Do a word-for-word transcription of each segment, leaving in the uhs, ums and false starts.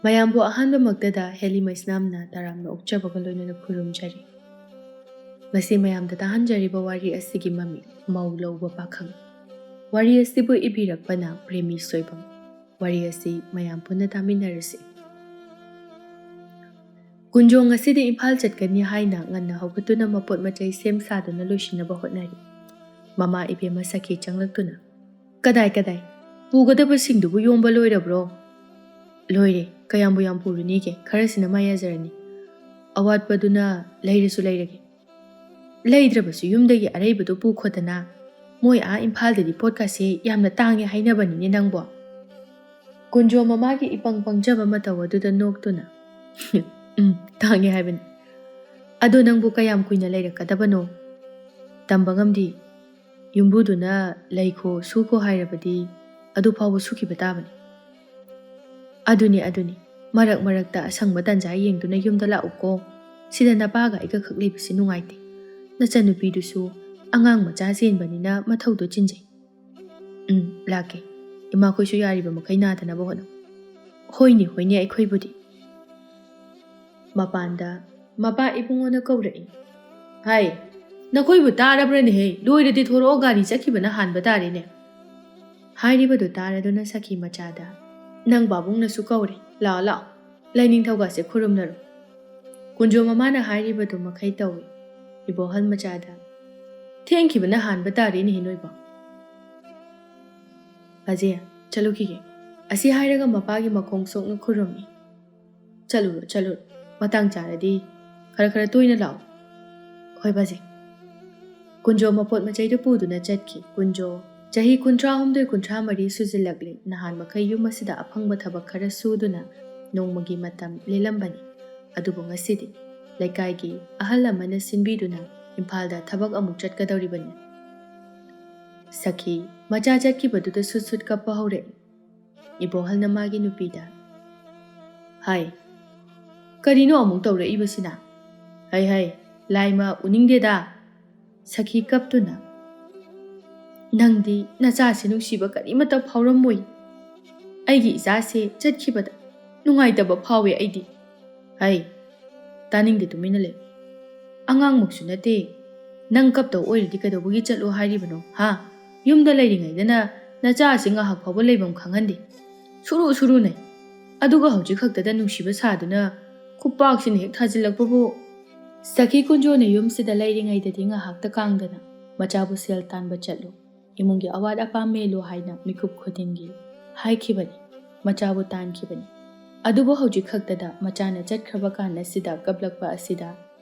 ꯃꯌꯥꯝꯕꯨ ꯑꯍꯥꯟꯕꯃꯛꯇꯗ ꯍꯦꯂꯤ ꯃꯩꯁꯅꯥꯝꯅ ꯇꯔꯥꯝꯅ ꯑꯣꯛꯆꯕꯒ ꯂꯣꯏꯅꯅ ꯈꯨꯔꯨꯝꯖꯔꯤ꯫ ꯃꯁꯤ ꯃꯌꯥꯝꯗ ꯇꯥꯍꯟꯖꯔꯤꯕ ꯋꯥꯔꯤ ꯑꯁꯤꯒꯤ ꯃꯃꯤꯡ ꯃꯧ ꯂꯧꯕ ꯄꯥꯈꯪ꯫ ꯋꯥꯔꯤ ꯑꯁꯤꯕꯨ ꯏꯕꯤꯔꯛꯄꯅ ꯄ꯭ꯔꯦꯃꯤ ꯁꯣꯏꯕꯝ꯫ ꯋꯥꯔꯤ ꯑꯁꯤ ꯃꯌꯥꯝ ꯄꯨꯟꯅ ꯇꯥꯃꯤꯟꯅꯔꯁꯤ꯫ ꯀꯨꯟꯖꯣ ꯉꯁꯤꯗꯤ ꯏꯝꯐꯥꯜ ꯆꯠꯀꯅꯤ ꯍꯥꯏꯅ ꯉꯟꯅ ꯍꯧꯒꯠꯇꯨꯅ ꯃꯄꯣꯠ ꯃꯆꯩ ꯁꯦꯝ ꯁꯥꯗꯨꯅ ꯂꯣꯏꯁꯤꯟꯅꯕ ꯍꯣꯠꯅꯔꯤ꯫ ꯃꯃꯥ ꯏꯕꯦꯝꯃ ꯁꯈꯤ ꯆꯪꯂꯛꯇꯨꯅ, "ꯀꯗꯥꯏ ꯀꯗꯥꯏ? ꯄꯨꯒꯗꯕꯁꯤꯡꯗꯨꯕꯨ ꯌꯣꯝꯕ ꯂꯣꯏꯔꯕ꯭ꯔꯣ?" "ꯂꯣꯏꯔꯦ꯫ ꯀꯌꯥꯝꯕꯨ ꯌꯥꯝ ꯄꯨꯔꯨꯅꯤꯒꯦ? ꯈꯔꯁꯤꯅ ꯃꯥ ꯌꯥꯖꯔꯅꯤ꯫ ꯑꯋꯥꯠꯄꯗꯨꯅ ꯂꯩꯔꯁꯨ ꯂꯩꯔꯒꯦ꯫ ꯂꯩꯗ꯭ꯔꯕꯁꯨ ꯌꯨꯝꯗꯒꯤ ꯑꯔꯩꯕꯗꯨ ꯄꯨꯈꯣꯗꯅ꯫ ꯃꯣꯏ ꯑꯥ ꯏꯝꯐꯥꯜꯗꯗꯤ ꯄꯣꯠꯀꯥꯁꯦ ꯌꯥꯝꯅ ꯇꯥꯡꯉꯦ ꯍꯥꯏꯅꯕꯅꯤꯅꯦ ꯅꯪꯕꯣ?" ꯀꯨꯟꯖꯣ ꯃꯃꯥꯒꯤ ꯏꯄꯪ ꯄꯪꯖꯕ ꯃꯇꯧ ꯑꯗꯨꯗ ꯅꯣꯛꯇꯨꯅ, "ꯎꯝ, ꯇꯥꯡꯉꯦ ꯍꯥꯏꯕꯅꯤ꯫ ꯑꯗꯣ ꯅꯪꯕꯨ ꯀꯌꯥꯝ ꯀꯨꯏꯅ ꯂꯩꯔꯛꯀꯗꯕꯅꯣ? ꯇꯝꯕ ꯉꯝꯗꯦ꯫ ꯌꯨꯝꯕꯨꯗꯨꯅ ꯂꯩꯈꯣ, ꯁꯨꯈꯣ ꯍꯥꯏꯔꯕꯗꯤ ꯑꯗꯨ ꯐꯥꯎꯕ ꯁꯨꯈꯤꯕ ꯇꯥꯕꯅꯤ꯫" "ꯑꯗꯨꯅꯤ, ꯑꯗꯨꯅꯤ꯫ ꯃꯔꯛ ꯃꯔꯛꯇ ꯑꯁꯪꯕ ꯇꯥꯟꯖꯥ ꯌꯦꯡꯗꯨꯅ ꯌꯨꯝꯗ ꯂꯥꯛꯎꯀꯣ꯫ ꯁꯤꯗ ꯅꯄꯥꯒ ꯑꯩꯒ ꯈꯛ ꯂꯩꯕꯁꯤ ꯅꯨꯡꯉꯥꯏꯇꯦ꯫ ꯅꯆꯟꯅꯨꯄꯤꯗꯨꯁꯨ ꯑꯉꯥꯡ ꯃꯆꯥ ꯆꯦꯟꯕꯅꯤꯅ ꯃꯊꯧꯗꯣ ꯆꯤꯟꯖꯩ꯫" "ꯎꯝ, ꯂꯥꯛꯀꯦ꯫ ꯏꯃꯥꯈꯣꯏꯁꯨ ꯌꯥꯔꯤꯕ ꯃꯈꯩ ꯅꯥꯗꯅꯕ ꯍꯣꯠꯅꯧ꯫" "ꯍꯣꯏꯅꯦ, ꯍꯣꯏꯅꯦ, ꯑꯩꯈꯣꯏꯕꯨꯗꯤ꯫" ꯃꯄꯥꯟꯗ ꯃꯄꯥ ꯏꯕꯨꯡꯉꯣꯅ ꯀꯧꯔꯛꯏ꯫ "ꯍꯥꯏ, ꯅꯈꯣꯏꯕꯨ ꯇꯥꯔꯕ꯭ꯔꯅꯦꯍꯦ? ꯂꯣꯏꯔꯗꯤ ꯊꯣꯔꯛꯑꯣ, ꯒꯥꯔꯤ ꯆꯠꯈꯤꯕꯅ ꯍꯥꯟꯕ ꯇꯥꯔꯦꯅꯦ꯫" ꯍꯥꯏꯔꯤꯕꯗꯨ ꯇꯥꯔꯗꯨꯅ ꯁꯈꯤ ꯃꯆꯥꯗ, "ꯅꯪ ꯄꯥꯕꯨꯡꯅꯁꯨ ꯀꯧꯔꯦ, ꯂꯥꯛꯑꯣ, ꯂꯥꯛꯑꯣ, ꯂꯥꯏꯅꯤꯡꯊꯧꯒꯁꯦ ꯈꯨꯔꯨꯝꯅꯔꯣ꯫" ꯀꯨꯟꯖꯣ ꯃꯃꯥꯅ ꯍꯥꯏꯔꯤꯕꯗꯨ ꯃꯈꯩ ꯇꯧꯏ꯫ ꯏꯕꯣꯍꯜ ꯃꯆꯥꯗ, "ꯊꯦꯡꯈꯤꯕꯅ ꯍꯥꯟꯕ ꯇꯥꯔꯦꯅꯦꯍꯦ ꯅꯣꯏꯕꯣ꯫" "ꯕꯥꯖꯦ, ꯆꯠꯂꯨꯈꯤꯒꯦ꯫" ꯑꯁꯤ ꯍꯥꯏꯔꯒ ꯃꯄꯥꯒꯤ ꯃꯈꯣꯡ ꯁꯣꯛꯅ ꯈꯨꯔꯨꯝꯃꯤ꯫ "ꯆꯠꯂꯨꯔꯣ, ꯆꯠꯂꯨꯔꯣ꯫ ꯃꯇꯥꯡ ꯆꯥꯔꯗꯤ ꯈꯔ ꯈꯔ ꯇꯣꯏꯅ ꯂꯥꯛꯑꯣ꯫" "ꯍꯣꯏ ꯕꯥꯖꯦ꯫" ꯀꯨꯟꯖꯣ ꯃꯄꯣꯠ ꯃꯆꯩꯗꯨ ꯄꯨꯗꯨꯅ ꯆꯠꯈꯤ꯫ ꯀꯨꯟꯖꯣ ꯆꯍꯤ ꯀꯨꯟꯊ꯭ꯔꯥ ꯍꯨꯝꯗꯣꯏ ꯀꯨꯟꯊ꯭ꯔꯥ ꯃꯔꯤ ꯁꯨꯖꯤꯜꯂꯛꯂꯦ꯫ ꯅꯍꯥꯟ ꯃꯈꯩ ꯌꯨꯝ ꯑꯁꯤꯗ ꯑꯐꯪꯕ ꯊꯕꯛ ꯈꯔ ꯁꯨꯗꯨꯅ ꯅꯣꯡꯃꯒꯤ ꯃꯇꯝ ꯂꯦꯜꯂꯝꯕꯅꯤ꯫ ꯑꯗꯨꯕꯨ ꯉꯁꯤꯗꯤ ꯂꯩꯀꯥꯏꯒꯤ ꯑꯍꯜ ꯑꯃꯅ ꯁꯤꯟꯕꯤꯗꯨꯅ ꯏꯝꯐꯥꯜꯗ ꯊꯕꯛ ꯑꯃꯨꯛ ꯆꯠꯀꯗꯧꯔꯤꯕꯅꯤ꯫ ꯁꯈꯤ ꯃꯆꯥ ꯆꯠꯈꯤꯕꯗꯨꯗ ꯁꯨꯠ ꯁꯨꯠ ꯀꯞꯄ ꯍꯧꯔꯛꯏ꯫ ꯏꯕꯣꯍꯜꯅ ꯃꯥꯒꯤ ꯅꯨꯄꯤꯗ, "ꯍꯥꯏ, ꯀꯔꯤꯅꯣ ꯑꯃꯨꯛ ꯇꯧꯔꯛꯏꯕꯁꯤꯅ? ꯍꯩ ꯍꯩ, ꯂꯥꯏꯃ ꯎꯅꯤꯡꯗꯦꯗ꯫" ꯁꯈꯤ ꯀꯞꯇꯨꯅ, "ꯅꯪꯗꯤ ꯅꯆꯥꯁꯤ ꯅꯨꯡꯁꯤꯕ ꯀꯔꯤꯃꯠꯇ ꯐꯥꯎꯔꯝꯃꯣꯏ꯫ ꯑꯩꯒꯤ ꯏꯆꯥꯁꯦ ꯆꯠꯈꯤꯕꯗ ꯅꯨꯡꯉꯥꯏꯇꯕ ꯐꯥꯎꯋꯦ ꯑꯩꯗꯤ꯫ ꯍꯩ, ꯇꯥꯅꯤꯡꯗꯦ, ꯇꯨꯃꯤꯟꯅ ꯂꯩ꯫ ꯑꯉꯥꯡꯃꯛꯁꯨ ꯅꯠꯇꯦ꯫ ꯅꯪ ꯀꯞꯇꯧ ꯑꯣꯏꯔꯗꯤ ꯀꯩꯗꯧꯕꯒꯤ ꯆꯠꯂꯣ ꯍꯥꯏꯔꯤꯕꯅꯣ, ꯍꯥ? ꯌꯨꯝꯗ ꯂꯩꯔꯤꯉꯩꯗꯅ ꯅꯆꯥ ꯑꯁꯤ ꯉꯥꯏꯍꯥꯛ ꯐꯥꯎꯕ ꯂꯩꯐꯝ ꯈꯪꯍꯟꯗꯦ꯫ ꯁꯨꯔꯨ ꯁꯨꯔꯨꯅꯩ꯫ ꯑꯗꯨꯒ ꯍꯧꯖꯤꯛ ꯈꯛꯇꯗ ꯅꯨꯡꯁꯤꯕ ꯁꯥꯗꯨꯅ ꯈꯨꯄꯥꯛꯁꯤꯅ ꯍꯦꯛ ꯊꯥꯖꯤꯜꯂꯛꯄꯕꯨ꯫ ꯁꯈꯤ ꯀꯨꯟꯖꯣꯅ ꯌꯨꯝꯁꯤꯗ ꯂꯩꯔꯤꯉꯩꯗꯗꯤ ꯉꯥꯏꯍꯥꯛꯇ ꯀꯥꯡꯗꯅ ꯃꯆꯥꯕꯨ ꯁꯦꯜ ꯇꯥꯟꯕ ꯆꯠꯂꯨ, ꯏꯃꯨꯡꯒꯤ ꯑꯋꯥꯠ ꯑꯄꯥ ꯃꯦꯜꯂꯨ ꯍꯥꯏꯅ ꯃꯤꯀꯨꯞ ꯈꯨꯗꯤꯡꯒꯤ ꯍꯥꯏꯈꯤꯕꯅꯤ꯫ ꯃꯆꯥꯕꯨ ꯇꯥꯟꯈꯤꯕꯅꯤ꯫ ꯑꯗꯨꯕꯨ ꯍꯧꯖꯤꯛ ꯈꯛꯇꯗ ꯃꯆꯥꯅ ꯆꯠꯈ꯭ꯔꯕ ꯀꯥꯟ ꯑꯁꯤꯗ ꯀꯞꯂꯛꯄ ꯑꯁꯤꯗ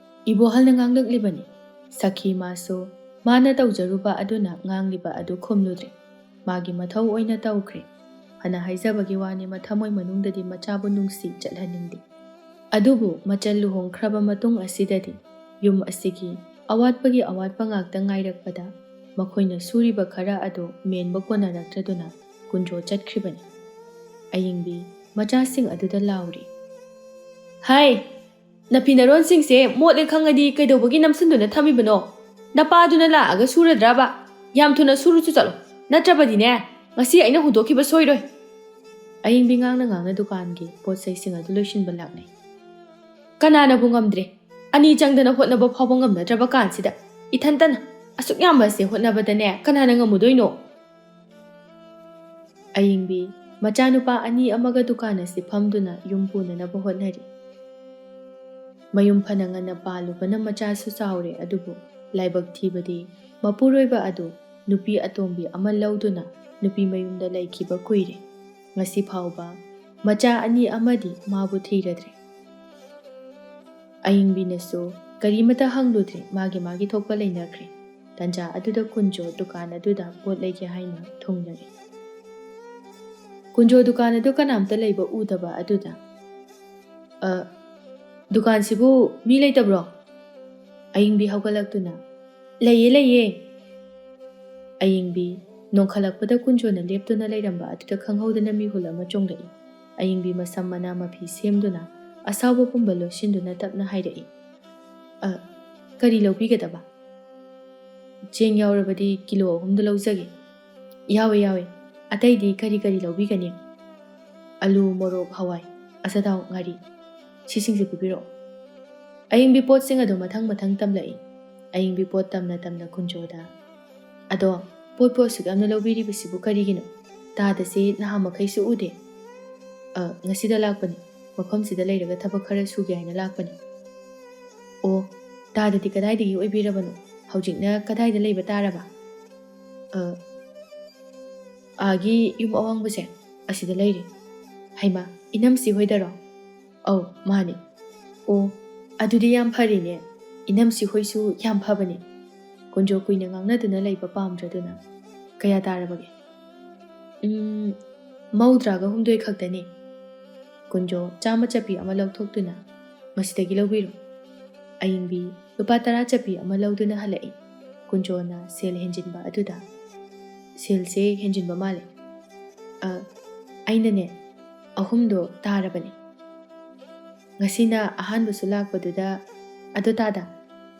ꯏꯕꯣꯍꯜꯅ ꯉꯥꯡꯂꯛꯂꯤꯕꯅꯤ꯫ ꯁꯈꯤ ꯃꯥꯁꯨ ꯃꯥꯅ ꯇꯧꯖꯔꯨꯕ ꯑꯗꯨꯅ ꯉꯥꯡꯂꯤꯕ ꯑꯗꯨ ꯈꯨꯝꯂꯨꯗ꯭ꯔꯦ꯫ ꯃꯥꯒꯤ ꯃꯊꯧ ꯑꯣꯏꯅ ꯇꯧꯈ꯭ꯔꯦ꯫ ꯐꯅ ꯍꯥꯏꯖꯕꯒꯤ ꯋꯥꯅꯤ, ꯃꯊꯃꯣꯏ ꯃꯅꯨꯡꯗꯗꯤ ꯃꯆꯥꯕꯨ ꯅꯨꯡꯁꯤ ꯆꯠꯍꯟꯅꯤꯡꯗꯦ꯫ ꯑꯗꯨꯕꯨ ꯃꯆꯜ ꯂꯨꯍꯣꯡꯈ꯭ꯔꯕ ꯃꯇꯨꯡ ꯑꯁꯤꯗꯗꯤ ꯌꯨꯝ ꯑꯁꯤꯒꯤ ꯑꯋꯥꯠꯄꯒꯤ ꯑꯋꯥꯠꯄ ꯉꯥꯛꯇ ꯉꯥꯏꯔꯛꯄꯗ ꯃꯈꯣꯏꯅ ꯁꯨꯔꯤꯕ ꯈꯔ ꯑꯗꯨ ꯃꯦꯟꯕ ꯀꯣꯟꯅꯔꯛꯇ꯭ꯔꯗꯨꯅ ꯀꯨꯟꯖꯣ ꯆꯠꯈ꯭ꯔꯤꯕꯅꯤ꯫ ꯑꯌꯤꯡꯕꯤ ꯃꯆꯥꯁꯤꯡ ꯑꯗꯨꯗ ꯂꯥꯎꯔꯤ, "ꯍꯥꯏ, ꯅꯐꯤ ꯅꯔꯣꯟꯁꯤꯡꯁꯦ ꯃꯣꯠꯂꯦ ꯈꯪꯉꯗꯤ ꯀꯩꯗꯧꯕꯒꯤ ꯅꯝꯁꯤꯟꯗꯨꯅ ꯊꯝꯃꯤꯕꯅꯣ? ꯅꯄꯥꯗꯨꯅ ꯂꯥꯛꯑꯒ ꯁꯨꯔꯗ꯭ꯔꯕ? ꯌꯥꯝ ꯊꯨꯅ ꯁꯨꯔꯨꯆꯣ ꯆꯠꯂꯣ, ꯅꯠꯇ꯭ꯔꯕꯗꯤꯅꯦ ꯉꯁꯤ ꯑꯩꯅ ꯍꯨꯟꯗꯣꯛꯈꯤꯕ ꯁꯣꯏꯔꯣꯏ꯫" ꯑꯌꯤꯡꯕꯤ ꯉꯥꯡꯅ ꯉꯥꯡꯅ ꯗꯨꯀꯥꯟꯒꯤ ꯄꯣꯠ ꯆꯩꯁꯤꯡ ꯑꯗꯨ ꯂꯣꯏꯁꯤꯟꯕ ꯂꯥꯛꯅꯩ꯫ "ꯀꯅꯥꯅꯕꯨ ꯉꯝꯗ꯭ꯔꯦ? ꯑꯅꯤ ꯆꯪꯗꯅ ꯍꯣꯠꯅꯕ ꯐꯥꯎꯕ ꯉꯝꯅꯗ꯭ꯔꯕ ꯀꯥꯟꯁꯤꯗ ꯏꯊꯟꯇꯅ ꯑꯁꯨꯛ ꯌꯥꯝꯕ ꯑꯁꯦ ꯍꯣꯠꯅꯕꯗꯅꯦ ꯀꯅꯥꯅ ꯉꯝꯃꯨꯗꯣꯏꯅꯣ?" ꯑꯌꯤꯡꯕꯤ ꯃꯆꯥꯅꯨꯄꯥ ꯑꯅꯤ ꯑꯃꯒ ꯗꯨꯀꯥꯟ ꯑꯁꯤ ꯐꯝꯗꯨꯅ ꯌꯨꯝ ꯄꯨꯅꯅꯕ ꯍꯣꯠꯅꯔꯤ꯫ ꯃꯌꯨꯝ ꯐꯅ ꯉꯟꯅ ꯄꯥꯜꯂꯨꯕꯅ ꯃꯆꯥꯁꯨ ꯆꯥꯎꯔꯦ, ꯑꯗꯨꯕꯨ ꯂꯥꯏꯕꯛ ꯊꯤꯕꯗꯤ ꯃꯄꯨꯔꯣꯏꯕ ꯑꯗꯨ ꯅꯨꯄꯤ ꯑꯇꯣꯝꯕꯤ ꯑꯃ ꯂꯧꯗꯨꯅ ꯅꯨꯄꯤ ꯃꯌꯨꯝꯗ ꯂꯩꯈꯤꯕ ꯀꯨꯏꯔꯦ꯫ ꯉꯁꯤ ꯐꯥꯎꯕ ꯃꯆꯥ ꯑꯅꯤ ꯑꯃꯗꯤ ꯃꯥꯕꯨ ꯊꯤꯔꯗ꯭ꯔꯦ꯫ ꯑꯌꯤꯡꯕꯤꯅꯁꯨ ꯀꯔꯤꯃꯇ ꯍꯪꯂꯨꯗ꯭ꯔꯦ, ꯃꯥꯒꯤ ꯃꯥꯒꯤ ꯊꯣꯛꯄ ꯂꯩꯅꯈ꯭ꯔꯦ꯫ ꯇꯟꯖꯥ ꯑꯗꯨꯗ ꯀꯨꯟꯖꯣ ꯗꯨꯀꯥꯟ ꯑꯗꯨꯗ ꯄꯣꯠ ꯂꯩꯒꯦ ꯍꯥꯏꯅ ꯊꯨꯡꯂꯔꯦ꯫ ꯀꯨꯟꯖꯣ ꯗꯨꯀꯥꯟ ꯑꯗꯨ ꯀꯅꯥꯝꯇ ꯂꯩꯕ ꯎꯗꯕ ꯑꯗꯨꯗ, "ꯑ, ꯗꯨꯀꯥꯟꯁꯤꯕꯨ ꯃꯤ ꯂꯩꯇꯕ꯭ꯔꯣ?" ꯑꯌꯤꯡꯕꯤ ꯍꯧꯒꯠꯂꯛꯇꯨꯅ, "ꯂꯩꯌꯦ, ꯂꯩꯌꯦ꯫" ꯑꯌꯤꯡꯕꯤ ꯅꯣꯡꯈꯠꯂꯛꯄꯗ ꯀꯨꯟꯖꯣꯅ ꯂꯦꯞꯇꯨꯅ ꯂꯩꯔꯝꯕ ꯑꯗꯨꯗ ꯈꯪꯍꯧꯗꯅ ꯃꯤꯍꯨꯜ ꯑꯃ ꯆꯣꯡꯂꯛꯏ꯫ ꯑꯌꯤꯡꯕꯤ ꯃꯁꯝ ꯃꯅꯥ ꯃꯐꯤ ꯁꯦꯝꯗꯨꯅ ꯑꯁꯥꯎꯕ ꯄꯨꯝꯕ ꯂꯣꯠꯁꯤꯟꯗꯨꯅ ꯇꯞꯅ ꯍꯥꯏꯔꯛꯏ, "ꯑ, ꯀꯔꯤ ꯂꯧꯕꯤꯒꯗꯕ?" "ꯆꯦꯡ ꯌꯥꯎꯔꯕꯗꯤ ꯀꯤꯂꯣ ꯑꯍꯨꯝꯗ ꯂꯧꯖꯒꯦ꯫" "ꯌꯥꯎꯋꯦ, ꯌꯥꯎꯋꯦ꯫ ꯑꯇꯩꯗꯤ ꯀꯔꯤ ꯀꯔꯤ ꯂꯧꯕꯤꯒꯅꯤ?" "ꯑꯂꯨ, ꯃꯣꯔꯣꯛ, ꯍꯋꯥꯏ꯫" ꯑꯆꯥꯊꯥꯎ, ꯉꯥꯔꯤ, ꯁꯤꯁꯤꯡꯁꯦ ꯄꯤꯕꯤꯔꯛꯑꯣ꯫ ꯑꯏꯪꯕꯤ ꯄꯣꯠꯁꯤꯡ ꯑꯗꯨ ꯃꯊꯪ ꯃꯊꯪ ꯇꯝꯂꯛꯏ꯫ ꯑꯏꯪꯕꯤ ꯄꯣꯠ ꯇꯝꯅ ꯇꯝꯅ ꯀꯨꯟꯖꯣꯗ, "ꯑꯗꯣ, ꯄꯣꯠꯄꯨ ꯑꯁꯨꯛ ꯌꯥꯝꯅ ꯂꯧꯕꯤꯔꯤꯕꯁꯤꯕꯨ ꯀꯔꯤꯒꯤꯅꯣ? ꯇꯥꯗꯁꯦ ꯅꯍꯥ ꯃꯈꯩꯁꯨ ꯎꯗꯦ꯫" "ꯑ, ꯉꯁꯤꯗ ꯂꯥꯛꯄꯅꯤ꯫ ꯃꯐꯝꯁꯤꯗ ꯂꯩꯔꯒ ꯊꯕꯛ ꯈꯔ ꯁꯨꯒꯦ ꯍꯥꯏꯅ ꯂꯥꯛꯄꯅꯤ꯫" "ꯑꯣ, ꯇꯥꯗꯗꯤ ꯀꯗꯥꯏꯗꯒꯤ ꯑꯣꯏꯕꯤꯔꯕꯅꯣ? ꯍꯧꯖꯤꯛꯅ ꯀꯗꯥꯏꯗ ꯂꯩꯕ ꯇꯥꯔꯕ?" "ꯑ, ꯑꯥꯒꯤ ꯌꯨꯝ ꯑꯋꯥꯡꯕꯁꯦ, ꯑꯁꯤꯗ ꯂꯩꯔꯤ꯫" "ꯍꯩꯃꯥ, ꯏꯅꯝꯁꯤ ꯍꯣꯏꯗꯔꯣ?" "ꯑꯧ, ꯃꯥꯅꯤ꯫" "ꯑꯣ, ꯑꯗꯨꯗꯤ ꯌꯥꯝ ꯐꯔꯦꯅꯦ꯫ ꯏꯅꯝꯁꯤ ꯍꯣꯏꯁꯨ ꯌꯥꯝ ꯐꯕꯅꯤ꯫" ꯀꯨꯟꯖꯣ ꯀꯨꯏꯅ ꯉꯥꯡꯅꯗꯨꯅ ꯂꯩꯕ ꯄꯥꯝꯗ꯭ꯔꯗꯨꯅ, "ꯀꯌꯥ ꯇꯥꯔꯕꯒꯦ?" "ꯎꯝ, ꯃꯧꯗ꯭ꯔꯥꯒ ꯍꯨꯝꯗꯣꯏ ꯈꯛꯇꯅꯤ꯫" ꯀꯨꯟꯖꯣ ꯆꯥꯝꯃ ꯆꯠꯄꯤ ꯑꯃ ꯂꯧꯊꯣꯛꯇꯨꯅ, "ꯃꯁꯤꯗꯒꯤ ꯂꯧꯕꯤꯔꯣ꯫" ꯑꯏꯪꯕꯤ ꯂꯨꯄꯥ ꯇꯔꯥ ꯆꯠꯄꯤ ꯑꯃ ꯂꯧꯗꯨꯅ ꯍꯜꯂꯛꯏ꯫ ꯀꯨꯟꯖꯣꯅ ꯁꯦꯜ ꯍꯦꯟꯖꯤꯟꯕ ꯑꯗꯨꯗ, "ꯁꯦꯜꯁꯦ ꯍꯦꯟꯖꯤꯟꯕ ꯃꯥꯜꯂꯦ꯫" "ꯑ, ꯑꯩꯅꯅꯦ, ꯑꯍꯨꯝꯗꯣ ꯇꯥꯔꯕꯅꯦ꯫ ꯉꯁꯤꯅ ꯑꯍꯥꯟꯕꯁꯨ ꯂꯥꯛꯄꯗꯨꯗ꯫ ꯑꯗꯣ ꯇꯥꯗ,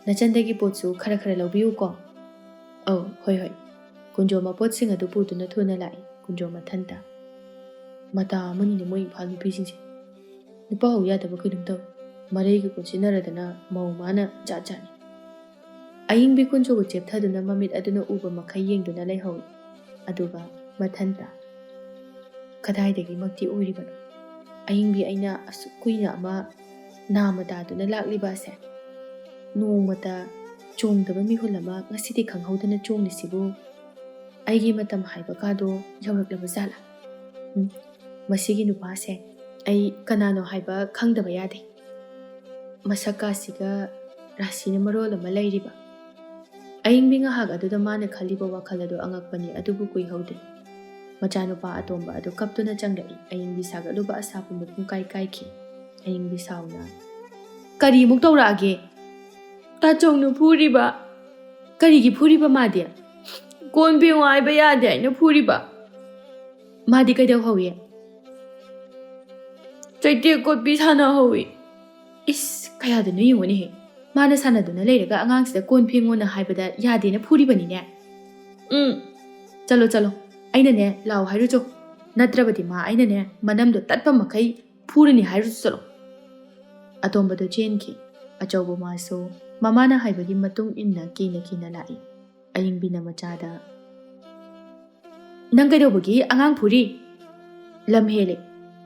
ꯅꯆꯟꯗꯒꯤ ꯄꯣꯠꯁꯨ ꯈꯔ ꯈꯔ ꯂꯧꯕꯤꯌꯨꯀꯣ꯫" "ꯑꯧ, ꯍꯣꯏ, ꯍꯣꯏ꯫" ꯀꯨꯟꯖꯣ ꯃꯄꯣꯠꯁꯤꯡ ꯑꯗꯨ ꯄꯨꯗꯨꯅ ꯊꯨꯅ ꯂꯥꯛꯏ꯫ ꯀꯨꯟꯖꯣ ꯃꯊꯟꯇ꯫ "ꯃꯇꯥ ꯑꯃꯅꯤꯅꯦ ꯃꯣꯏ ꯏꯝꯐꯥꯜ ꯅꯨꯄꯤꯁꯤꯡꯁꯦ꯫ ꯅꯨꯄꯥ ꯍꯧ ꯌꯥꯗꯕ ꯀꯩꯅꯣꯝ ꯇꯧꯏ꯫ ꯃꯔꯩꯒ ꯀꯣꯟꯁꯤꯟꯅꯔꯗꯅ ꯃꯧ ꯃꯥꯅ ꯖꯥꯠ ꯖꯥꯠꯅꯤ꯫" ꯑꯏꯪꯕꯤ ꯀꯨꯟꯖꯣꯒ ꯆꯦꯞꯊꯗꯨꯅ ꯃꯃꯤꯠ ꯑꯗꯨꯅ ꯎꯕ ꯃꯈꯩ ꯌꯦꯡꯗꯨꯅ ꯂꯩꯍꯧꯏ꯫ ꯑꯗꯨꯒ ꯃꯊꯟꯇ, "ꯀꯗꯥꯏꯗꯒꯤꯃꯛꯇꯤ ꯑꯣꯏꯔꯤꯕꯅꯣ? ꯑꯏꯪꯕꯤ ꯑꯩꯅ ꯑꯁꯨꯛ ꯀꯨꯏꯅ ꯑꯃ ꯅꯥꯃ ꯇꯥꯗꯨꯅ ꯂꯥꯛꯂꯤꯕ ꯑꯁꯦ? ꯅꯣꯡꯃꯇ ꯆꯣꯡꯗꯕ ꯃꯤꯍꯨꯜ ꯑꯃ ꯉꯁꯤꯗꯤ ꯈꯪꯍꯧꯗꯅ ꯆꯣꯡꯂꯤꯁꯤꯕꯨ? ꯑꯩꯒꯤ ꯃꯇꯝ ꯍꯥꯏꯕ ꯀꯥꯗꯣ ꯌꯧꯔꯛꯂꯕ ꯖꯥꯠꯂꯥ? ꯎꯝ, ꯃꯁꯤꯒꯤ ꯅꯨꯄꯥꯁꯦ ꯑꯩ ꯀꯅꯥꯅꯣ ꯍꯥꯏꯕ ꯈꯪꯗꯕ ꯌꯥꯗꯦ꯫ ꯃꯁꯛ ꯀꯥꯁꯤꯒ ꯔꯥꯁꯤꯅ ꯃꯔꯣꯜ ꯑꯃ ꯂꯩꯔꯤꯕ꯫" ꯑꯏꯪꯕꯤ ꯉꯥꯏꯍꯥꯛ ꯑꯗꯨꯗ ꯃꯥꯅ ꯈꯜꯂꯤꯕ ꯋꯥꯈꯜ ꯑꯗꯨ ꯑꯉꯛꯄꯅꯤ, ꯑꯗꯨꯕꯨ ꯀꯨꯏꯍꯧꯗꯦ꯫ ꯃꯆꯥꯅꯨꯄꯥ ꯑꯇꯣꯝꯕ ꯑꯗꯨ ꯀꯞꯇꯨꯅ ꯆꯪꯂꯛꯏ꯫ ꯑꯏꯪꯕꯤ ꯁꯥꯒꯠꯂꯨꯕ ꯑꯁꯥ ꯄꯨꯝꯕ ꯄꯨꯡꯀꯥꯏ ꯀꯥꯏꯈꯤ꯫ ꯑꯏꯪꯕꯤ ꯁꯥꯎꯅ, "ꯀꯔꯤꯃꯨꯛ ꯇꯧꯔꯛꯑꯒꯦ? ꯇꯥꯆꯧꯅ ꯐꯨꯔꯤꯕ꯫" "ꯀꯔꯤꯒꯤ ꯐꯨꯔꯤꯕ ꯃꯥꯗꯤ?" "ꯀꯣꯟ ꯐꯦꯡꯉꯣ ꯍꯥꯏꯕ ꯌꯥꯗꯦ ꯍꯥꯏꯅ ꯐꯨꯔꯤꯕ꯫" "ꯃꯥꯗꯤ ꯀꯩꯗꯧꯍꯧꯏ?" "ꯆꯩꯇꯦꯛ ꯀꯣꯠꯄꯤ ꯁꯥꯟꯅꯍꯧꯏ꯫" "ꯏꯁ, ꯀꯌꯥꯗꯅꯣ ꯌꯦꯡꯉꯨꯅꯦꯍꯦ꯫ ꯃꯥꯅ ꯁꯥꯟꯅꯗꯨꯅ ꯂꯩꯔꯒ ꯑꯉꯥꯡꯁꯤꯗ ꯀꯣꯟ ꯐꯦꯡꯉꯣꯅ ꯍꯥꯏꯕꯗ ꯌꯥꯗꯦꯅ ꯐꯨꯔꯤꯕꯅꯤꯅꯦ꯫ ꯎꯝ, ꯆꯠꯂꯣ, ꯆꯠꯂꯣ꯫ ꯑꯩꯅꯅꯦ, ꯂꯥꯎ ꯍꯥꯏꯔꯨꯆꯣ꯫ ꯅꯠꯇ꯭ꯔꯕꯗꯤ ꯃꯥ ꯑꯩꯅꯅꯦ, ꯃꯅꯝꯗꯣ ꯇꯠꯄ ꯃꯈꯩ ꯐꯨꯔꯅꯤ ꯍꯥꯏꯔꯁꯨ ꯆꯠꯂꯣ꯫ ꯑꯇꯣꯝꯕꯗꯣ ꯆꯦꯟꯈꯤ꯫ ꯑꯆꯧꯕ ꯃꯥꯁꯨ ꯃꯃꯥꯅ ꯍꯥꯏꯕꯒꯤ ꯃꯇꯨꯡ ꯏꯟꯅ ꯀꯤꯅ ꯀꯤꯅ ꯂꯥꯛꯏ꯫ ꯑꯌꯤꯡꯕꯤꯅ ꯃꯆꯥꯗ, "ꯅꯪ ꯀꯩꯗꯧꯕꯒꯤ ꯑꯉꯥꯡ ꯐꯨꯔꯤ? ꯂꯝ ꯍꯦꯜꯂꯦ꯫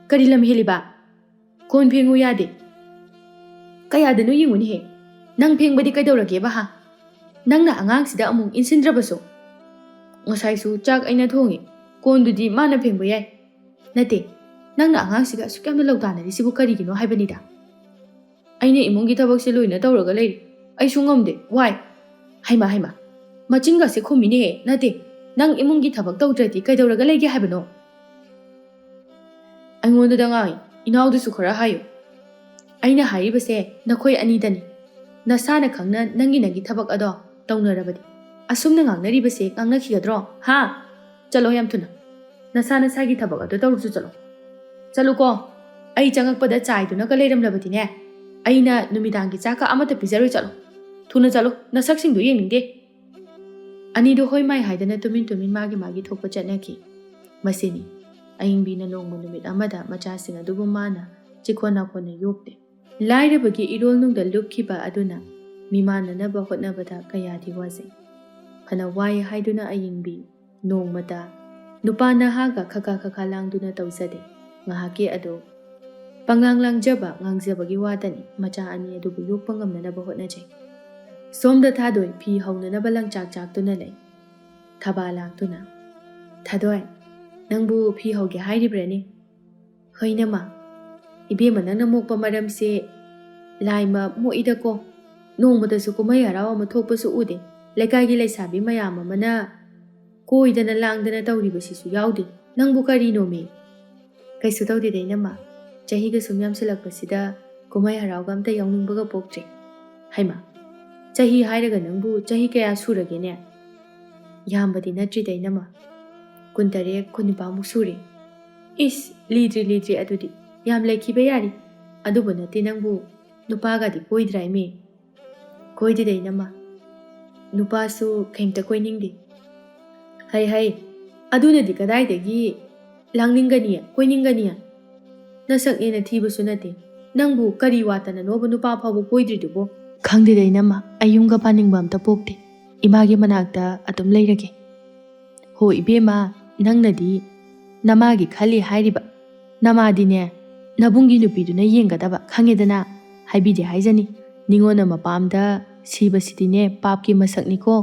ꯀꯔꯤ ꯂꯝ ꯍꯦꯜꯂꯤꯕ? ꯀꯣꯟ ꯐꯦꯡꯉꯨ ꯌꯥꯗꯦ꯫ ꯀꯌꯥꯗꯅꯣ ꯌꯦꯡꯉꯨꯅꯦꯍꯦ꯫ ꯅꯪ ꯐꯦꯡꯕꯗꯤ ꯀꯩꯗꯧꯔꯒꯦꯕ ꯍꯥ? ꯅꯪꯅ ꯑꯉꯥꯡꯁꯤꯗ ꯑꯃꯨꯛ ꯏꯟꯁꯤꯟꯗ꯭ꯔꯕꯁꯨ? ꯉꯁꯥꯏꯁꯨ ꯆꯥꯛ ꯑꯩꯅ ꯊꯣꯡꯉꯤ꯫ ꯀꯣꯟꯗꯨꯗꯤ ꯃꯥꯅ ꯐꯦꯡꯕ ꯌꯥꯏ꯫ ꯅꯠꯇꯦ, ꯅꯪꯅ ꯑꯉꯥꯡꯁꯤꯒ ꯑꯁꯨꯛ ꯌꯥꯝꯅ ꯂꯧꯇꯥꯟꯅꯔꯤꯁꯤꯕꯨ ꯀꯔꯤꯒꯤꯅꯣ ꯍꯥꯏꯕꯅꯤꯗ꯫ ꯑꯩꯅ ꯏꯃꯨꯡꯒꯤ ꯊꯕꯛꯁꯦ ꯂꯣꯏꯅ ꯇꯧꯔꯒ ꯂꯩꯔꯤ꯫ ꯑꯩꯁꯨ ꯉꯝꯗꯦ, ꯋꯥꯏ꯫ ꯍꯩꯃꯥ, ꯍꯩꯃꯥ, ꯃꯆꯤꯟꯒꯁꯦ ꯈꯨꯝꯃꯤꯅꯦꯍꯦ꯫ ꯅꯠꯇꯦ, ꯅꯪ ꯏꯃꯨꯡꯒꯤ ꯊꯕꯛ ꯇꯧꯗ꯭ꯔꯗꯤ ꯀꯩꯗꯧꯔꯒ ꯂꯩꯒꯦ ꯍꯥꯏꯕꯅꯣ?" "ꯑꯩꯉꯣꯟꯗꯗ ꯉꯥꯡꯉꯤ, ꯏꯅꯥꯎꯗꯨꯁꯨ ꯈꯔ ꯍꯥꯏꯌꯨ꯫ ꯑꯩꯅ ꯍꯥꯏꯔꯤꯕꯁꯦ ꯅꯈꯣꯏ ꯑꯅꯤꯗꯅꯤ꯫ ꯅꯁꯥꯅ ꯈꯪꯅ ꯅꯪꯒꯤ ꯅꯪꯒꯤ ꯊꯕꯛ ꯑꯗꯣ ꯇꯧꯅꯔꯕꯗꯤ ꯑꯁꯨꯝꯅ ꯉꯥꯡꯅꯔꯤꯕꯁꯦ ꯉꯥꯡꯅꯈꯤꯒꯗ꯭ꯔꯣ? ꯍꯥ? ꯆꯠꯂꯣ ꯌꯥꯝ ꯊꯨꯅ꯫ ꯅꯁꯥ ꯅꯁꯥꯒꯤ ꯊꯕꯛ ꯑꯗꯣ ꯇꯧꯔꯨꯆꯣ ꯆꯠꯂꯣ꯫ ꯆꯠꯂꯨꯀꯣ꯫ ꯑꯩ ꯆꯪꯉꯛꯄꯗ ꯆꯥꯏꯗꯨꯅꯒ ꯂꯩꯔꯝꯂꯕꯗꯤꯅꯦ, ꯑꯩꯅ ꯅꯨꯃꯤꯗꯥꯡꯒꯤ ꯆꯥꯛꯀ ꯑꯃꯠꯇ ꯄꯤꯖꯔꯣꯏ ꯆꯠꯂꯣ꯫ ꯊꯨꯅ ꯆꯠꯂꯣ, ꯅꯁꯛꯁꯤꯡꯗꯣ ꯌꯦꯡꯅꯤꯡꯗꯦ꯫" ꯑꯅꯤꯗꯣ ꯍꯣꯏ ꯃꯥꯏ ꯍꯥꯏꯗꯅ ꯇꯨꯃꯤꯟ ꯇꯨꯃꯤꯟ ꯃꯥꯒꯤ ꯃꯥꯒꯤ ꯊꯣꯛꯄ ꯆꯠꯅꯈꯤ꯫ ꯃꯁꯤꯅꯤ ꯑꯌꯤꯡꯕꯤꯅ ꯅꯣꯡꯃ ꯅꯨꯃꯤꯠ ꯑꯃꯗ ꯃꯆꯥꯁꯤꯡ ꯑꯗꯨꯕꯨ ꯃꯥꯅ ꯆꯤꯛꯈꯣꯟ ꯅꯥꯈꯣꯟꯅ ꯌꯣꯛꯇꯦ꯫ ꯂꯥꯏꯔꯕꯒꯤ ꯏꯔꯣꯜꯅꯨꯡꯗ ꯂꯨꯞꯈꯤꯕ ꯑꯗꯨꯅ ꯃꯤꯃꯥꯟꯅꯅꯕ ꯍꯣꯠꯅꯕꯗ ꯀꯌꯥꯗꯤ ꯋꯥꯖꯩ꯫ ꯐꯅ ꯋꯥꯏ ꯍꯥꯏꯗꯨꯅ ꯑꯌꯤꯡꯕꯤ ꯅꯣꯡꯃꯇ ꯅꯨꯄꯥ ꯅꯍꯥꯒ ꯈꯈꯥ ꯈꯈꯥ ꯂꯥꯡꯗꯨꯅ ꯇꯧꯖꯗꯦ꯫ ꯉꯥꯏꯍꯥꯛꯀꯤ ꯑꯗꯨ ꯄꯉꯥꯡ ꯂꯥꯡꯖꯕ, ꯉꯥꯡꯖꯕꯒꯤ ꯋꯥꯇꯅꯤ꯫ ꯃꯆꯥ ꯑꯅꯤ ꯑꯗꯨꯕꯨ ꯌꯣꯛꯄ ꯉꯝꯅꯅꯕ ꯍꯣꯠꯅꯖꯩ꯫ ꯁꯣꯝꯗ ꯊꯥꯗꯣꯏ ꯐꯤ ꯍꯧꯅꯅꯕ ꯂꯪꯆꯥꯛ ꯆꯥꯛꯇꯨꯅ ꯂꯩ꯫ ꯊꯕꯥ ꯂꯥꯛꯇꯨꯅ, "ꯊꯥꯗꯣꯏ, ꯅꯪꯕꯨ ꯐꯤ ꯍꯧꯒꯦ ꯍꯥꯏꯔꯤꯕ꯭ꯔꯥꯅꯦ?" "ꯍꯣꯏ ꯏꯅꯝꯃ꯫ ꯏꯕꯦꯝꯃ, ꯅꯪꯅ ꯃꯣꯛꯄ ꯃꯔꯝꯁꯦ ꯂꯥꯏꯃ ꯃꯣꯛꯏꯗꯀꯣ꯫ ꯅꯣꯡꯃꯇꯁꯨ ꯀꯨꯝꯍꯩ ꯍꯔꯥꯎ ꯑꯃ ꯊꯣꯛꯄꯁꯨ ꯎꯗꯦ꯫ ꯂꯩꯀꯥꯏꯒꯤ ꯂꯩꯁꯥꯕꯤ ꯃꯌꯥꯝ ꯑꯃꯅ ꯀꯣꯏꯗꯅ ꯂꯥꯡꯗꯅ ꯇꯧꯔꯤꯕꯁꯤꯁꯨ ꯌꯥꯎꯗꯦ꯫ ꯅꯪꯕꯨ ꯀꯔꯤꯅꯣꯃꯤ?" "ꯀꯩꯁꯨ ꯇꯧꯗꯦꯗ ꯏꯅꯝꯃ꯫ ꯆꯍꯤꯒ ꯁꯨꯝ ꯌꯥꯝꯁꯤꯜꯂꯛꯄꯁꯤꯗ ꯀꯨꯝꯍꯩ ꯍꯔꯥꯎꯒ ꯑꯝꯇ ꯌꯥꯎꯅꯤꯡꯕꯒ ꯄꯣꯛꯇ꯭ꯔꯦ꯫" "ꯍꯩꯃꯥ, ꯆꯍꯤ ꯍꯥꯏꯔꯒ ꯅꯪꯕꯨ ꯆꯍꯤ ꯀꯌꯥ ꯁꯨꯔꯒꯦꯅꯦ?" "ꯌꯥꯝꯕꯗꯤ ꯅꯠꯇ꯭ꯔꯤꯗ ꯏꯅꯝꯃ꯫ ꯀꯨꯟꯇꯔꯦꯠ, ꯀꯨꯟꯅꯤꯄꯥꯟꯃꯨꯛ ꯁꯨꯔꯦ꯫" "ꯏꯁ, ꯂꯤꯗ꯭ꯔꯤ ꯂꯤꯗ꯭ꯔꯤ ꯑꯗꯨꯗꯤ꯫ ꯌꯥꯝ ꯂꯩꯈꯤꯕ ꯌꯥꯔꯤ꯫ ꯑꯗꯨꯕꯨ ꯅꯠꯇꯦ, ꯅꯪꯕꯨ ꯅꯨꯄꯥꯒꯗꯤ ꯀꯣꯏꯗ꯭ꯔꯥ ꯏꯃꯦ?" "ꯀꯣꯏꯗꯦꯗ ꯏꯅꯝꯃ꯫ ꯅꯨꯄꯥꯁꯨ ꯀꯩꯝꯇ ꯀꯣꯏꯅꯤꯡꯗꯦ꯫" "ꯍꯩ ꯍꯩ, ꯑꯗꯨꯅꯗꯤ ꯀꯗꯥꯏꯗꯒꯤ ꯂꯥꯡꯅꯤꯡꯒꯅꯤ, ꯀꯣꯏꯅꯤꯡꯒꯅꯤ? ꯅꯁꯛꯅꯦꯅ ꯊꯤꯕꯁꯨ ꯅꯠꯇꯦ꯫ ꯅꯪꯕꯨ ꯀꯔꯤ ꯋꯥꯠꯇꯅꯅꯣꯕ ꯅꯨꯄꯥ ꯐꯥꯎꯕ ꯀꯣꯏꯗ꯭ꯔꯤꯗꯨꯕꯣ? ꯈꯪꯗꯦꯗ ꯏꯅꯝꯃ, ꯑꯩ ꯌꯨꯝꯒ ꯄꯥꯅꯤꯡꯕ ꯑꯝꯇ ꯄꯣꯛꯇꯦ꯫ ꯏꯃꯥꯒꯤ ꯃꯅꯥꯛꯇ ꯑꯗꯨꯝ ꯂꯩꯔꯒꯦ꯫ ꯍꯣ ꯏꯕꯦꯝꯃ, ꯅꯪꯅꯗꯤ ꯅꯃꯥꯒꯤ ꯈꯜꯂꯤ ꯍꯥꯏꯔꯤꯕ꯫ ꯅꯃꯥꯗꯤꯅꯦ, ꯅꯕꯨꯡꯒꯤ ꯅꯨꯄꯤꯗꯨꯅ ꯌꯦꯡꯒꯗꯕ, ꯈꯪꯉꯦꯗꯅ? ꯍꯥꯏꯕꯤꯗꯦ ꯍꯥꯏꯖꯅꯤ, ꯅꯤꯉꯣꯟꯅ ꯃꯄꯥꯝꯗ ꯁꯤꯕꯁꯤꯗꯤꯅꯦ ꯄꯥꯞꯀꯤ ꯃꯁꯛꯅꯤꯀꯣ꯫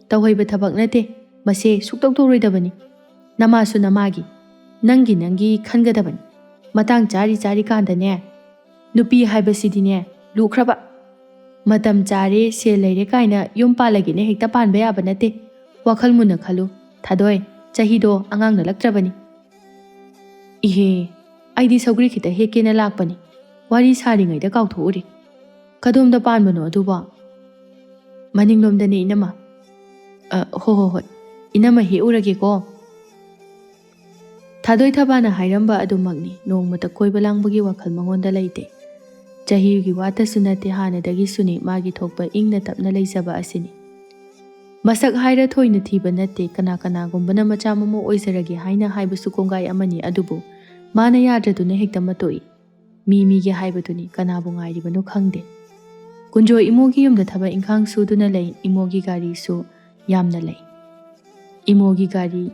ꯇꯧꯍꯩꯕ ꯊꯕꯛ ꯅꯠꯇꯦ꯫ ꯃꯁꯦ ꯁꯨꯛꯇꯧ ꯇꯧꯔꯣꯏꯗꯕꯅꯤ꯫ ꯅꯃꯥꯁꯨ ꯅꯃꯥꯒꯤ, ꯅꯪꯒꯤ ꯅꯪꯒꯤ ꯈꯟꯒꯗꯕꯅꯤ꯫ ꯃꯇꯥꯡ ꯆꯥꯔꯤ ꯆꯥꯔꯤꯀꯥꯟꯗꯅꯦ, ꯅꯨꯄꯤ ꯍꯥꯏꯕꯁꯤꯗꯤꯅꯦ ꯂꯨꯈ꯭ꯔꯕ꯫ ꯃꯇꯝ ꯆꯥꯔꯦ, ꯁꯦꯜ ꯂꯩꯔꯦ ꯀꯥꯏꯅ ꯌꯨꯝ ꯄꯥꯜꯂꯒꯦꯅ ꯍꯦꯛꯇ ꯄꯥꯟꯕ ꯌꯥꯕ ꯅꯠꯇꯦ꯫ ꯋꯥꯈꯜ ꯃꯨꯟꯅ ꯈꯜꯂꯨ꯫ ꯊꯥꯗꯣꯏ, ꯆꯍꯤꯗꯣ ꯑꯉꯥꯡ ꯅꯠꯂꯛꯇ꯭ꯔꯕꯅꯤ꯫ ꯏꯍꯦ, ꯑꯩꯗꯤ ꯁꯧꯒ꯭ꯔꯤ ꯈꯤꯇ ꯍꯦꯛꯀꯦꯅ ꯂꯥꯛꯄꯅꯤ꯫ ꯋꯥꯔꯤ ꯁꯥꯔꯤꯉꯩꯗ ꯀꯥꯎꯊꯣꯛꯎꯔꯦ꯫ ꯀꯗꯣꯝꯗ ꯄꯥꯟꯕꯅꯣ ꯑꯗꯨꯕꯣ? ꯃꯅꯤꯡꯂꯣꯝꯗꯅꯦ ꯏꯅꯝꯃ꯫ ꯑ, ꯍꯣ ꯍꯣ ꯍꯣꯏ, ꯏꯅꯝꯃ ꯍꯦꯛꯎꯔꯒꯦꯀꯣ꯫ ꯊꯥꯗꯣꯏ ꯊꯕꯥꯅ ꯍꯥꯏꯔꯝꯕ ꯑꯗꯨꯃꯛꯅꯤ꯫ ꯅꯣꯡꯃꯇ ꯀꯣꯏꯕ ꯂꯥꯡꯕꯒꯤ ꯋꯥꯈꯜ ꯃꯉꯣꯟꯗ ꯂꯩꯇꯦ꯫ ꯆꯍꯤꯒꯤ ꯋꯥꯇꯁꯨ ꯅꯠꯇꯦ, ꯍꯥꯟꯅꯗꯒꯤꯁꯨꯅꯤ ꯃꯥꯒꯤ ꯊꯣꯛꯄ ꯏꯪꯅ ꯇꯞꯅ ꯂꯩꯖꯕ ꯑꯁꯤꯅꯤ꯫ ꯃꯁꯛ ꯍꯥꯏꯔ ꯊꯣꯏꯅ ꯊꯤꯕ ꯅꯠꯇꯦ, ꯀꯅꯥ ꯀꯅꯥꯒꯨꯝꯕꯅ ꯃꯆꯥ ꯃꯃꯧ ꯑꯣꯏꯖꯔꯒꯦ ꯍꯥꯏꯅ ꯍꯥꯏꯕꯁꯨ ꯀꯣꯡꯒꯥꯏ ꯑꯃꯅꯤ, ꯑꯗꯨꯕꯨ ꯃꯥꯅ ꯌꯥꯗ꯭ꯔꯗꯨꯅ ꯍꯦꯛꯇ ꯃꯠꯇꯣꯛꯏ꯫ ꯃꯤ ꯃꯤꯒꯤ ꯍꯥꯏꯕꯗꯨꯅꯤ, ꯀꯅꯥꯕꯨ ꯉꯥꯏꯔꯤꯕꯅꯣ ꯈꯪꯗꯦ꯫ ꯀꯨꯟꯖꯣ ꯏꯃꯣꯒꯤ ꯌꯨꯝꯗ ꯊꯕꯛ ꯏꯪꯈꯥꯡ ꯁꯨꯗꯨꯅ ꯂꯩ, ꯏꯃꯣꯒꯤ ꯒꯥꯔꯤꯁꯨ ꯌꯥꯝꯅ ꯂꯩ꯫ ꯏꯃꯣꯒꯤ ꯒꯥꯔꯤ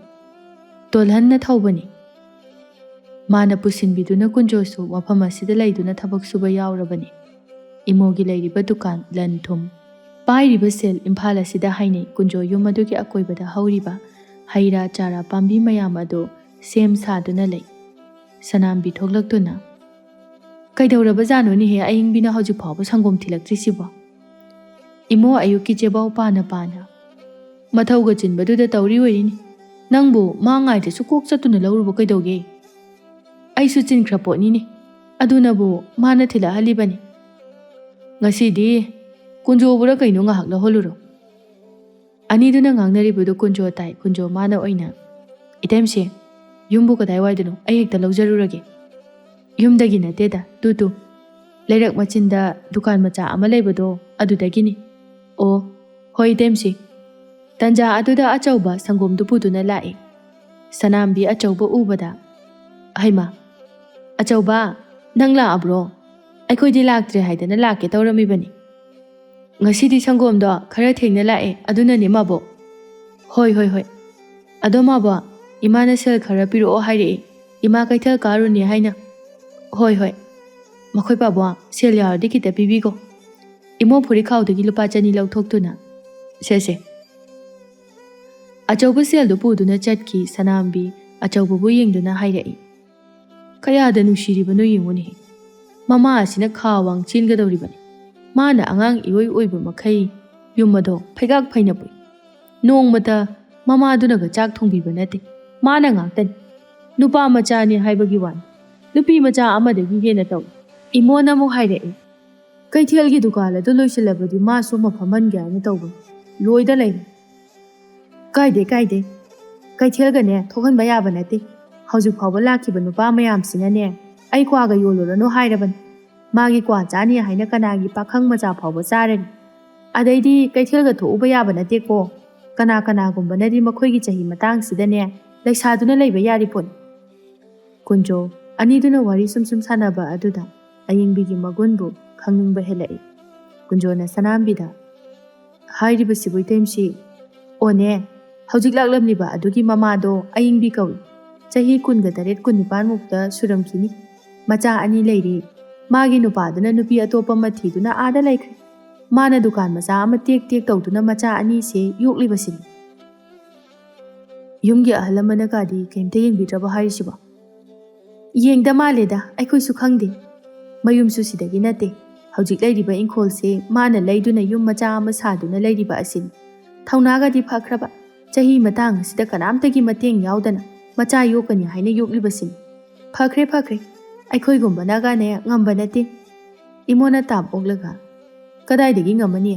ꯇꯣꯜꯍꯟꯅ ꯊꯧꯕꯅꯤ꯫ ꯃꯥꯅ ꯄꯨꯁꯤꯟꯕꯤꯗꯨꯅ ꯀꯨꯟꯖꯣꯁꯨ ꯃꯐꯝ ꯑꯁꯤꯗ ꯂꯩꯗꯨꯅ ꯊꯕꯛ ꯁꯨꯕ ꯌꯥꯎꯔꯕꯅꯤ꯫ ꯏꯃꯣꯒꯤ ꯂꯩꯔꯤꯕ ꯗꯨꯀꯥꯟ, ꯂꯟ ꯊꯨꯝ, ꯄꯥꯏꯔꯤꯕ ꯁꯦꯜ ꯏꯝꯐꯥꯜ ꯑꯁꯤꯗ ꯍꯥꯏꯅꯩ꯫ ꯀꯨꯟꯖꯣ ꯌꯨꯝ ꯑꯗꯨꯒꯤ ꯑꯀꯣꯏꯕꯗ ꯍꯧꯔꯤꯕ ꯍꯩ ꯔꯥ ꯆꯥꯔꯥ ꯄꯥꯝꯕꯤ ꯃꯌꯥꯝ ꯑꯗꯨ ꯁꯦꯝ ꯁꯥꯗꯨꯅ ꯂꯩ꯫ ꯁꯅꯥꯝꯕꯤ ꯊꯣꯛꯂꯛꯇꯨꯅ, "ꯀꯩꯗꯧꯔꯕꯖꯥꯠꯅꯣꯅꯦꯍꯦ, ꯑꯏꯪꯕꯤꯅ ꯍꯧꯖꯤꯛ ꯐꯥꯎꯕ ꯁꯪꯒꯣꯝ ꯊꯤꯜꯂꯛꯇ꯭ꯔꯤꯁꯤꯕꯣ?" "ꯏꯃꯣ, ꯑꯌꯨꯛꯀꯤ ꯆꯦꯕꯥꯎ ꯄꯥꯅ ꯄꯥꯅ ꯃꯊꯧꯒ ꯆꯤꯟꯕꯗꯨꯗ ꯇꯧꯔꯤ ꯑꯣꯏꯔꯤꯅꯤ꯫ ꯅꯪꯕꯨ ꯃꯥ ꯉꯥꯏꯗ꯭ꯔꯁꯨ ꯀꯣꯛ ꯆꯠꯇꯨꯅ ꯂꯧꯔꯨꯕ ꯀꯩꯗꯧꯒꯦ?" "ꯑꯩꯁꯨ ꯆꯤꯟꯈ꯭ꯔ ꯄꯣꯠꯅꯤꯅꯦ, ꯑꯗꯨꯅꯕꯨ ꯃꯥꯅ ꯊꯤꯜꯂꯛꯍꯜꯂꯤꯕꯅꯤ꯫ ꯉꯁꯤꯗꯤ ꯀꯨꯟꯖꯣꯕꯨꯔ ꯀꯩꯅꯣ ꯉꯥꯏꯍꯥꯛ ꯂꯧꯍꯜꯂꯨꯔꯣ꯫" ꯑꯅꯤꯗꯨꯅ ꯉꯥꯡꯅꯔꯤꯕꯗꯨ ꯀꯨꯟꯖꯣ ꯇꯥꯏ꯫ ꯀꯨꯟꯖꯣ ꯃꯥꯅ ꯑꯣꯏꯅ, "ꯏꯇꯩꯃꯁꯦ, ꯌꯨꯝꯕꯨ ꯀꯗꯥꯏꯋꯥꯏꯗꯅꯣ? ꯑꯩ ꯍꯦꯛꯇ ꯂꯧꯖꯔꯨꯔꯒꯦ꯫" "ꯌꯨꯝꯗꯒꯤ ꯅꯠꯇꯦꯗ, ꯇꯨ ꯇꯨ, ꯂꯩꯔꯛ ꯃꯆꯤꯟꯗ ꯗꯨꯀꯥꯟ ꯃꯆꯥ ꯑꯃ ꯂꯩꯕꯗꯣ, ꯑꯗꯨꯗꯒꯤꯅꯤ꯫" "ꯑꯣ, ꯍꯣꯏ ꯏꯇꯩꯃꯁꯦ꯫" ꯇꯟꯖꯥ ꯑꯗꯨꯗ ꯑꯆꯧꯕ ꯁꯪꯒꯣꯝꯗꯨ ꯄꯨꯗꯨꯅ ꯂꯥꯛꯏ꯫ ꯁꯅꯥꯝꯕꯤ ꯑꯆꯧꯕ ꯎꯕꯗ, "ꯍꯩꯃꯥ, "ꯑꯆꯧꯕ, ꯅꯪ ꯂꯥꯛꯑꯕ꯭ꯔꯣ? ꯑꯩꯈꯣꯏꯗꯤ ꯂꯥꯛꯇ꯭ꯔꯦ ꯍꯥꯏꯗꯅ ꯂꯥꯛꯀꯦ ꯇꯧꯔꯝꯃꯤꯕꯅꯤ꯫ ꯉꯁꯤꯗꯤ ꯁꯪꯒꯣꯝꯗꯣ ꯈꯔ ꯊꯦꯡꯅ ꯂꯥꯛꯑꯦ, ꯑꯗꯨꯅꯅꯦ ꯃꯥꯕꯣꯛ꯫" "ꯍꯣꯏ, ꯍꯣꯏ, ꯍꯣꯏ꯫ ꯑꯗꯣ ꯃꯥꯕꯣꯛ, ꯏꯃꯥꯅ ꯁꯦꯜ ꯈꯔ ꯄꯤꯔꯛꯑꯣ ꯍꯥꯏꯔꯛꯑꯦ, ꯏꯃꯥ ꯀꯩꯊꯦꯜ ꯀꯥꯔꯨꯅꯤ ꯍꯥꯏꯅ꯫" "ꯍꯣꯏ, ꯍꯣꯏ꯫ ꯃꯈꯣꯏ ꯄꯥꯕꯨꯡ, ꯁꯦꯜ ꯌꯥꯎꯔꯗꯤ ꯈꯤꯇ ꯄꯤꯕꯤꯈꯣ꯫ ꯏꯃꯣ ꯐꯨꯔꯤꯠꯈꯥꯎꯗꯒꯤ ꯂꯨꯄꯥ ꯆꯅꯤ ꯂꯧꯊꯣꯛꯇꯨꯅ, ꯁꯦ, ꯁꯦ꯫" ꯑꯆꯧꯕ ꯁꯦꯜꯗꯨ ꯄꯨꯗꯨꯅ ꯆꯠꯈꯤ꯫ ꯁꯅꯥꯝꯕꯤ ꯑꯆꯧꯕꯕꯨ ꯌꯦꯡꯗꯨꯅ ꯍꯥꯏꯔꯛꯏ, "ꯀꯌꯥꯗ ꯅꯨꯡꯁꯤꯔꯤꯕꯅꯣ ꯌꯦꯡꯉꯨꯅꯦ꯫ ꯃꯃꯥ ꯑꯁꯤꯅ ꯈꯥ ꯋꯥꯡ ꯆꯦꯟꯒꯗꯧꯔꯤꯕꯅꯤ꯫ ꯃꯥꯅ ꯑꯉꯥꯡ ꯏꯑꯣꯏ ꯑꯣꯏꯕ ꯃꯈꯩ ꯌꯨꯝ ꯑꯗꯣ ꯐꯩꯒꯥꯛ ꯐꯩꯅ ꯄꯨꯏ꯫ ꯅꯣꯡꯃꯇ ꯃꯃꯥꯗꯨꯅꯒ ꯆꯥꯛ ꯊꯣꯡꯕꯤꯕ ꯅꯠꯇꯦ꯫ ꯃꯥꯅ ꯉꯥꯛꯇꯅꯤ꯫ ꯅꯨꯄꯥ ꯃꯆꯥꯅꯤ ꯍꯥꯏꯕꯒꯤ ꯋꯥꯅꯤ꯫ ꯅꯨꯄꯤ ꯃꯆꯥ ꯑꯃꯗꯒꯤ ꯍꯦꯟꯅ ꯇꯧꯏ꯫" ꯏꯃꯣꯅ ꯑꯃꯨꯛ ꯍꯥꯏꯔꯛꯏ, "ꯀꯩꯊꯦꯜꯒꯤ ꯗꯨꯀꯥꯟ ꯑꯗꯨ ꯂꯣꯏꯁꯤꯜꯂꯕꯗꯤ ꯃꯥꯁꯨ ꯑꯃ ꯐꯝꯍꯟꯒꯦ ꯍꯥꯏꯅ ꯇꯧꯕꯅꯤ꯫ ꯂꯣꯏꯗ ꯂꯩꯔꯦ꯫" "ꯀꯥꯏꯗꯦ, ꯀꯥꯏꯗꯦ꯫ ꯀꯩꯊꯦꯜꯒꯅꯦ ꯊꯣꯛꯍꯟꯕ ꯌꯥꯕ ꯅꯠꯇꯦ꯫ ꯍꯧꯖꯤꯛ ꯐꯥꯎꯕ ꯂꯥꯛꯈꯤꯕ ꯅꯨꯄꯥ ꯃꯌꯥꯝꯁꯤꯅꯅꯦ ꯑꯩ ꯀ꯭ꯋꯥꯒ ꯌꯣꯜꯂꯨꯔꯅꯨ ꯍꯥꯏꯔꯕꯅꯤ꯫ ꯃꯥꯒꯤ ꯀ꯭ꯋꯥ ꯆꯥꯅꯤ ꯍꯥꯏꯅ ꯀꯅꯥꯒꯤ ꯄꯥꯈꯪ ꯃꯆꯥ ꯐꯥꯎꯕ ꯆꯥꯔꯅꯤ꯫ ꯑꯗꯩꯗꯤ ꯀꯩꯊꯦꯜꯒ ꯊꯣꯛꯎꯕ ꯌꯥꯕ ꯅꯠꯇꯦꯀꯣ꯫ ꯀꯅꯥ ꯀꯅꯥꯒꯨꯝꯕꯅꯗꯤ ꯃꯈꯣꯏꯒꯤ ꯆꯍꯤ ꯃꯇꯥꯡꯁꯤꯗꯅꯦ ꯂꯩꯁꯥꯗꯨꯅ ꯂꯩꯕ ꯌꯥꯔꯤ ꯄꯣꯠꯅꯤ꯫" ꯀꯨꯟꯖꯣ ꯑꯅꯤꯗꯨꯅ ꯋꯥꯔꯤ ꯁꯨꯝ ꯁꯨꯝ ꯁꯥꯟꯅꯕ ꯑꯗꯨꯗ ꯑꯌꯤꯡꯕꯤꯒꯤ ꯃꯒꯨꯟꯕꯨ ꯈꯪꯅꯤꯡꯕ ꯍꯦꯜꯂꯛꯏ꯫ ꯀꯨꯟꯖꯣꯅ ꯁꯅꯥꯝꯕꯤꯗ, "ꯍꯥꯏꯔꯤꯕꯁꯤꯕꯨ ꯏꯇꯩꯃꯁꯤ?" "ꯑꯣꯅꯦ, ꯍꯧꯖꯤꯛ ꯂꯥꯛꯂꯝꯂꯤꯕ ꯑꯗꯨꯒꯤ ꯃꯃꯥꯗꯣ ꯑꯌꯤꯡꯕꯤ ꯀꯧꯏ꯫ ꯆꯍꯤ ꯀꯨꯟꯒ ꯇꯔꯦꯠ, ꯀꯨꯟꯅꯤꯄꯥꯟ ꯃꯨꯛꯇ ꯁꯨꯔꯝꯈꯤꯅꯤ꯫ ꯃꯆꯥ ꯑꯅꯤ ꯂꯩꯔꯦ꯫ ꯃꯥꯒꯤ ꯅꯨꯄꯥꯗꯨꯅ ꯅꯨꯄꯤ ꯑꯇꯣꯞꯄ ꯑꯃ ꯊꯤꯗꯨꯅ ꯑꯥꯗ ꯂꯩꯈ꯭ꯔꯦ꯫ ꯃꯥꯅ ꯗꯨꯀꯥꯟ ꯃꯆꯥ ꯑꯃ ꯇꯦꯛ ꯇꯦꯛ ꯇꯧꯗꯨꯅ ꯃꯆꯥ ꯑꯅꯤꯁꯦ ꯌꯣꯛꯂꯤꯕꯁꯤꯅꯤ꯫" "ꯌꯨꯝꯒꯤ ꯑꯍꯜ ꯂꯃꯟꯅꯒꯗꯤ ꯀꯩꯝꯇ ꯌꯦꯡꯕꯤꯗ꯭ꯔꯕ ꯍꯥꯏꯔꯤꯁꯤꯕꯣ?" "ꯌꯦꯡꯗ ꯃꯥꯜꯂꯦꯗ, ꯑꯩꯈꯣꯏꯁꯨ ꯈꯪꯗꯦ꯫ ꯃꯌꯨꯝꯁꯨ ꯁꯤꯗꯒꯤ ꯅꯠꯇꯦ꯫ ꯍꯧꯖꯤꯛ ꯂꯩꯔꯤꯕ ꯏꯪꯈꯣꯜꯁꯦ ꯃꯥꯅ ꯂꯩꯗꯨꯅ ꯌꯨꯝ ꯃꯆꯥ ꯑꯃ ꯁꯥꯗꯨꯅ ꯂꯩꯔꯤꯕ ꯑꯁꯤꯅꯤ꯫ ꯊꯧꯅꯥꯒꯗꯤ ꯐꯈ꯭ꯔꯕ, ꯆꯍꯤ ꯃꯇꯥꯡ ꯑꯁꯤꯗ ꯀꯅꯥꯝꯇꯒꯤ ꯃꯇꯦꯡ ꯌꯥꯎꯗꯅ ꯃꯆꯥ ꯌꯣꯛꯀꯅꯤ ꯍꯥꯏꯅ ꯌꯣꯛꯂꯤꯕꯁꯤꯅꯤ꯫ ꯐꯈ꯭ꯔꯦ, ꯐꯈ꯭ꯔꯦ, ꯑꯩꯈꯣꯏꯒꯨꯝꯕꯅꯒꯅꯦ ꯉꯝꯕ ꯅꯠꯇꯦ꯫" ꯏꯃꯣꯅ ꯇꯥꯞ ꯑꯣꯛꯂꯒ, "ꯀꯗꯥꯏꯗꯒꯤ ꯉꯝꯃꯅꯤ?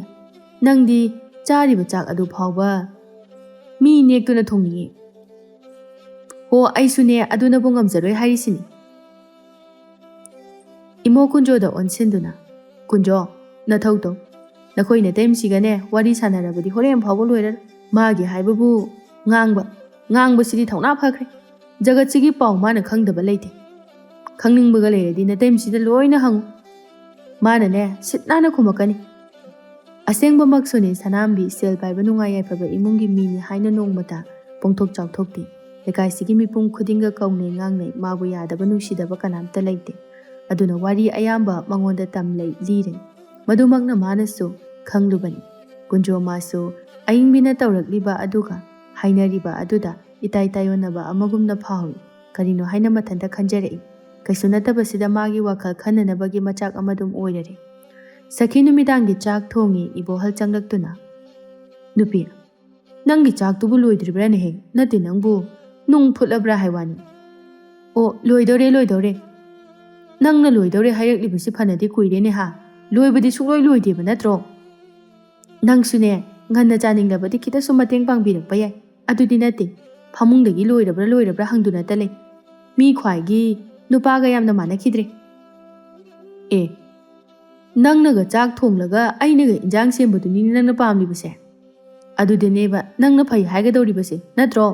ꯅꯪꯗꯤ ꯆꯥꯔꯤꯕ ꯆꯥꯛ ꯑꯗꯨ ꯐꯥꯎꯕ ꯃꯤ ꯅꯦꯛꯇꯨꯅ ꯊꯣꯡꯅꯤꯡꯉꯤ꯫" "ꯍꯣ, ꯑꯩꯁꯨꯅꯦ, ꯑꯗꯨꯅꯕꯨ ꯉꯝꯖꯔꯣꯏ ꯍꯥꯏꯔꯤꯁꯤꯅꯤ꯫" ꯏꯃꯣ ꯀꯨꯟꯖꯣꯗ ꯑꯣꯟꯁꯤꯟꯗꯨꯅ, "ꯀꯨꯟꯖꯣ, ꯅꯊꯧ ꯇꯧ꯫ ꯅꯈꯣꯏ ꯅꯇꯩꯃꯁꯤꯒꯅꯦ ꯋꯥꯔꯤ ꯁꯥꯟꯅꯔꯕꯗꯤ ꯍꯣꯔꯦꯟ ꯐꯥꯎꯕ ꯂꯣꯏꯔꯔꯣꯏ꯫ ꯃꯥꯒꯤ ꯍꯥꯏꯕꯕꯨ ꯉꯥꯡꯕ, ꯉꯥꯡꯕꯁꯤꯗꯤ ꯊꯧꯅꯥ ꯐꯈ꯭ꯔꯦ꯫ ꯖꯒꯠꯁꯤꯒꯤ ꯄꯥꯎ ꯃꯥꯅ ꯈꯪꯗꯕ ꯂꯩꯇꯦ꯫ "ꯈꯪꯅꯤꯡꯕꯒ ꯂꯩꯔꯗꯤ ꯅꯇꯩꯃꯁꯤꯗ ꯂꯣꯏꯅ ꯍꯪꯉꯨ꯫ ꯃꯥꯅꯅꯦ ꯁꯤꯠ ꯅꯥꯟꯅ ꯈꯨꯝꯃꯛꯀꯅꯤ꯫" ꯑꯁꯦꯡꯕꯃꯛꯁꯨꯅꯦ ꯁꯅꯥꯝꯕꯤ ꯁꯦꯜ ꯄꯥꯏꯕ ꯅꯨꯡꯉꯥꯏ ꯌꯥꯏꯐꯕ ꯏꯃꯨꯡꯒꯤ ꯃꯤꯅꯤ ꯍꯥꯏꯅ ꯅꯣꯡꯃꯇ ꯄꯣꯡꯊꯣꯛ ꯆꯥꯎꯊꯣꯛꯇꯦ꯫ ꯂꯩꯀꯥꯏꯁꯤꯒꯤ ꯃꯤꯄꯨꯝ ꯈꯨꯗꯤꯡꯒ ꯀꯧꯅꯩ ꯉꯥꯡꯅꯩ, ꯃꯥꯕꯨ ꯌꯥꯗꯕ ꯅꯨꯡꯁꯤꯗꯕ ꯀꯅꯥꯝꯇ ꯂꯩꯇꯦ꯫ ꯑꯗꯨꯅ ꯋꯥꯔꯤ ꯑꯌꯥꯝꯕ ꯃꯉꯣꯟꯗ ꯇꯝꯂꯩ ꯂꯤꯔꯦ꯫ ꯃꯗꯨꯃꯛꯅ ꯃꯥꯅꯁꯨ ꯈꯪꯂꯨꯕꯅꯤ꯫ ꯀꯨꯟꯖꯣ ꯃꯥꯁꯨ ꯑꯏꯪꯕꯤꯅ ꯇꯧꯔꯛꯂꯤꯕ ꯑꯗꯨꯒ ꯍꯥꯏꯅꯔꯤꯕ ꯑꯗꯨꯗ ꯏꯇꯥꯏ ꯇꯥꯏꯌꯣꯟꯅꯕ ꯑꯃꯒꯨꯝꯅ ꯐꯥꯎꯏ꯫ ꯀꯔꯤꯅꯣ ꯍꯥꯏꯅ ꯃꯊꯟꯇ ꯈꯟꯖꯔꯛꯏ꯫ ꯀꯩꯁꯨ ꯅꯠꯇꯕꯁꯤꯗ ꯃꯥꯒꯤ ꯋꯥꯈꯜ ꯈꯟꯅꯅꯕꯒꯤ ꯃꯆꯥꯛ ꯑꯃꯗꯨꯝ ꯑꯣꯏꯔꯔꯦ꯫ ꯁꯈꯤ ꯅꯨꯃꯤꯗꯥꯡꯒꯤ ꯆꯥꯛ ꯊꯣꯡꯉꯤ꯫ ꯏꯕꯣꯍꯜ ꯆꯪꯂꯛꯇꯨꯅ, "ꯅꯨꯄꯤ, ꯅꯪꯒꯤ ꯆꯥꯛꯇꯨꯕꯨ ꯂꯣꯏꯗ꯭ꯔꯤꯕ꯭ꯔꯥꯅꯦꯍꯦ? ꯅꯠꯇꯦ ꯅꯪꯕꯨ, ꯅꯨꯡ ꯐꯨꯠꯂꯕ꯭ꯔꯥ ꯍꯥꯏ ꯋꯥꯅꯤ꯫" "ꯑꯣ, ꯂꯣꯏꯗꯧꯔꯦ, ꯂꯣꯏꯗꯧꯔꯦ꯫ ꯅꯪꯅ ꯂꯣꯏꯗꯧꯔꯦ ꯍꯥꯏꯔꯛꯂꯤꯕꯁꯤ ꯐꯅꯗꯤ ꯀꯨꯏꯔꯦꯅꯦ ꯍꯥ? ꯂꯣꯏꯕꯗꯤ ꯁꯨꯡꯂꯣꯏ ꯂꯣꯏꯗꯦꯕ ꯅꯠꯇ꯭ꯔꯣ? ꯅꯪꯁꯨꯅꯦ, ꯉꯟꯅ ꯆꯥꯅꯤꯡꯂꯕꯗꯤ ꯈꯤꯇꯁꯨ ꯃꯇꯦꯡ ꯄꯥꯡꯕꯤꯔꯛꯄ ꯌꯥꯏ꯫ ꯑꯗꯨꯗꯤ ꯅꯠꯇꯦ, ꯐꯃꯨꯡꯗꯒꯤ ꯂꯣꯏꯔꯕ꯭ꯔꯥ ꯂꯣꯏꯔꯕ꯭ꯔꯥ ꯍꯪꯗꯨꯅꯇ ꯂꯩ꯫ ꯃꯤ ꯈ꯭ꯋꯥꯏꯒꯤ ꯅꯨꯄꯥꯒ ꯌꯥꯝꯅ ꯃꯥꯟꯅꯈꯤꯗ꯭ꯔꯦ꯫" "ꯑꯦ, ꯅꯪꯅꯒ ꯆꯥꯛ ꯊꯣꯡꯂꯒ ꯑꯩꯅꯒ ꯏꯟꯖꯥꯡ ꯁꯦꯝꯕꯗꯨꯅꯤꯅꯦ ꯅꯪꯅ ꯄꯥꯝꯂꯤꯕꯁꯦ? ꯑꯗꯨꯗꯅꯦꯕ ꯅꯪꯅ ꯐꯩ ꯍꯥꯏꯒꯗꯧꯔꯤꯕꯁꯦ, ꯅꯠꯇ꯭ꯔꯣ?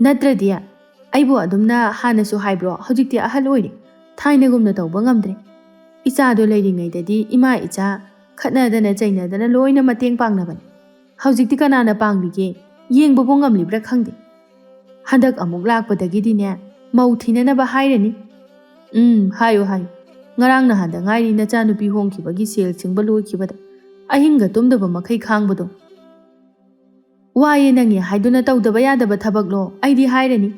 ꯅꯠꯇ꯭ꯔꯗꯤ ꯑꯩꯕꯨ ꯑꯗꯨꯝꯅ ꯍꯥꯟꯅꯁꯨ ꯍꯥꯏꯕ꯭ꯔꯣ? ꯍꯧꯖꯤꯛꯇꯤ ꯑꯍꯜ ꯑꯣꯏꯔꯦ, ꯊꯥꯏꯅꯒꯨꯝꯅ ꯇꯧꯕ ꯉꯝꯗ꯭ꯔꯦ꯫ ꯏꯆꯥꯗꯣ ꯂꯩꯔꯤꯉꯩꯗꯗꯤ ꯏꯃꯥ ꯏꯆꯥ ꯈꯠꯅꯗꯅ ꯆꯩꯅꯗꯅ ꯂꯣꯏꯅ ꯃꯇꯦꯡ ꯄꯥꯡꯅꯕꯅꯤ꯫ ꯍꯧꯖꯤꯛꯇꯤ ꯀꯅꯥꯅ ꯄꯥꯡꯂꯤꯒꯦ? ꯌꯦꯡꯕꯕꯨ ꯉꯝꯂꯤꯕ꯭ꯔꯥ ꯈꯪꯗꯦ꯫ ꯍꯟꯗꯛ ꯑꯃꯨꯛ ꯂꯥꯛꯄꯗꯒꯤꯗꯤꯅꯦ, ꯃꯧ ꯊꯤꯅꯅꯕ ꯍꯥꯏꯔꯅꯤ꯫" "ꯎꯝ, ꯍꯥꯏꯌꯨ, ꯍꯥꯏꯌꯨ꯫ ꯉꯔꯥꯡ ꯅꯍꯥꯟꯗ ꯉꯥꯏꯔꯤ ꯅꯆꯥꯅꯨꯄꯤ ꯍꯣꯡꯈꯤꯕꯒꯤ ꯁꯦꯜ ꯁꯤꯡꯕ ꯂꯣꯏꯈꯤꯕꯗ ꯑꯍꯤꯡꯒ ꯇꯨꯝꯗꯕ ꯃꯈꯩ ꯈꯥꯡꯕꯗꯣ꯫ ꯋꯥꯏꯌꯦ ꯅꯪꯉꯦ ꯍꯥꯏꯗꯨꯅ ꯇꯧꯗꯕ ꯌꯥꯗꯕ ꯊꯕꯛꯂꯣ? ꯑꯩꯗꯤ ꯍꯥꯏꯔꯅꯤ꯫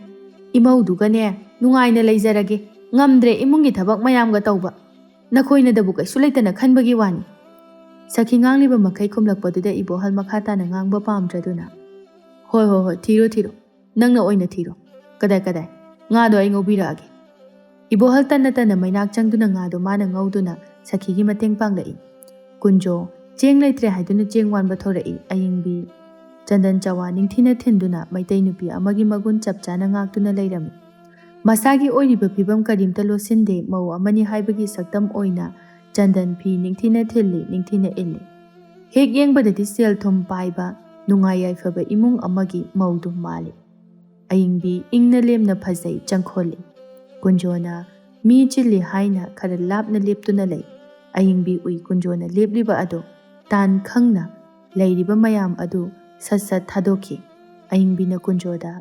ꯏꯃꯧꯗꯨꯒꯅꯦ ꯅꯨꯡꯉꯥꯏꯅ ꯂꯩꯖꯔꯒꯦ꯫ ꯉꯝꯗ꯭ꯔꯦ ꯏꯃꯨꯡꯒꯤ ꯊꯕꯛ ꯃꯌꯥꯝꯒ ꯇꯧꯕ꯫ ꯅꯈꯣꯏꯅꯗꯕꯨ ꯀꯩꯁꯨ ꯂꯩꯇꯅ ꯈꯟꯕꯒꯤ ꯋꯥꯅꯤ꯫" ꯁꯈꯤ ꯉꯥꯡꯂꯤꯕ ꯃꯈꯩ ꯈꯨꯝꯂꯛꯄꯗꯨꯗ ꯏꯕꯣꯍꯜ ꯃꯈꯥ ꯇꯥꯅ ꯉꯥꯡꯕ ꯄꯥꯝꯗ꯭ꯔꯗꯨꯅ, "ꯍꯣꯏ, ꯍꯣꯏ, ꯍꯣꯏ, ꯊꯤꯔꯣ, ꯊꯤꯔꯣ꯫ ꯅꯪꯅ ꯑꯣꯏꯅ ꯊꯤꯔꯣ꯫ ꯀꯗꯥꯏ, ꯀꯗꯥꯏ? ꯉꯥꯗꯣ ꯑꯩ ꯉꯧꯕꯤꯔꯛꯑꯒꯦ꯫" ꯏꯕꯣꯍꯜ ꯇꯟꯅ ꯇꯟꯅ ꯃꯩꯅꯥꯛ ꯆꯪꯗꯨꯅ ꯉꯥꯗꯣ ꯃꯥꯅ ꯉꯧꯗꯨꯅ ꯁꯈꯤꯒꯤ ꯃꯇꯦꯡ ꯄꯥꯡꯂꯛꯏ꯫ ꯀꯨꯟꯖꯣ ꯆꯦꯡ ꯂꯩꯇ꯭ꯔꯦ ꯍꯥꯏꯗꯨꯅ ꯆꯦꯡ ꯋꯥꯟꯕ ꯊꯣꯔꯛꯏ꯫ ꯑꯌꯤꯡꯕꯤ ꯆꯟꯗꯟ ꯆꯋꯥ ꯅꯤꯡꯊꯤꯅ ꯊꯤꯟꯗꯨꯅ ꯃꯩꯇꯩ ꯅꯨꯄꯤ ꯑꯃꯒꯤ ꯃꯒꯨꯟ ꯆꯞ ꯆꯥꯅ ꯉꯥꯛꯇꯨꯅ ꯂꯩꯔꯝꯃꯤ꯫ ꯃꯁꯥꯒꯤ ꯑꯣꯏꯔꯤꯕ ꯐꯤꯕꯝ ꯀꯔꯤꯝꯇ ꯂꯣꯠꯁꯤꯟꯗꯦ, ꯃꯧ ꯑꯃꯅꯤ ꯍꯥꯏꯕꯒꯤ ꯁꯛꯇꯝ ꯑꯣꯏꯅ ꯆꯟꯗꯟ ꯐꯤ ꯅꯤꯡꯊꯤꯅ ꯊꯤꯜꯂꯤ, ꯅꯤꯡꯊꯤꯅ ꯏꯜꯂꯤ꯫ ꯍꯦꯛ ꯌꯦꯡꯕꯗꯗꯤ ꯁꯦꯜ ꯊꯨꯝ ꯄꯥꯏꯕ, ꯅꯨꯡꯉꯥꯏ ꯌꯥꯏꯐꯕ ꯏꯃꯨꯡ ꯑꯃꯒꯤ ꯃꯧꯗꯨ ꯃꯥꯜꯂꯤ꯫ ꯑꯌꯤꯡꯕꯤ ꯏꯪꯅ ꯂꯦꯝꯅ ꯐꯖꯩ, ꯆꯪꯈꯣꯜꯂꯤ꯫ ꯀꯨꯟꯖꯣꯅ ꯃꯤ ꯆꯤꯜꯂꯤ ꯍꯥꯏꯅ ꯈꯔ ꯂꯥꯞꯅ ꯂꯦꯞꯇꯨꯅ ꯂꯩ꯫ ꯑꯌꯤꯡꯕꯤ ꯎꯏ ꯀꯨꯟꯖꯣꯅ ꯂꯦꯞꯂꯤꯕ ꯑꯗꯨ꯫ ꯇꯥꯟ ꯈꯪꯅ ꯂꯩꯔꯤꯕ ꯃꯌꯥꯝ ꯑꯗꯨ ꯁꯠ ꯁꯠ ꯊꯥꯗꯣꯛꯈꯤ꯫ ꯑꯌꯤꯡꯕꯤꯅ ꯀꯨꯟꯖꯣꯗ,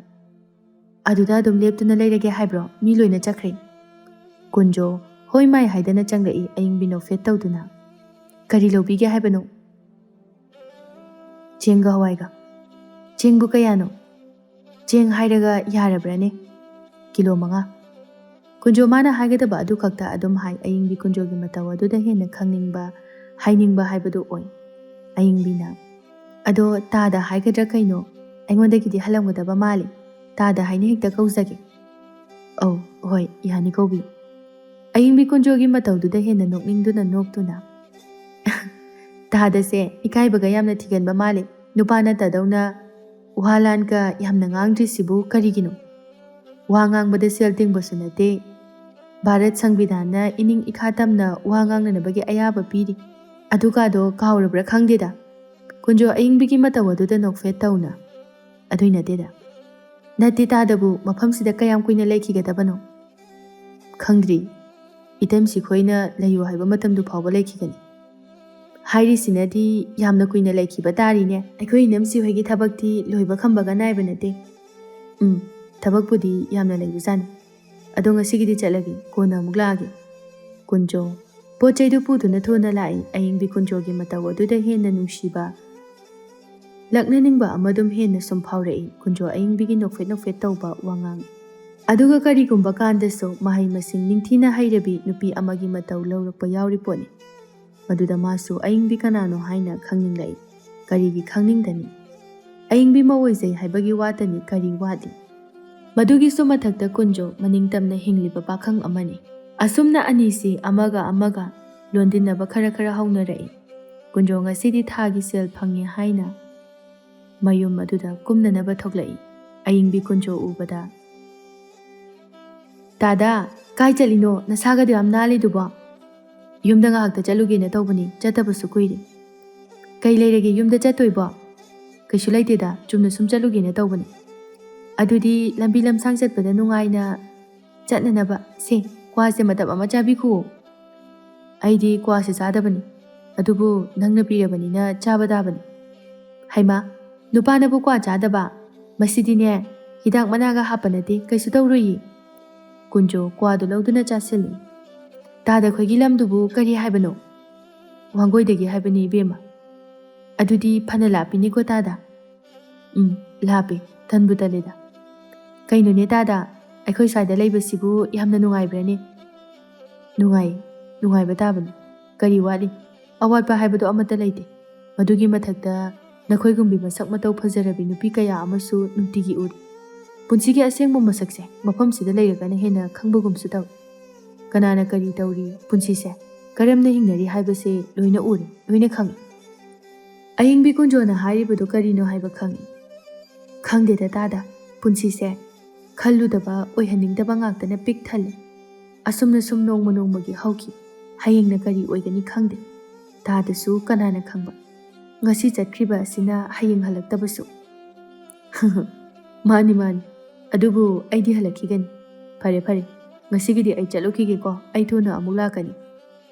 "ꯑꯗꯨꯗ ꯑꯗꯨꯝ ꯂꯦꯞꯇꯨꯅ ꯂꯩꯔꯒꯦ ꯍꯥꯏꯕ꯭ꯔꯣ? ꯃꯤ ꯂꯣꯏꯅ ꯆꯠꯈ꯭ꯔꯦ?" ꯀꯨꯟꯖꯣ ꯍꯣꯏ ꯃꯥꯏ ꯍꯥꯏꯗꯅ ꯆꯪꯂꯛꯏ꯫ ꯑꯌꯤꯡꯕꯤ ꯅꯣꯛꯐꯦꯠ ꯇꯧꯗꯨꯅ, "ꯀꯔꯤ ꯂꯧꯕꯤꯒꯦ ꯍꯥꯏꯕꯅꯣ?" "ꯆꯦꯡꯒ ꯍꯋꯥꯏꯒ꯫" "ꯆꯦꯡꯕꯨ ꯀꯌꯥꯅꯣ?" "ꯆꯦꯡ ꯍꯥꯏꯔꯒ ꯌꯥꯔꯕ꯭ꯔꯥꯅꯦ?" "ꯀꯤꯂꯣ ꯃꯉꯥ꯫" ꯀꯨꯟꯖꯣ ꯃꯥꯅ ꯍꯥꯏꯒꯗꯕ ꯑꯗꯨ ꯈꯛꯇ ꯑꯗꯨꯝ ꯍꯥꯏ꯫ ꯑꯌꯤꯡꯕꯤ ꯀꯨꯟꯖꯣꯒꯤ ꯃꯇꯧ ꯑꯗꯨꯗ ꯍꯦꯟꯅ ꯈꯪꯅꯤꯡꯕ, ꯍꯥꯏꯅꯤꯡꯕ ꯍꯥꯏꯕꯗꯨ ꯑꯣꯏ꯫ ꯑꯌꯤꯡꯕꯤꯅ, "ꯑꯗꯣ ꯇꯥꯗ ꯍꯥꯏꯒꯗ꯭ꯔꯥ ꯀꯩꯅꯣ? ꯑꯩꯉꯣꯟꯗꯒꯤꯗꯤ ꯍꯜꯂꯝꯒꯗꯕ ꯃꯥꯜꯂꯤ꯫ ꯇꯥꯗ ꯍꯥꯏꯅ ꯍꯦꯛꯇ ꯀꯧꯖꯒꯦ꯫" "ꯑꯧ, ꯍꯣꯏ, ꯌꯥꯅꯤ, ꯀꯧꯕꯤꯌꯨ꯫" ꯑꯌꯤꯡꯕꯤ ꯀꯨꯟꯖꯣꯒꯤ ꯃꯇꯧꯗꯨꯗ ꯍꯦꯟꯅ ꯅꯣꯛꯅꯤꯡꯗꯨꯅ ꯅꯣꯛꯇꯨꯅ, "ꯇꯥꯗꯁꯦ ꯏꯀꯥꯏꯕꯒ ꯌꯥꯝꯅ ꯊꯤꯒꯟꯕ ꯃꯥꯜꯂꯤ꯫ ꯅꯨꯄꯥ ꯅꯠꯇꯗꯧꯅ ꯋꯥ ꯂꯥꯟꯒ ꯌꯥꯝꯅ ꯉꯥꯡꯗ꯭ꯔꯤꯁꯤꯕꯨ ꯀꯔꯤꯒꯤꯅꯣ? ꯋꯥ ꯉꯥꯡꯕꯗ ꯁꯦꯜ ꯇꯤꯡꯕꯁꯨ ꯅꯠꯇꯦ꯫ ꯚꯥꯔꯠ ꯁꯪꯕꯤꯙꯥꯟꯅ ꯏꯅꯤꯡ ꯏꯈꯥ ꯇꯝꯅ ꯋꯥ ꯉꯥꯡꯅꯅꯕꯒꯤ ꯑꯌꯥꯕ ꯄꯤꯔꯤ꯫ ꯑꯗꯨꯒꯗꯣ ꯀꯥꯎꯔꯕ꯭ꯔꯥ ꯈꯪꯗꯦꯗ꯫" ꯀꯨꯟꯖꯣ ꯑꯌꯤꯡꯕꯤꯒꯤ ꯃꯇꯧ ꯑꯗꯨꯗ ꯅꯣꯛꯐꯦꯠ ꯇꯧꯅ, "ꯑꯗꯨꯏ ꯅꯠꯇꯦꯗ꯫" "ꯅꯠꯇꯦ ꯇꯥꯗꯕꯨ ꯃꯐꯝꯁꯤꯗ ꯀꯌꯥꯝ ꯀꯨꯏꯅ ꯂꯩꯈꯤꯒꯗꯕꯅꯣ?" "ꯈꯪꯗ꯭ꯔꯤ꯫ ꯏꯇꯩꯃꯁꯤ ꯈꯣꯏꯅ ꯂꯩꯌꯨ ꯍꯥꯏꯕ ꯃꯇꯝꯗꯨ ꯐꯥꯎꯕ ꯂꯩꯈꯤꯒꯅꯤ꯫" "ꯍꯥꯏꯔꯤꯁꯤꯅꯗꯤ ꯌꯥꯝꯅ ꯀꯨꯏꯅ ꯂꯩꯈꯤꯕ ꯇꯥꯔꯤꯅꯦ꯫ ꯑꯩꯈꯣꯏ ꯏꯅꯝꯁꯤ ꯍꯣꯏꯒꯤ ꯊꯕꯛꯇꯤ ꯂꯣꯏꯕ ꯈꯝꯕꯒ ꯅꯥꯏꯕ ꯅꯠꯇꯦ꯫" "ꯎꯝ, ꯊꯕꯛꯄꯨꯗꯤ ꯌꯥꯝꯅ ꯂꯩꯕꯖꯥꯠꯅꯤ꯫ ꯑꯗꯣ ꯉꯁꯤꯒꯤꯗꯤ ꯆꯠꯂꯒꯦ, ꯀꯣꯟꯅ ꯑꯃꯨꯛ ꯂꯥꯛꯑꯒꯦ꯫" ꯀꯨꯟꯖꯣ ꯄꯣꯠ ꯆꯩꯗꯨ ꯄꯨꯗꯨꯅ ꯊꯨꯅ ꯂꯥꯛꯏ꯫ ꯑꯌꯤꯡꯕꯤ ꯀꯨꯟꯖꯣꯒꯤ ꯃꯇꯧ ꯑꯗꯨꯗ ꯍꯦꯟꯅ ꯅꯨꯡꯁꯤꯕ, ꯂꯛꯅꯅꯤꯡꯕ ꯑꯃꯗꯨꯝ ꯍꯦꯟꯅ ꯁꯨꯝ ꯐꯥꯎꯔꯛꯏ꯫ ꯀꯨꯟꯖꯣ ꯑꯌꯤꯡꯕꯤꯒꯤ ꯅꯣꯛꯐꯦꯠ ꯅꯣꯛꯐꯦꯠ ꯇꯧꯕ ꯋꯥꯉꯥꯡ꯫ ꯑꯗꯨꯒ ꯀꯔꯤꯒꯨꯝꯕ ꯀꯥꯟꯗꯁꯨ ꯃꯍꯩ ꯃꯁꯤꯡ ꯅꯤꯡꯊꯤꯅ ꯍꯩꯔꯕꯤ ꯅꯨꯄꯤ ꯑꯃꯒꯤ ꯃꯇꯧ ꯂꯧꯔꯛꯄ ꯌꯥꯎꯔꯤ ꯄꯣꯠꯅꯤ꯫ ꯃꯗꯨꯗ ꯃꯥꯁꯨ ꯑꯌꯤꯡꯕꯤ ꯀꯅꯥꯅꯣ ꯍꯥꯏꯅ ꯈꯪꯅꯤꯡꯂꯛꯏ꯫ ꯀꯔꯤꯒꯤ ꯈꯪꯅꯤꯡꯗꯅꯤ? ꯑꯌꯤꯡꯕꯤ ꯃꯧ ꯑꯣꯏꯖꯩ ꯍꯥꯏꯕꯒꯤ ꯋꯥꯇꯅꯤ, ꯀꯔꯤ ꯋꯥꯠꯂꯤ? ꯃꯗꯨꯒꯤꯁꯨ ꯃꯊꯛꯇ ꯀꯨꯟꯖꯣ ꯃꯅꯤꯡ ꯇꯝꯅ ꯍꯤꯡꯂꯤꯕ ꯄꯥꯈꯪ ꯑꯃꯅꯤ꯫ ꯑꯁꯨꯝꯅ ꯑꯅꯤꯁꯤ ꯑꯃꯒ ꯑꯃꯒ ꯂꯣꯟꯗꯤꯟꯅꯕ ꯈꯔ ꯈꯔ ꯍꯧꯅꯔꯛꯏ꯫ ꯀꯨꯟꯖꯣ ꯉꯁꯤꯗꯤ ꯊꯥꯒꯤ ꯁꯦꯜ ꯐꯪꯉꯦ ꯍꯥꯏꯅ ꯃꯌꯨꯝ ꯑꯗꯨꯗ ꯀꯨꯝꯅꯅꯕ ꯊꯣꯛꯂꯛꯏ꯫ ꯑꯌꯤꯡꯕꯤ ꯀꯨꯟꯖꯣ ꯎꯕꯗ, "ꯇꯥꯗ, ꯀꯥꯏ ꯆꯠꯂꯤꯅꯣ? ꯅꯁꯥꯒꯗꯣ ꯌꯥꯝ ꯅꯥꯜꯂꯤꯗꯨꯕꯣ?" "ꯌꯨꯝꯗ ꯉꯥꯏꯍꯥꯛꯇ ꯆꯠꯂꯨꯒꯦꯅ ꯇꯧꯕꯅꯤ, ꯆꯠꯇꯕꯁꯨ ꯀꯨꯏꯔꯦ꯫" "ꯀꯩ ꯂꯩꯔꯒꯦ ꯌꯨꯝꯗ ꯆꯠꯇꯣꯏꯕꯣ?" "ꯀꯩꯁꯨ ꯂꯩꯇꯦꯗ, ꯆꯨꯝꯅ ꯁꯨꯝ ꯆꯠꯂꯨꯒꯦꯅ ꯇꯧꯕꯅꯤ꯫" "ꯑꯗꯨꯗꯤ ꯂꯝꯕꯤ ꯂꯝꯁꯥꯡ ꯆꯠꯄꯗ ꯅꯨꯡꯉꯥꯏꯅ ꯆꯠꯅꯅꯕ ꯁꯦ, ꯀ꯭ꯋꯥꯁꯦ ꯃꯇꯝ ꯑꯃ ꯆꯥꯕꯤꯈꯨꯑꯣ꯫ ꯑꯩꯗꯤ ꯀ꯭ꯋꯥꯁꯦ ꯆꯥꯗꯕꯅꯤ, ꯑꯗꯨꯕꯨ ꯅꯪꯅ ꯄꯤꯔꯕꯅꯤꯅ ꯆꯥꯕ ꯇꯥꯕꯅꯤ꯫ ꯍꯩꯃꯥ, ꯅꯨꯄꯥꯅꯕꯨ ꯀ꯭ꯋꯥ ꯆꯥꯗꯕ? ꯃꯁꯤꯗꯤꯅꯦ, ꯍꯤꯗꯥꯛ ꯃꯅꯥꯒ ꯍꯥꯞꯄ ꯅꯠꯇꯦ, ꯀꯩꯁꯨ ꯇꯧꯔꯣꯏꯌꯦ꯫ ꯀꯨꯟꯖꯣ ꯀ꯭ꯋꯥꯗꯨ ꯂꯧꯗꯨꯅ ꯆꯥꯁꯤꯜꯂꯤ꯫ ꯇꯥꯗ ꯈꯣꯏꯒꯤ ꯂꯝꯗꯨꯕꯨ ꯀꯔꯤ ꯍꯥꯏꯕꯅꯣ? ꯋꯥꯡꯒꯣꯏꯗꯒꯤ ꯍꯥꯏꯕꯅꯤ ꯏꯕꯦꯝꯃ꯫ ꯑꯗꯨꯗꯤ ꯐꯅ ꯂꯥꯞꯄꯤꯅꯦꯀꯣ ꯇꯥꯗ꯫ ꯎꯝ, ꯂꯥꯞꯄꯦ, ꯇꯟꯕꯨ ꯇꯜꯂꯦꯗ꯫ ꯀꯩꯅꯣꯅꯦ ꯇꯥꯗ, ꯑꯩꯈꯣꯏ ꯁ꯭ꯋꯥꯏꯗ ꯂꯩꯕꯁꯤꯕꯨ ꯌꯥꯝꯅ ꯅꯨꯡꯉꯥꯏꯕ꯭ꯔꯥꯅꯦ? ꯅꯨꯡꯉꯥꯏ, ꯅꯨꯡꯉꯥꯏꯕ ꯇꯥꯕꯅꯤ꯫ ꯀꯔꯤ ꯋꯥꯠꯂꯤ? ꯑꯋꯥꯠꯄ ꯍꯥꯏꯕꯗꯣ ꯑꯃꯠꯇ ꯂꯩꯇꯦ꯫ ꯃꯗꯨꯒꯤ ꯃꯊꯛꯇ ꯅꯈꯣꯏꯒꯨꯝꯕꯤ ꯃꯁꯛ ꯃꯇꯧ ꯐꯖꯔꯕꯤ ꯅꯨꯄꯤ ꯀꯌꯥ ꯑꯃꯁꯨ ꯅꯨꯡꯇꯤꯒꯤ ꯎꯔꯤ꯫ ꯄꯨꯟꯁꯤꯒꯤ ꯑꯁꯦꯡꯕ ꯃꯁꯛꯁꯦ ꯃꯐꯝꯁꯤꯗ ꯂꯩꯔꯒꯅ ꯍꯦꯟꯅ ꯈꯪꯕꯒꯨꯝꯁꯨ ꯇꯧꯏ꯫ ꯀꯅꯥꯅ ꯀꯔꯤ ꯇꯧꯔꯤ, ꯄꯨꯟꯁꯤꯁꯦ ꯀꯔꯝꯅ ꯍꯤꯡꯅꯔꯤ ꯍꯥꯏꯕꯁꯦ ꯂꯣꯏꯅ ꯎꯔꯦ, ꯂꯣꯏꯅ ꯈꯪꯏ꯫ ꯑꯌꯤꯡꯕꯤ ꯀꯨꯟꯖꯣꯅ ꯍꯥꯏꯔꯤꯕꯗꯨ ꯀꯔꯤꯅꯣ ꯍꯥꯏꯕ ꯈꯪꯏ꯫ ꯈꯪꯗꯦꯗ ꯇꯥꯗ, ꯄꯨꯟꯁꯤꯁꯦ ꯈꯜꯂꯨꯗꯕ, ꯑꯣꯏꯍꯟꯅꯤꯡꯗꯕ ꯉꯥꯛꯇꯅ ꯄꯤꯛ ꯊꯜꯂꯦ꯫ ꯑꯁꯨꯝꯅ ꯁꯨꯝ ꯅꯣꯡꯃ ꯅꯣꯡꯃꯒꯤ ꯍꯧꯈꯤ꯫ ꯍꯌꯦꯡꯅ ꯀꯔꯤ ꯑꯣꯏꯒꯅꯤ ꯈꯪꯗꯦ꯫ ꯇꯥꯗꯁꯨ ꯀꯅꯥꯅ ꯈꯪꯕ? ꯉꯁꯤ ꯆꯠꯈ꯭ꯔꯤꯕ ꯑꯁꯤꯅ ꯍꯌꯦꯡ ꯍꯜꯂꯛꯇꯕꯁꯨ꯫ ꯃꯥꯅꯤ, ꯃꯥꯅꯤ꯫ ꯑꯗꯨꯕꯨ ꯑꯩꯗꯤ ꯍꯜꯂꯛꯈꯤꯒꯅꯤ꯫ ꯐꯔꯦ, ꯐꯔꯦ꯫ ꯉꯁꯤꯒꯤꯗꯤ ꯑꯩ ꯆꯠꯂꯨꯈꯤꯒꯦꯀꯣ꯫ ꯑꯩ ꯊꯨꯅ ꯑꯃꯨꯛ ꯂꯥꯛꯀꯅꯤ꯫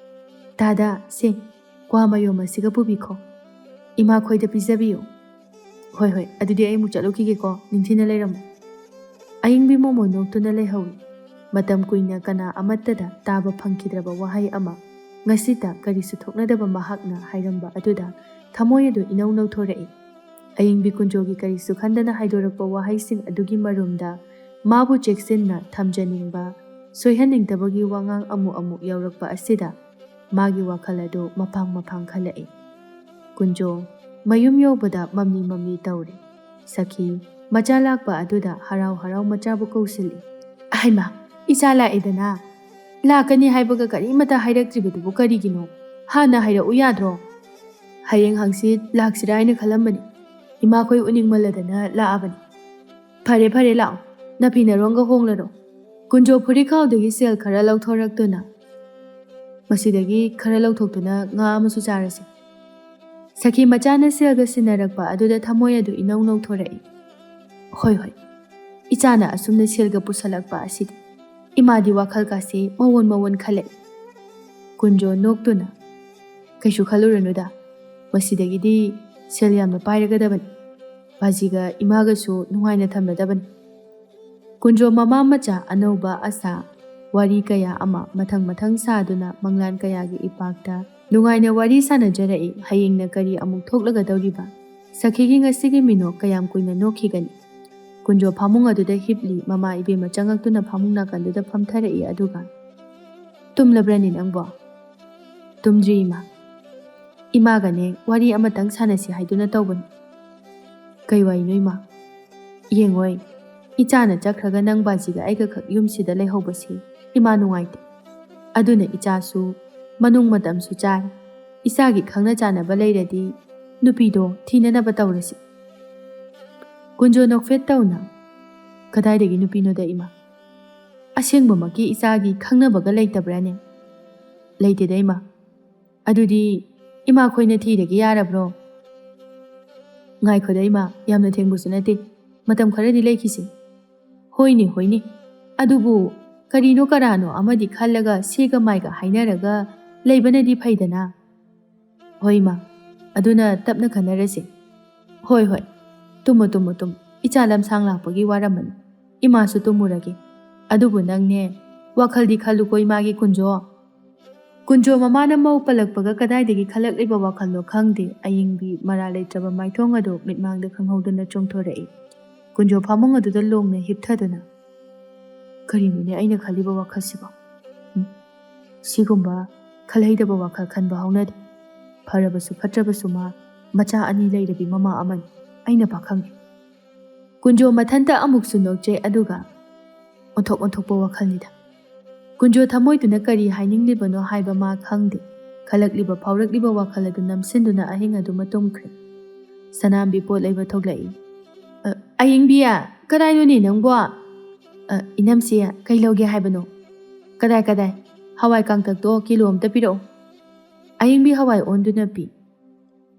ꯇꯥꯗ, ꯁꯦ, ꯀ꯭ꯋꯥ ꯃꯌꯨꯝ ꯑꯁꯤꯒ ꯄꯨꯕꯤꯈꯣ꯫ ꯏꯃꯥ ꯈꯣꯏꯗ ꯄꯤꯖꯕꯤꯌꯨ꯫ ꯍꯣꯏ, ꯍꯣꯏ, ꯑꯗꯨꯗꯤ ꯑꯩ ꯑꯃꯨꯛ ꯆꯠꯂꯨꯈꯤꯒꯦꯀꯣ, ꯅꯤꯡꯊꯤꯅ ꯂꯩꯔꯝꯃꯨ꯫ ꯑꯌꯤꯡꯕꯤ ꯃꯣꯃꯣ ꯅꯣꯛꯇꯨꯅ ꯂꯩꯍꯧꯏ꯫ ꯃꯇꯝ ꯀꯨꯏꯅ ꯀꯅꯥ ꯑꯃꯠꯇꯗ ꯇꯥꯕ ꯐꯪꯈꯤꯗ꯭ꯔꯕ ꯋꯥꯍꯩ ꯑꯃ, ꯉꯁꯤꯇ ꯀꯔꯤꯁꯨ ꯊꯣꯛꯅꯗꯕ ꯃꯍꯥꯛꯅ ꯍꯥꯏꯔꯝꯕ ꯑꯗꯨꯗ ꯊꯃꯣꯏ ꯑꯗꯨ ꯏꯅꯧ ꯅꯧꯊꯣꯔꯛꯏ꯫ ꯑꯌꯤꯡꯕꯤ ꯀꯨꯟꯖꯣꯒꯤ ꯀꯔꯤꯁꯨ ꯈꯟꯗꯅ ꯍꯥꯏꯗꯣꯔꯛꯄ ꯋꯥꯍꯩꯁꯤꯡ ꯑꯗꯨꯒꯤ ꯃꯔꯨꯝꯗ ꯃꯥꯕꯨ ꯆꯦꯛꯁꯤꯟꯅ ꯊꯝꯖꯅꯤꯡꯕ, ꯁꯣꯏꯍꯟꯅꯤꯡꯗꯕꯒꯤ ꯋꯥꯉꯥꯡ ꯑꯃꯨꯛ ꯑꯃꯨꯛ ꯌꯥꯎꯔꯛꯄ ꯑꯁꯤꯗ ꯃꯥꯒꯤ ꯋꯥꯈꯜ ꯑꯗꯨ ꯃꯐꯥꯡ ꯃꯐꯥꯡ ꯈꯜꯂꯛꯏ꯫ ꯀꯨꯟꯖꯣ ꯃꯌꯨꯝ ꯌꯧꯕꯗ ꯃꯝꯂꯤ ꯃꯝꯂꯤ ꯇꯧꯔꯦ꯫ ꯁꯈꯤ ꯃꯆꯥ ꯂꯥꯛꯄ ꯑꯗꯨꯗ ꯍꯔꯥꯎ ꯍꯔꯥꯎ ꯃꯆꯥꯕꯨ ꯀꯧꯁꯤꯜꯂꯤ꯫ "ꯍꯩꯃꯥ, ꯏꯆꯥ ꯂꯥꯛꯑꯦꯗꯅ꯫ ꯂꯥꯛꯀꯅꯤ ꯍꯥꯏꯕꯒ ꯀꯔꯤꯃꯇ ꯍꯥꯏꯔꯛꯇ꯭ꯔꯤꯕꯗꯨꯕꯨ ꯀꯔꯤꯒꯤꯅꯣ? ꯍꯥꯟꯅ ꯍꯥꯏꯔꯛꯎ ꯌꯥꯗ꯭ꯔꯣ? ꯍꯌꯦꯡ ꯍꯪꯆꯤꯠ ꯂꯥꯛꯁꯤꯔꯥ ꯍꯥꯏꯅ ꯈꯜꯂꯝꯕꯅꯤ꯫ ꯏꯃꯥꯈꯣꯏ ꯎꯅꯤꯡꯃꯜꯂꯗꯅ ꯂꯥꯛꯑꯕꯅꯤ꯫ ꯐꯔꯦ, ꯐꯔꯦ, ꯂꯥꯛꯑꯣ꯫ ꯅꯐꯤ ꯅꯔꯣꯡꯒ ꯍꯣꯡꯂꯔꯣ꯫" ꯀꯨꯟꯖꯣ ꯐꯨꯔꯤꯠꯈꯥꯎꯗꯒꯤ ꯁꯦꯜ ꯈꯔ ꯂꯧꯊꯣꯔꯛꯇꯨꯅ, "ꯃꯁꯤꯗꯒꯤ ꯈꯔ ꯂꯧꯊꯣꯛꯇꯨꯅ ꯉꯥ ꯑꯃꯁꯨ ꯆꯥꯔꯁꯤ꯫" ꯁꯈꯤ ꯃꯆꯥꯅ ꯁꯦꯜꯒ ꯁꯤꯟꯅꯔꯛꯄ ꯑꯗꯨꯗ ꯊꯃꯣꯏ ꯑꯗꯨ ꯏꯅꯧ ꯅꯧꯊꯣꯔꯛꯏ꯫ "ꯍꯣꯏ, ꯍꯣꯏ, ꯏꯆꯥꯅ ꯑꯁꯨꯝꯅ ꯁꯦꯜꯒ ꯄꯨꯁꯜꯂꯛꯄ ꯑꯁꯤꯗꯤ꯫" ꯏꯃꯥꯗꯤ ꯋꯥꯈꯜ ꯀꯥꯁꯦ ꯃꯑꯣꯟ ꯃꯑꯣꯟ ꯈꯜꯂꯦ꯫ ꯀꯨꯟꯖꯣ ꯅꯣꯛꯇꯨꯅ, "ꯀꯩꯁꯨ ꯈꯜꯂꯨꯔꯅꯨꯗ, ꯃꯁꯤꯗꯒꯤꯗꯤ ꯁꯦꯜ ꯌꯥꯝꯅ ꯄꯥꯏꯔꯒꯗꯕꯅꯤ꯫ ꯕꯥꯖꯤꯒ ꯏꯃꯥꯒꯁꯨ ꯅꯨꯡꯉꯥꯏꯅ ꯊꯝꯂꯗꯕꯅꯤ꯫" ꯀꯨꯟꯖꯣ ꯃꯃꯥ ꯃꯆꯥ ꯑꯅꯧꯕ ꯑꯁꯥ ꯋꯥꯔꯤ ꯀꯌꯥ ꯑꯃ ꯃꯊꯪ ꯃꯊꯪ ꯁꯥꯗꯨꯅ ꯃꯪꯂꯥꯟ ꯀꯌꯥꯒꯤ ꯏꯄꯥꯛꯇ ꯅꯨꯡꯉꯥꯏꯅ ꯋꯥꯔꯤ ꯁꯥꯟꯅꯖꯔꯛꯏ꯫ ꯍꯌꯦꯡꯅ ꯀꯔꯤ ꯑꯃꯨꯛ ꯊꯣꯛꯂꯒꯗꯧꯔꯤꯕ? ꯁꯈꯤꯒꯤ ꯉꯁꯤꯒꯤ ꯃꯤꯅꯣꯛ ꯀꯌꯥꯝ ꯀꯨꯏꯅ ꯅꯣꯛꯈꯤꯒꯅꯤ? ꯀꯨꯟꯖꯣ ꯐꯃꯨꯡ ꯑꯗꯨꯗ ꯍꯤꯞꯂꯤ꯫ ꯃꯃꯥ ꯏꯕꯦꯝꯃ ꯆꯪꯉꯛꯇꯨꯅ ꯐꯃꯨꯡ ꯅꯥꯀꯟꯗꯨꯗ ꯐꯝꯊꯔꯛꯏ꯫ ꯑꯗꯨꯒ, "ꯇꯨꯝꯂꯕ꯭ꯔꯅꯦ ꯅꯪꯕꯣ?" "ꯇꯨꯝꯗ꯭ꯔꯤ, ꯏꯃꯥ꯫ ꯏꯃꯥꯒꯅꯦ ꯋꯥꯔꯤ ꯑꯃꯇꯪ ꯁꯥꯟꯅꯁꯤ ꯍꯥꯏꯗꯨꯅ ꯇꯧꯕꯅꯤ꯫" "ꯀꯩ ꯋꯥꯔꯤꯅꯣ, ꯏꯃꯥ?" "ꯌꯦꯡꯉꯣꯏ, ꯏꯆꯥꯅ ꯆꯠꯈ꯭ꯔꯒ ꯅꯪ ꯕꯥꯖꯤꯒ ꯑꯩꯒ ꯈꯛ ꯌꯨꯝꯁꯤꯗ ꯂꯩꯍꯧꯕꯁꯤ ꯏꯃꯥ ꯅꯨꯡꯉꯥꯏꯇꯦ꯫ ꯑꯗꯨꯅ ꯏꯆꯥꯁꯨ ꯃꯅꯨꯡ ꯃꯇꯝꯁꯨ ꯆꯥꯔꯦ꯫ ꯏꯆꯥꯒꯤ ꯈꯪꯅ ꯆꯥꯟꯅꯕ ꯂꯩꯔꯗꯤ ꯅꯨꯄꯤꯗꯣ ꯊꯤꯅꯅꯕ ꯇꯧꯔꯁꯤ꯫" ꯀꯨꯟꯖꯣ ꯅꯣꯛꯐꯦꯠ ꯇꯧꯅ, "ꯀꯗꯥꯏꯗꯒꯤ ꯅꯨꯄꯤꯅꯣꯗ, ꯏꯃꯥ? ꯑꯁꯦꯡꯕꯃꯛꯀꯤ ꯏꯆꯥꯒꯤ ꯈꯪꯅꯕꯒ ꯂꯩꯇꯕ꯭ꯔꯥꯅꯦ?" "ꯂꯩꯇꯦꯗ, ꯏꯃꯥ꯫" "ꯑꯗꯨꯗꯤ ꯏꯃꯥ ꯈꯣꯏꯅ ꯊꯤꯔꯒꯦ ꯌꯥꯔꯕ꯭ꯔꯣ?" "ꯉꯥꯏꯈꯣꯗ, ꯏꯃꯥ, ꯌꯥꯝꯅ ꯊꯦꯡꯕꯁꯨ ꯅꯠꯇꯦ꯫ ꯃꯇꯝ ꯈꯔꯗꯤ ꯂꯩꯈꯤꯁꯤ꯫" "ꯍꯣꯏꯅꯦ, ꯍꯣꯏꯅꯦ꯫ ꯑꯗꯨꯕꯨ ꯀꯔꯤꯅꯣ ꯀꯔꯥꯅꯣ ꯑꯃꯗꯤ ꯈꯜꯂꯒ ꯁꯦꯒ ꯃꯥꯏꯒ ꯍꯥꯏꯅꯔꯒ ꯂꯩꯕꯅꯗꯤ ꯐꯩꯗꯅ꯫" "ꯍꯣꯏ, ꯏꯃꯥ꯫ ꯑꯗꯨꯅ ꯇꯞꯅ ꯈꯟꯅꯔꯁꯤ꯫" "ꯍꯣꯏ, ꯍꯣꯏ꯫ Tamu, Tamu, Tamu. ꯏꯆꯥ ꯂꯝꯁꯥꯡ ꯂꯥꯛꯄꯒꯤ ꯋꯥꯔꯝꯃꯅꯤ꯫ ꯏꯃꯥꯁꯨ ꯇꯨꯝꯃꯨꯔꯒꯦ꯫ ꯑꯗꯨꯕꯨ ꯅꯪꯅꯦ, ꯋꯥꯈꯜꯗꯤ ꯈꯜꯂꯨꯀꯣ ꯏꯃꯥꯒꯤ, ꯀꯨꯟꯖꯣ꯫" ꯀꯨꯟꯖꯣ ꯃꯃꯥꯅ ꯃꯧ ꯄꯜꯂꯛꯄꯒ ꯀꯗꯥꯏꯗꯒꯤ ꯈꯜꯂꯛꯂꯤꯕ ꯋꯥꯈꯜꯅꯣ ꯈꯪꯗꯦ꯫ ꯑꯌꯤꯡꯕꯤ ꯃꯔꯥ ꯂꯩꯇ꯭ꯔꯕ ꯃꯥꯏꯊꯣꯡ ꯑꯗꯨ ꯃꯤꯠꯃꯥꯡꯗ ꯈꯪꯍꯧꯗꯅ ꯆꯣꯡꯊꯣꯔꯛꯏ꯫ ꯀꯨꯟꯖꯣ ꯐꯃꯨꯡ ꯑꯗꯨꯗ ꯂꯣꯡꯅ ꯍꯤꯞꯊꯗꯨꯅ, "ꯀꯔꯤꯅꯣꯅꯦ ꯑꯩꯅ ꯈꯜꯂꯤꯕ ꯋꯥꯈꯜꯁꯤꯕꯣ? ꯎꯝ, ꯁꯤꯒꯨꯝꯕ ꯈꯜꯍꯩꯗꯕ ꯋꯥꯈꯜ ꯈꯟꯕ ꯍꯧꯅꯗꯦ꯫ ꯐꯔꯕꯁꯨ ꯐꯠꯇ꯭ꯔꯕꯁꯨ ꯃꯥ ꯃꯆꯥ ꯑꯅꯤ ꯂꯩꯔꯕꯤ ꯃꯃꯥ ꯑꯃꯅꯤ꯫ ꯑꯩꯅ ꯄꯥꯈꯪꯅꯤ꯫" ꯀꯨꯟꯖꯣ ꯃꯊꯟꯇ ꯑꯃꯨꯛꯁꯨ ꯅꯣꯛꯆꯩ, ꯑꯗꯨꯒ, "ꯑꯣꯟꯊꯣꯛ ꯑꯣꯟꯊꯣꯛꯄ ꯋꯥꯈꯜꯅꯤꯗ꯫" ꯀꯨꯟꯖꯣ ꯊꯃꯣꯏꯗꯨꯅ ꯀꯔꯤ ꯍꯥꯏꯅꯤꯡꯂꯤꯕꯅꯣ ꯍꯥꯏꯕ ꯃꯥ ꯈꯪꯗꯦ꯫ ꯈꯜꯂꯛꯂꯤꯕ ꯐꯥꯎꯔꯛꯂꯤꯕ ꯋꯥꯈꯜ ꯑꯗꯨ ꯅꯝꯁꯤꯟꯗꯨꯅ ꯑꯍꯤꯡ ꯑꯗꯨꯃ ꯇꯨꯝꯈ꯭ꯔꯦ꯫ ꯁꯅꯥꯝꯕꯤ ꯄꯣꯠ ꯂꯩꯕ ꯊꯣꯛꯂꯛꯏ꯫ "ꯑ, ꯑꯌꯤꯡꯕꯤ, ꯀꯗꯥꯏꯅꯣꯅꯦ ꯅꯪꯕꯣ?" "ꯑ, ꯏꯅꯝꯁꯤ, ꯀꯩ ꯂꯧꯒꯦ ꯍꯥꯏꯕꯅꯣ?" "ꯀꯗꯥꯏ, ꯀꯗꯥꯏ? ꯍꯋꯥꯏ ꯀꯥꯡꯇꯛꯇꯣ ꯀꯤꯂꯣ ꯑꯝꯇ ꯄꯤꯔꯛꯑꯣ꯫" ꯑꯌꯤꯡꯕꯤ ꯍꯋꯥꯏ ꯑꯣꯟꯗꯨꯅ ꯄꯤ꯫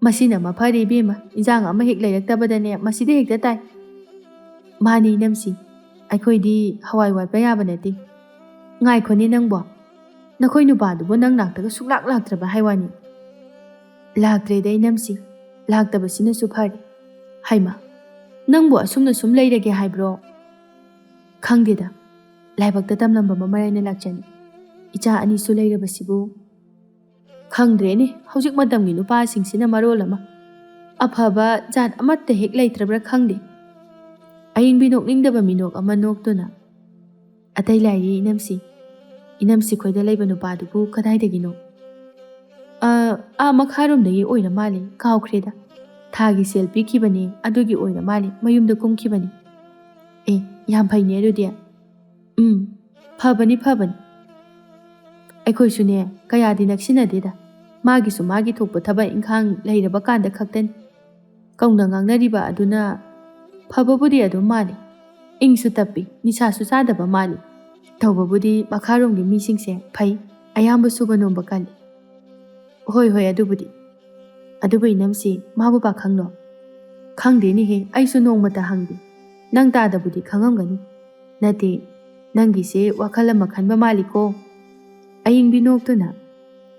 "ꯃꯁꯤꯅ ꯃꯐꯔꯦ ꯏꯕꯦꯝꯃ, ꯏꯟꯖꯥꯡ ꯑꯃ ꯍꯦꯛ ꯂꯩꯔꯛꯇꯕꯗꯅꯦ ꯃꯁꯤꯗ ꯍꯦꯛꯇ ꯇꯥꯏ꯫" "ꯃꯥꯅꯤ ꯏꯅꯝꯁꯤ, ꯑꯩꯈꯣꯏꯗꯤ ꯍꯋꯥꯏ ꯋꯥꯠꯄ ꯌꯥꯕ ꯅꯠꯇꯦ꯫ "ꯉꯥꯏꯈꯣꯅꯦ ꯅꯪꯕꯣ, ꯅꯈꯣꯏ ꯅꯨꯄꯥꯗꯨꯕꯨ ꯅꯪ ꯅꯥꯛꯇꯒ ꯁꯨꯛꯂꯥꯛ ꯂꯥꯛꯇ꯭ꯔꯕ ꯍꯥꯏ ꯋꯥꯅꯤ?" "ꯂꯥꯛꯇ꯭ꯔꯦꯗ ꯏꯅꯝꯁꯤ, ꯂꯥꯛꯇꯕꯁꯤꯅꯁꯨ ꯐꯔꯦ꯫ ꯍꯩꯃꯥ, ꯅꯪꯕꯨ ꯑꯁꯨꯝꯅ ꯁꯨꯝ ꯂꯩꯔꯒꯦ ꯍꯥꯏꯕ꯭ꯔꯣ?" "ꯈꯪꯗꯦꯗ, ꯂꯥꯏꯕꯛꯇ ꯇꯝꯂꯝꯕ ꯃꯃꯥꯏꯅ ꯂꯥꯛꯆꯅꯤ꯫ ꯏꯆꯥ ꯑꯅꯤꯁꯨ ꯂꯩꯔꯕꯁꯤꯕꯨ꯫ ꯈꯪꯗ꯭ꯔꯦꯅꯦ, ꯍꯧꯖꯤꯛ ꯃꯇꯝꯒꯤ ꯅꯨꯄꯥꯁꯤꯡꯁꯤꯅ ꯃꯔꯣꯜ ꯑꯃ꯫ ꯑꯐꯕ ꯖꯥꯠ ꯑꯃꯠꯇ ꯍꯦꯛ ꯂꯩꯇ꯭ꯔꯕ꯭ꯔꯥ ꯈꯪꯗꯦ꯫" ꯑꯌꯤꯡꯕꯤ ꯅꯣꯛꯅꯤꯡꯗꯕ ꯃꯤꯅꯣꯛ ꯑꯃ ꯅꯣꯛꯇꯨꯅ, "ꯑꯇꯩ ꯂꯥꯏꯔꯤ ꯏꯅꯝꯁꯤ, ꯏꯅꯝꯁꯤ ꯈꯣꯏꯗ ꯂꯩꯕ ꯅꯨꯄꯥꯗꯨꯕꯨ ꯀꯗꯥꯏꯗꯒꯤꯅꯣ? ꯑ, ꯑꯥ ꯃꯈꯥꯔꯣꯝꯗꯒꯤ ꯑꯣꯏꯔ ꯃꯥꯜꯂꯦ, ꯀꯥꯎꯈ꯭ꯔꯦꯗ꯫ ꯊꯥꯒꯤ ꯁꯦꯜ ꯄꯤꯈꯤꯕꯅꯦ, ꯑꯗꯨꯒꯤ ꯑꯣꯏꯔ ꯃꯥꯜꯂꯦ, ꯃꯌꯨꯝꯗ ꯀꯨꯝꯈꯤꯕꯅꯤ꯫" "ꯑꯦ, ꯌꯥꯝ ꯐꯩꯅꯦ ꯑꯗꯨꯗꯤ꯫" "ꯎꯝ, ꯐꯕꯅꯤ, ꯐꯕꯅꯤ꯫ ꯑꯩꯈꯣꯏꯁꯨꯅꯦ, ꯀꯌꯥꯗꯤ ꯅꯛꯁꯤꯟꯅꯗꯦꯗ꯫ ꯃꯥꯒꯤꯁꯨ ꯃꯥꯒꯤ ꯊꯣꯛꯄ ꯊꯕꯛ ꯏꯪꯈꯥꯡ ꯂꯩꯔꯕ ꯀꯥꯟꯗ ꯈꯛꯇꯅꯤ꯫ ꯀꯧꯅ ꯉꯥꯡꯅꯔꯤꯕ ꯑꯗꯨꯅ ꯐꯕꯕꯨꯗꯤ ꯑꯗꯨꯝ ꯃꯥꯜꯂꯤ꯫ ꯏꯪꯁꯨ ꯇꯞꯄꯤ, ꯅꯤꯁꯥꯁꯨ ꯆꯥꯗꯕ ꯃꯥꯜꯂꯤ꯫ ꯇꯧꯕꯕꯨꯗꯤ ꯃꯈꯥꯔꯣꯝꯒꯤ ꯃꯤꯁꯤꯡꯁꯦ ꯐꯩ, ꯑꯌꯥꯝꯕ ꯁꯨꯕ ꯅꯣꯝꯕ ꯀꯜꯂꯤ꯫" "ꯍꯣꯏ, ꯍꯣꯏ, ꯑꯗꯨꯕꯨꯗꯤ꯫ ꯑꯗꯨꯕꯨ ꯏꯅꯝꯁꯤ, ꯃꯥꯕꯨ ꯄꯥꯈꯪꯂꯣ?" "ꯈꯪꯗꯦꯅꯦꯍꯦ, ꯑꯩꯁꯨ ꯅꯣꯡꯃꯇ ꯍꯪꯗꯦ꯫ ꯅꯪ ꯇꯥꯗꯕꯨꯗꯤ ꯈꯪꯉꯝꯒꯅꯤ꯫ ꯅꯠꯇꯦ, ꯅꯪꯒꯤꯁꯦ ꯋꯥꯈꯜ ꯑꯃ ꯈꯟꯕ ꯃꯥꯜꯂꯤꯀꯣ?" ꯑꯌꯤꯡꯕꯤ ꯅꯣꯛꯇꯨꯅ,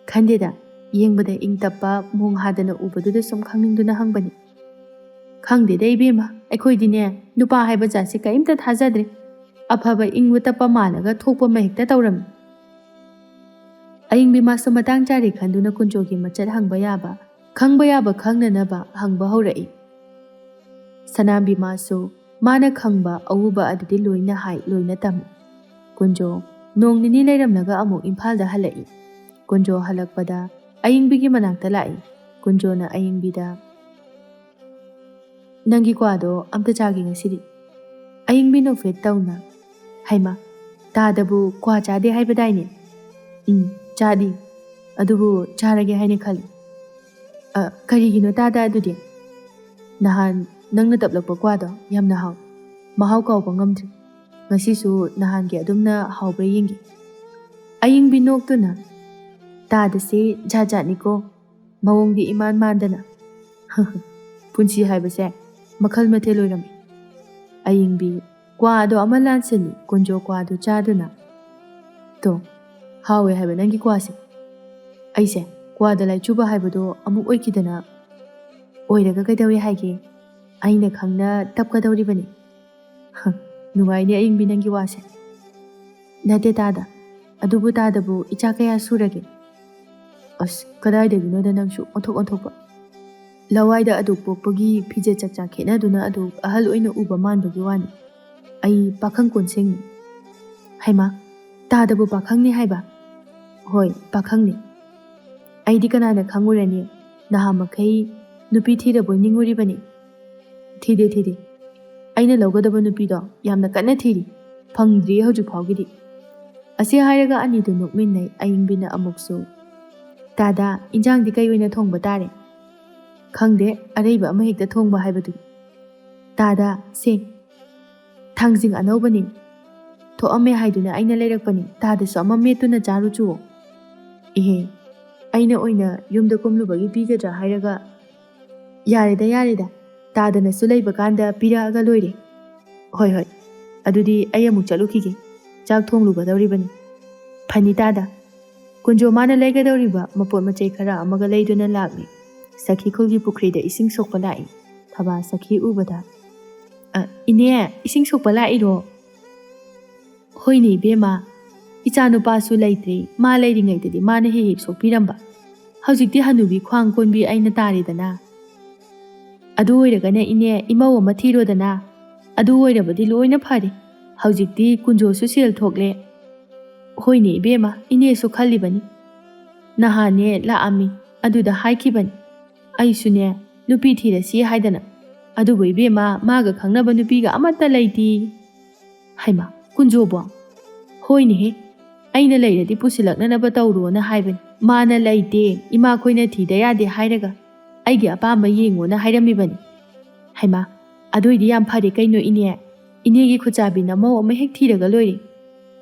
"ꯈꯟꯗꯦꯗ, ꯌꯦꯡꯕꯗ ꯏꯪ ꯇꯞꯄ, ꯃꯣꯡ ꯍꯥꯗꯅ ꯎꯕꯗꯨꯗ ꯁꯨꯝ ꯈꯪꯅꯤꯡꯗꯨꯅ ꯍꯪꯕꯅꯤ꯫" "ꯈꯪꯗꯦꯗ ꯏꯕꯦꯝꯃ, ꯑꯩꯈꯣꯏꯗꯤꯅꯦ, ꯅꯨꯄꯥ ꯍꯥꯏꯕ ꯖꯥꯠꯁꯦ ꯀꯔꯤꯝꯇ ꯊꯥꯖꯗ꯭ꯔꯦ꯫ ꯑꯐꯕ ꯏꯪꯕ ꯇꯞꯄ ꯃꯥꯜꯂꯒ ꯊꯣꯛꯄ ꯑꯃ ꯍꯦꯛꯇ ꯇꯧꯔꯝꯃꯤ꯫" ꯑꯌꯤꯡꯕꯤ ꯃꯥꯁꯨ ꯃꯇꯥꯡ ꯆꯥꯔꯦ ꯈꯟꯗꯨꯅ ꯀꯨꯟꯖꯣꯒꯤ ꯃꯆꯠ ꯍꯪꯕ ꯌꯥꯕ, ꯈꯪꯕ ꯌꯥꯕ ꯈꯪꯅꯅꯕ ꯍꯪꯕ ꯍꯧꯔꯛꯏ꯫ ꯁꯅꯥꯝꯕꯤ ꯃꯥꯁꯨ ꯃꯥꯅ ꯈꯪꯕ ꯑꯎꯕ ꯑꯗꯨꯗꯤ ꯂꯣꯏꯅ ꯍꯥꯏ, ꯂꯣꯏꯅ ꯇꯝꯃꯤ꯫ ꯀꯨꯟꯖꯣ ꯅꯣꯡ ꯅꯤꯅꯤ ꯂꯩꯔꯝꯂꯒ ꯑꯃꯨꯛ ꯏꯝꯐꯥꯜꯗ ꯍꯜꯂꯛꯏ꯫ ꯀꯨꯟꯖꯣ ꯍꯜꯂꯛꯄꯗ ꯑꯌꯤꯡꯕꯤꯒꯤ ꯃꯅꯥꯛꯇ ꯂꯥꯛꯏ꯫ ꯀꯨꯟꯖꯣꯅ ꯑꯌꯤꯡꯕꯤꯗ, "ꯅꯪꯒꯤ ꯀ꯭ꯋꯥꯗꯣ ꯑꯝꯇ ꯆꯥꯒꯦ ꯉꯁꯤꯗꯤ꯫" ꯑꯌꯤꯡꯕꯤ ꯅꯣꯛꯐꯦꯠ ꯇꯧꯅ, "ꯍꯩꯃꯥ, ꯇꯥꯗꯕꯨ ꯀ꯭ꯋꯥ ꯆꯥꯗꯦ ꯍꯥꯏꯕꯗꯥꯏꯅꯦ?" "ꯎꯝ, ꯆꯥꯗꯤ꯫ ꯑꯗꯨꯕꯨ ꯆꯥꯔꯒꯦ ꯍꯥꯏꯅ ꯈꯜꯂꯤ꯫" "ꯑ, ꯀꯔꯤꯒꯤꯅꯣ ꯇꯥꯗ ꯑꯗꯨꯗꯤ?" "ꯅꯍꯥꯟ ꯅꯪꯅ ꯇꯞꯂꯛꯄ ꯀ꯭ꯋꯥꯗꯣ ꯌꯥꯝꯅ ꯍꯥꯎ꯫ ꯃꯍꯥꯎ ꯀꯥꯎꯕ ꯉꯝꯗ꯭ꯔꯤ꯫ ꯉꯁꯤꯁꯨ ꯅꯍꯥꯟꯒꯤ ꯑꯗꯨꯝꯅ ꯍꯥꯎꯕ꯭ꯔꯥ ꯌꯦꯡꯒꯦ꯫" ꯑꯌꯤꯡꯕꯤ ꯅꯣꯛꯇꯨꯅ, "ꯇꯥꯗꯁꯦ ꯖꯥꯠ ꯖꯥꯠꯅꯤꯀꯣ꯫ ꯃꯑꯣꯡꯗꯤ ꯏꯃꯥꯟ ꯃꯥꯟꯗꯅ꯫" ꯄꯨꯟꯁꯤ ꯍꯥꯏꯕꯁꯦ ꯃꯈꯜ ꯃꯊꯦꯜ ꯑꯣꯏꯔꯝꯃꯤ꯫ ꯑꯌꯤꯡꯕꯤ ꯀ꯭ꯋꯥꯗꯣ ꯑꯃ ꯂꯥꯟꯁꯤꯜꯂꯤ꯫ ꯀꯨꯟꯖꯣ ꯀ꯭ꯋꯥꯗꯨ ꯆꯥꯗꯨꯅ, ꯇꯣ, ꯍꯥꯎꯋꯦ ꯍꯥꯏꯕ ꯅꯪꯒꯤ ꯀ꯭ꯋꯥꯁꯦ꯫ ꯑꯩꯁꯦ ꯀ꯭ꯋꯥꯗ ꯂꯥꯏꯆꯨꯕ ꯍꯥꯏꯕꯗꯣ ꯑꯃꯨꯛ ꯑꯣꯏꯈꯤꯗꯅ꯫ ꯑꯣꯏꯔꯒ ꯀꯩꯗꯧꯔꯦ ꯍꯥꯏꯒꯦ? ꯑꯩꯅ ꯈꯪꯅ ꯇꯞꯀꯗꯧꯔꯤꯕꯅꯤ꯫ ꯍ, ꯅꯨꯡꯉꯥꯏꯅꯦ ꯑꯌꯤꯡꯕꯤ ꯅꯪꯒꯤ ꯋꯥꯁꯦ꯫ ꯅꯠꯇꯦ ꯇꯥꯗ, ꯑꯗꯨꯕꯨ ꯇꯥꯗꯕꯨ ꯏꯆꯥ ꯀꯌꯥ ꯁꯨꯔꯒꯦ? ꯑꯁ, ꯀꯗꯥꯏꯗꯒꯤꯅꯣꯗ ꯅꯪꯁꯨ ꯑꯣꯟꯊꯣꯛ ꯑꯣꯟꯊꯣꯛꯄ꯫ ꯂꯋꯥꯏꯗ ꯑꯗꯨꯛ ꯄꯣꯛꯄꯒꯤ ꯐꯤꯖꯦꯠ ꯆꯥꯛꯆꯥ ꯈꯦꯠꯅꯗꯨꯅ ꯑꯗꯨꯛ ꯑꯍꯜ ꯑꯣꯏꯅ ꯎꯕ ꯃꯥꯟꯕꯒꯤ ꯋꯥꯅꯤ꯫ ꯑꯩ ꯄꯥꯈꯪ ꯀꯣꯟꯁꯦꯡꯅꯤ꯫ ꯍꯩꯃꯥ, ꯇꯥꯗꯕꯨ ꯄꯥꯈꯪꯅꯤ ꯍꯥꯏꯕ? ꯍꯣꯏ, ꯄꯥꯈꯪꯅꯤ꯫ ꯑꯩꯗꯤ ꯀꯅꯥꯅ ꯈꯪꯉꯨꯔꯅꯤ, ꯅꯍꯥ ꯃꯈꯩ ꯅꯨꯄꯤ ꯊꯤꯔꯕꯣꯏ ꯅꯤꯡꯉꯨꯔꯤꯕꯅꯤ꯫ ꯊꯤꯗꯦ, ꯊꯤꯗꯦ꯫ ꯑꯩꯅ ꯂꯧꯒꯗꯕ ꯅꯨꯄꯤꯗꯣ ꯌꯥꯝꯅ ꯀꯟꯅ ꯊꯤꯔꯤ꯫ ꯐꯪꯗ꯭ꯔꯤ ꯍꯧꯖꯤꯛ ꯐꯥꯎꯒꯤꯗꯤ꯫ ꯑꯁꯤ ꯍꯥꯏꯔꯒ ꯑꯅꯤꯗꯨ ꯅꯣꯛꯃꯤꯟꯅꯩ꯫ ꯑꯌꯤꯡꯕꯤꯅ ꯑꯃꯨꯛꯁꯨ, "ꯇꯥꯗ, ꯏꯟꯖꯥꯡꯗꯤ ꯀꯩ ꯑꯣꯏꯅ ꯊꯣꯡꯕ ꯇꯥꯔꯦ?" "ꯈꯪꯗꯦ, ꯑꯔꯩꯕ ꯑꯃ ꯍꯦꯛꯇ ꯊꯣꯡꯕ ꯍꯥꯏꯕꯗꯨꯅꯤ꯫ ꯇꯥꯗ, ꯁꯦ, ꯊꯥꯡꯖꯤꯡ ꯑꯅꯧꯕꯅꯤ꯫ ꯊꯣꯛꯑꯝꯃꯦ ꯍꯥꯏꯗꯨꯅ ꯑꯩꯅ ꯂꯩꯔꯛꯄꯅꯤ꯫ ꯇꯥꯗꯁꯨ ꯑꯃ ꯃꯦꯠꯇꯨꯅ ꯆꯥꯔꯨꯆꯨꯑꯣ꯫" "ꯏꯍꯦ, ꯑꯩꯅ ꯑꯣꯏꯅ ꯌꯨꯝꯗ ꯀꯨꯝꯂꯨꯕꯒꯤ ꯄꯤꯒꯗ꯭ꯔꯥ ꯍꯥꯏꯔꯒ, ꯌꯥꯔꯦꯗ, ꯌꯥꯔꯦꯗ, ꯇꯥꯗꯅꯁꯨ ꯂꯩꯕ ꯀꯥꯟꯗ ꯄꯤꯔꯛꯑꯒ ꯂꯣꯏꯔꯦ꯫ ꯍꯣꯏ, ꯍꯣꯏ, ꯑꯗꯨꯗꯤ ꯑꯩ ꯑꯃꯨꯛ ꯆꯠꯂꯨꯈꯤꯒꯦ, ꯆꯥꯛ ꯊꯣꯡꯂꯨꯒꯗꯧꯔꯤꯕꯅꯤ꯫" ꯐꯅꯤ ꯇꯥꯗ꯫ ꯀꯨꯟꯖꯣ ꯃꯥꯅ ꯂꯩꯒꯗꯧꯔꯤꯕ ꯃꯄꯣꯠ ꯃꯆꯩ ꯈꯔ ꯑꯃꯒ ꯂꯩꯗꯨꯅ ꯂꯥꯛꯂꯤ꯫ ꯁꯈꯤ ꯈꯨꯜꯒꯤ ꯄꯨꯈ꯭ꯔꯤꯗ ꯏꯁꯤꯡ ꯁꯣꯛꯄ ꯂꯥꯛꯏ꯫ ꯊꯕꯥ ꯁꯈꯤ ꯎꯕꯗ, "ꯑ, ꯏꯅꯦ, ꯏꯁꯤꯡ ꯁꯣꯛꯄ ꯂꯥꯛꯏꯔꯣ?" "ꯍꯣꯏꯅꯦ ꯏꯕꯦꯝꯃ, ꯏꯆꯥꯅꯨꯄꯥꯁꯨ ꯂꯩꯇ꯭ꯔꯤ, ꯃꯥ ꯂꯩꯔꯤꯉꯩꯗꯗꯤ ꯃꯥꯅ ꯍꯦꯛ ꯍꯦꯛ ꯁꯣꯛꯄꯤꯔꯝꯕ꯫ ꯍꯧꯖꯤꯛꯇꯤ ꯍꯅꯨꯕꯤ ꯈ꯭ꯋꯥꯡ ꯀꯣꯟꯕꯤ ꯑꯩꯅ ꯇꯥꯔꯦꯗꯅ꯫ ꯑꯗꯨ ꯑꯣꯏꯔꯒꯅ ꯏꯅꯦ, ꯏꯃꯧ ꯑꯃ ꯊꯤꯔꯣꯗꯅ꯫ ꯑꯗꯨ ꯑꯣꯏꯔꯕꯗꯤ ꯂꯣꯏꯅ ꯐꯔꯦ꯫ ꯍꯧꯖꯤꯛꯇꯤ ꯀꯨꯟꯖꯣꯁꯨ ꯁꯦꯜ ꯊꯣꯛꯂꯦ꯫" "ꯍꯣꯏꯅꯦ ꯏꯕꯦꯝꯃ, ꯏꯅꯦꯁꯨ ꯈꯜꯂꯤꯕꯅꯤ꯫ ꯅꯍꯥꯟꯅꯦ ꯂꯥꯛꯑꯝꯃꯤ, ꯑꯗꯨꯗ ꯍꯥꯏꯈꯤꯕꯅꯤ꯫ ꯑꯩꯁꯨꯅꯦ ꯅꯨꯄꯤ ꯊꯤꯔꯁꯤ ꯍꯥꯏꯗꯅ꯫ ꯑꯗꯨꯕꯨ ꯏꯕꯦꯝꯃ, ꯃꯥꯒ ꯈꯪꯅꯕ ꯅꯨꯄꯤꯒ ꯑꯃꯠꯇ ꯂꯩꯇꯦ꯫" "ꯍꯩꯃꯥ, ꯀꯨꯟꯖꯣꯕꯣ?" "ꯍꯣꯏꯅꯦꯍꯦ, ꯑꯩꯅ ꯂꯩꯔꯗꯤ ꯄꯨꯁꯤꯜꯂꯛꯅꯅꯕ ꯇꯧꯔꯣꯅ ꯍꯥꯏꯕꯅꯤ꯫ ꯃꯥꯅ ꯂꯩꯇꯦ, ꯏꯃꯥꯈꯣꯏꯅ ꯊꯤꯗ ꯌꯥꯗꯦ ꯍꯥꯏꯔꯒ ꯑꯩꯒꯤ ꯑꯄꯥꯝꯕ ꯌꯦꯡꯉꯣꯅ ꯍꯥꯏꯔꯝꯃꯤꯕꯅꯤ꯫" "ꯍꯩꯃꯥ, ꯑꯗꯨꯏꯗꯤ ꯌꯥꯝ ꯐꯔꯦ ꯀꯩꯅꯣ ꯏꯅꯦ꯫ ꯏꯅꯦꯒꯤ ꯈꯨꯠꯆꯥꯕꯤ ꯅꯃꯧ ꯑꯃ ꯍꯦꯛ ꯊꯤꯔꯒ ꯂꯣꯏꯔꯦ꯫"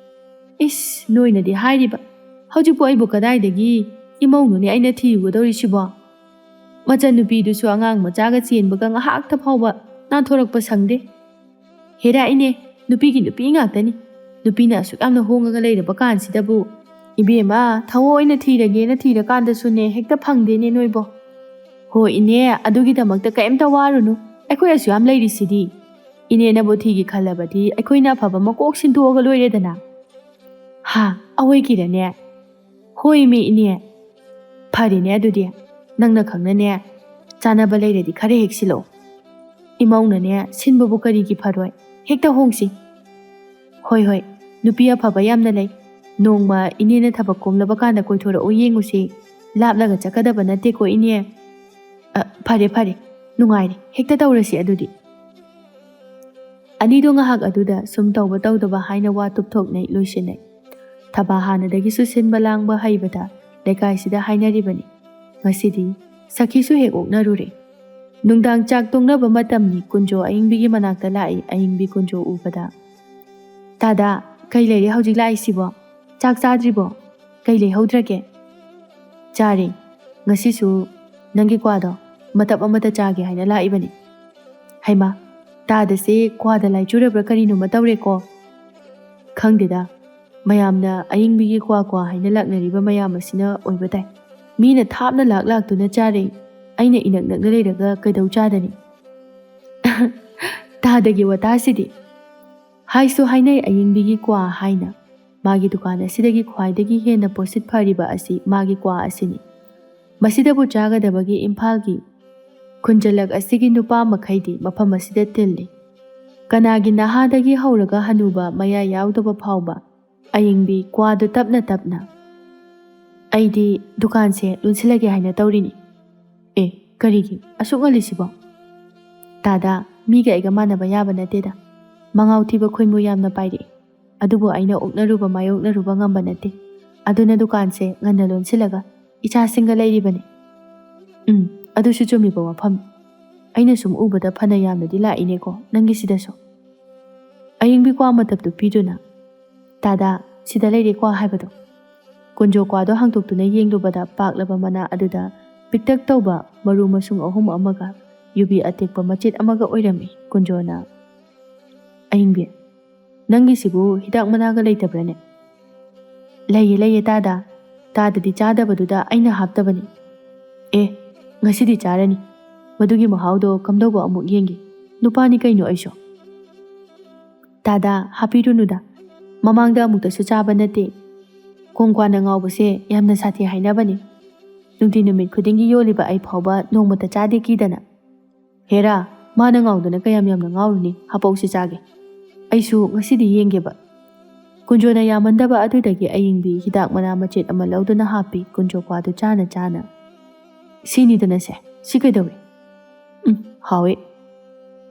"ꯏꯁ, ꯅꯣꯏꯅꯗꯤ ꯍꯥꯏꯔꯤꯕ꯫ ꯍꯧꯖꯤꯛꯄꯨ ꯑꯩꯕꯨ ꯀꯗꯥꯏꯗꯒꯤ ꯏꯃꯧꯅꯣꯅꯦ ꯑꯩꯅ ꯊꯤꯔꯨꯒꯗꯧꯔꯤꯁꯤꯕꯣ? ꯃꯆꯟꯅꯨꯄꯤꯗꯨꯁꯨ ꯑꯉꯥꯡ ꯃꯆꯥꯒ ꯆꯦꯟꯕꯒ ꯉꯥꯏꯍꯥꯛꯇ ꯐꯥꯎꯕ ꯅꯥꯟꯊꯣꯔꯛꯄ ꯁꯪꯗꯦ꯫ ꯍꯦꯔꯥ ꯏꯅꯦ, ꯅꯨꯄꯤꯒꯤ ꯅꯨꯄꯤ ꯉꯥꯛꯇꯅꯤ꯫ ꯅꯨꯄꯤꯅ ꯑꯁꯨꯛ ꯌꯥꯝꯅ ꯍꯣꯡꯉꯒ ꯂꯩꯔꯕ ꯀꯥꯟꯁꯤꯗꯕꯨ꯫ "ꯏꯕꯦꯝꯃ, ꯊꯑꯣꯏꯅ ꯊꯤꯔꯒꯦꯅ ꯊꯤꯔꯀꯥꯟꯗꯁꯨꯅꯦ, ꯍꯦꯛꯇ ꯐꯪꯗꯦꯅꯦ ꯅꯣꯏꯕꯣ"꯫ "ꯍꯣ ꯏꯅꯦ, ꯑꯗꯨꯒꯤꯗꯃꯛꯇ ꯀꯩꯝꯇ ꯋꯥꯔꯨꯅꯨ, ꯑꯩꯈꯣꯏ ꯑꯁꯨꯛ ꯌꯥꯝ ꯂꯩꯔꯤꯁꯤꯗꯤ꯫ ꯏꯅꯦꯅꯕꯨ ꯊꯤꯒꯦ ꯈꯜꯂꯕꯗꯤ ꯑꯩꯈꯣꯏꯅ ꯑꯐꯕ ꯑꯃ ꯀꯣꯛ ꯁꯤꯟꯗꯣꯛꯑꯒ ꯂꯣꯏꯔꯦꯗꯅ"꯫ "ꯍꯥ, ꯑꯋꯣꯏꯒꯤꯔꯅꯦ?" "ꯍꯣꯏꯃꯤ ꯏꯅꯦ, ꯐꯔꯦꯅꯦ ꯑꯗꯨꯗꯤ, ꯅꯪꯅ ꯈꯪꯅꯅꯦ, ꯆꯥꯅꯕ ꯂꯩꯔꯗꯤ ꯈꯔ ꯍꯦꯛ ꯁꯤꯜꯂꯛꯑꯣ꯫ ꯏꯃꯧꯅꯅꯦ ꯁꯤꯟꯕꯕꯨ ꯀꯔꯤꯒꯤ ꯐꯔꯣꯏ, ꯍꯦꯛꯇ ꯍꯣꯡꯁꯤ"꯫ "ꯍꯣꯏ ꯍꯣꯏ, ꯅꯨꯄꯤ ꯑꯐꯕ ꯌꯥꯝꯅ ꯂꯩ, ꯅꯣꯡꯃ ꯏꯅꯦꯅ ꯊꯕꯛ ꯀꯣꯝꯂꯕ ꯀꯥꯟꯗ ꯀꯣꯏꯊꯣꯔꯛꯎ ꯌꯦꯡꯉꯨꯁꯤ, ꯂꯥꯞꯂꯒ ꯆꯠꯀꯗꯕ ꯅꯠꯇꯦꯀꯣ ꯏꯅꯦ"꯫ "ꯑ, ꯐꯔꯦ ꯐꯔꯦ, ꯅꯨꯡꯉꯥꯏꯔꯦ, ꯍꯦꯛꯇ ꯇꯧꯔꯁꯤ ꯑꯗꯨꯗꯤ"꯫ ꯑꯅꯤꯗꯣ ꯉꯥꯏꯍꯥꯛ ꯑꯗꯨꯗ ꯁꯨꯝ ꯇꯧꯕ ꯇꯧꯗꯕ ꯍꯥꯏꯅ ꯋꯥ ꯇꯨꯞꯊꯣꯛꯅꯩ, ꯂꯣꯏꯁꯤꯟꯅꯩ꯫ ꯊꯕꯥ ꯍꯥꯟꯅꯗꯒꯤꯁꯨ ꯁꯤꯟꯕ ꯂꯥꯡꯕ ꯍꯩꯕꯗ ꯂꯩꯀꯥꯏꯁꯤꯗ ꯍꯥꯏꯅꯔꯤꯕꯅꯤ꯫ ꯉꯁꯤꯗꯤ ꯁꯈꯤꯁꯨ ꯍꯦꯛ ꯑꯣꯛꯅꯔꯨꯔꯦ꯫ ꯅꯨꯡꯗꯥꯡ ꯆꯥꯛ ꯇꯣꯛꯅꯕ ꯃꯇꯝꯅꯤ꯫ ꯀꯨꯟꯖꯣ ꯑꯌꯤꯡꯕꯤꯒꯤ ꯃꯅꯥꯛꯇ ꯂꯥꯛꯏ꯫ ꯑꯌꯤꯡꯕꯤ ꯀꯨꯟꯖꯣ ꯎꯕꯗ, "ꯇꯥꯗꯥ, ꯀꯩ ꯂꯩꯔꯦ ꯍꯧꯖꯤꯛ ꯂꯥꯛꯏꯁꯤꯕꯣ? ꯆꯥꯛ ꯆꯥꯗ꯭ꯔꯤꯕꯣ? ꯀꯩ ꯂꯩꯍꯧꯗ꯭ꯔꯒꯦ?" "ꯆꯥꯔꯦ꯫ ꯉꯁꯤꯁꯨ ꯅꯪꯒꯤ ꯀ꯭ꯋꯥꯗꯣ ꯃꯇꯞ ꯑꯃꯇ ꯆꯥꯒꯦ ꯍꯥꯏꯅ ꯂꯥꯛꯏꯕꯅꯤ"꯫ "ꯍꯩꯃꯥ, ꯇꯥꯗꯁꯦ ꯀ꯭ꯋꯥꯗ ꯂꯥꯏꯆꯨꯔꯕ꯭ꯔꯥ ꯀꯔꯤꯅꯣꯃ ꯇꯧꯔꯦꯀꯣ"꯫ "ꯈꯪꯗꯦꯗ, ꯃꯌꯥꯝꯅ ꯑꯌꯤꯡꯕꯤꯒꯤ ꯀ꯭ꯋꯥ ꯀ꯭ꯋꯥ ꯍꯥꯏꯅ ꯂꯥꯛꯅꯔꯤꯕ ꯃꯌꯥꯝ ꯑꯁꯤꯅ ꯑꯣꯏꯕ ꯇꯥꯏ꯫ ꯃꯤꯅ ꯊꯥꯞꯅ ꯂꯥꯛ ꯂꯥꯛꯇꯨꯅ ꯆꯥꯔꯦ, ꯑꯩꯅ ꯏꯅꯛ ꯅꯛꯅ ꯂꯩꯔꯒ ꯀꯩꯗꯧ ꯆꯥꯗꯅꯤ?" ꯇꯥꯗꯒꯤ ꯋꯥꯇꯥꯁꯤꯗꯤ꯫ ꯍꯥꯏꯁꯨ ꯍꯥꯏꯅꯩ ꯑꯌꯤꯡꯕꯤꯒꯤ ꯀ꯭ꯋꯥ ꯍꯥꯏꯅ꯫ ꯃꯥꯒꯤ ꯗꯨꯀꯥꯟ ꯑꯁꯤꯗꯒꯤ ꯈ꯭ꯋꯥꯏꯗꯒꯤ ꯍꯦꯟꯅ ꯄꯣꯠꯁꯤꯠ ꯐꯔꯤꯕ ꯑꯁꯤ ꯃꯥꯒꯤ ꯀ꯭ꯋꯥ ꯑꯁꯤꯅꯤ꯫ ꯃꯁꯤꯗꯕꯨ ꯆꯥꯒꯗꯕꯒꯤ ꯏꯝꯐꯥꯜꯒꯤ ꯈꯨꯟꯖꯂꯛ ꯑꯁꯤꯒꯤ ꯅꯨꯄꯥ ꯃꯈꯩꯗꯤ ꯃꯐꯝ ꯑꯁꯤꯗ ꯇꯤꯜꯂꯤ꯫ ꯀꯅꯥꯒꯤ ꯅꯍꯥꯗꯒꯤ ꯍꯧꯔꯒ ꯍꯅꯨꯕ ꯃꯌꯥ ꯌꯥꯎꯗꯕ ꯐꯥꯎꯕ ꯑꯌꯤꯡꯕꯤ ꯀ꯭ꯋꯥꯗꯨ ꯇꯞꯅ ꯇꯞꯅ꯫ "ꯑꯩꯗꯤ ꯗꯨꯀꯥꯟꯁꯦ ꯂꯣꯟꯁꯤꯜꯂꯒꯦ ꯍꯥꯏꯅ ꯇꯧꯔꯤꯅꯤ"꯫ "ꯑꯦ, ꯀꯔꯤꯒꯤ ꯑꯁꯨꯛ ꯉꯜꯂꯤꯁꯤꯕꯣ?" "ꯇꯥꯗꯥ, ꯃꯤꯒ ꯑꯩꯒ ꯃꯥꯟꯅꯕ ꯌꯥꯕ ꯅꯠꯇꯦꯗ꯫ ꯃꯉꯥꯎ ꯊꯤꯕ ꯈꯣꯏꯃꯨ ꯌꯥꯝꯅ ꯄꯥꯏꯔꯛꯑꯦ꯫ ꯑꯗꯨꯕꯨ ꯑꯩꯅ ꯑꯣꯛꯅꯔꯨꯕ ꯃꯥꯌꯣꯛꯅꯔꯨꯕ ꯉꯝꯕ ꯅꯠꯇꯦ꯫ ꯑꯗꯨꯅ ꯗꯨꯀꯥꯟꯁꯦ ꯉꯟꯅ ꯂꯣꯟꯁꯤꯜꯂꯒ ꯏꯆꯥꯁꯤꯡꯒ ꯂꯩꯔꯤꯕꯅꯤ"꯫ "ꯎꯝ, ꯑꯗꯨꯁꯨ ꯆꯨꯝꯃꯤꯕ ꯋꯥꯐꯝ꯫ ꯑꯩꯅ ꯁꯨꯝ ꯎꯕꯗ ꯐꯅ ꯌꯥꯝꯅꯗꯤ ꯂꯥꯛꯏꯅꯦꯀꯣ ꯅꯪꯒꯤꯁꯤꯗꯁꯨ"꯫ ꯑꯌꯤꯡꯕꯤ ꯀ꯭ꯋꯥ ꯃꯇꯞꯇꯨ ꯄꯤꯗꯨꯅ, "ꯇꯥꯗꯥ, ꯁꯤꯗ ꯂꯩꯔꯦ ꯀ꯭ꯋꯥ ꯍꯥꯏꯕꯗꯣ"꯫ ꯀꯨꯟꯖꯣ ꯀ꯭ꯋꯥꯗꯣ ꯍꯥꯡꯗꯣꯛꯇꯨꯅ ꯌꯦꯡꯂꯨꯕꯗ ꯄꯥꯛꯂꯕ ꯃꯅꯥ ꯑꯗꯨꯗ ꯄꯤꯛꯇꯛ ꯇꯧꯕ ꯃꯔꯨ ꯃꯁꯨꯡ ꯑꯍꯨꯝ ꯑꯃꯒ ꯌꯨꯕꯤ ꯑꯇꯦꯛꯄ ꯃꯆꯦꯠ ꯑꯃꯒ ꯑꯣꯏꯔꯝꯃꯤ꯫ ꯀꯨꯟꯖꯣꯅ, "ꯑꯌꯤꯡꯕꯤ, "ꯅꯪꯒꯤꯁꯤꯕꯨ ꯍꯤꯗꯥꯛ ꯃꯅꯥꯒ ꯂꯩꯇꯕ꯭ꯔꯥꯅꯦ?" "ꯂꯩꯌꯦ, ꯂꯩꯌꯦ ꯇꯥꯗ꯫ ꯇꯥꯗꯗꯤ ꯆꯥꯗꯕꯗꯨꯗ ꯑꯩꯅ ꯍꯥꯞꯇꯕꯅꯤ꯫ ꯑꯦ, ꯉꯁꯤꯗꯤ ꯆꯥꯔꯅꯤ꯫ ꯃꯗꯨꯒꯤ ꯃꯍꯥꯎꯗꯣ ꯀꯝꯗꯧꯕ ꯑꯃꯨꯛ ꯌꯦꯡꯒꯦ꯫ ꯅꯨꯄꯥꯅꯤ ꯀꯩꯅꯣ ꯑꯩꯁꯨ꯫" "ꯇꯥꯗ, ꯍꯥꯞꯄꯤꯔꯨꯅꯨꯗ꯫ ꯃꯃꯥꯡꯗ ꯑꯃꯨꯛꯇꯁꯨ ꯆꯥꯕ ꯅꯠꯇꯦ꯫ ꯀꯣꯡꯀ꯭ꯋꯥꯅ ꯉꯥꯎꯕꯁꯦ ꯌꯥꯝꯅ ꯁꯥꯊꯤ ꯍꯥꯏꯅꯕꯅꯤ꯫ ꯅꯨꯡꯇꯤ ꯅꯨꯃꯤꯠ ꯈꯨꯗꯤꯡꯒꯤ ꯌꯣꯜꯂꯤꯕ ꯑꯩ ꯐꯥꯎꯕ ꯅꯣꯡꯃꯇ ꯆꯥꯗꯦ ꯀꯤꯗꯅ꯫ ꯍꯦꯔꯥ, ꯃꯥꯅ ꯉꯥꯎꯗꯅ ꯀꯌꯥꯝ ꯌꯥꯝꯅ ꯉꯥꯎꯔꯨꯅꯤ? ꯍꯥꯄꯧꯁꯤ ꯆꯥꯒꯦ꯫ ꯑꯩꯁꯨ ꯉꯁꯤꯗꯤ ꯌꯦꯡꯒꯦꯕ꯫" ꯀꯨꯟꯖꯣꯅ ꯌꯥꯃꯟꯗꯕ ꯑꯗꯨꯗꯒꯤ ꯑꯌꯤꯡꯕꯤ ꯍꯤꯗꯥꯛ ꯃꯅꯥ ꯃꯆꯦꯠ ꯑꯃ ꯂꯧꯗꯨꯅ ꯍꯥꯞꯄꯤ ꯀꯨꯟꯖꯣ ꯀ꯭ꯋꯥꯗꯨ ꯆꯥꯅ ꯆꯥꯅ꯫ "ꯁꯤꯅꯤꯗꯅꯁꯦ, ꯁꯤ ꯀꯩꯗꯧꯏ?" "ꯎꯝ, ꯍꯥꯎꯏ꯫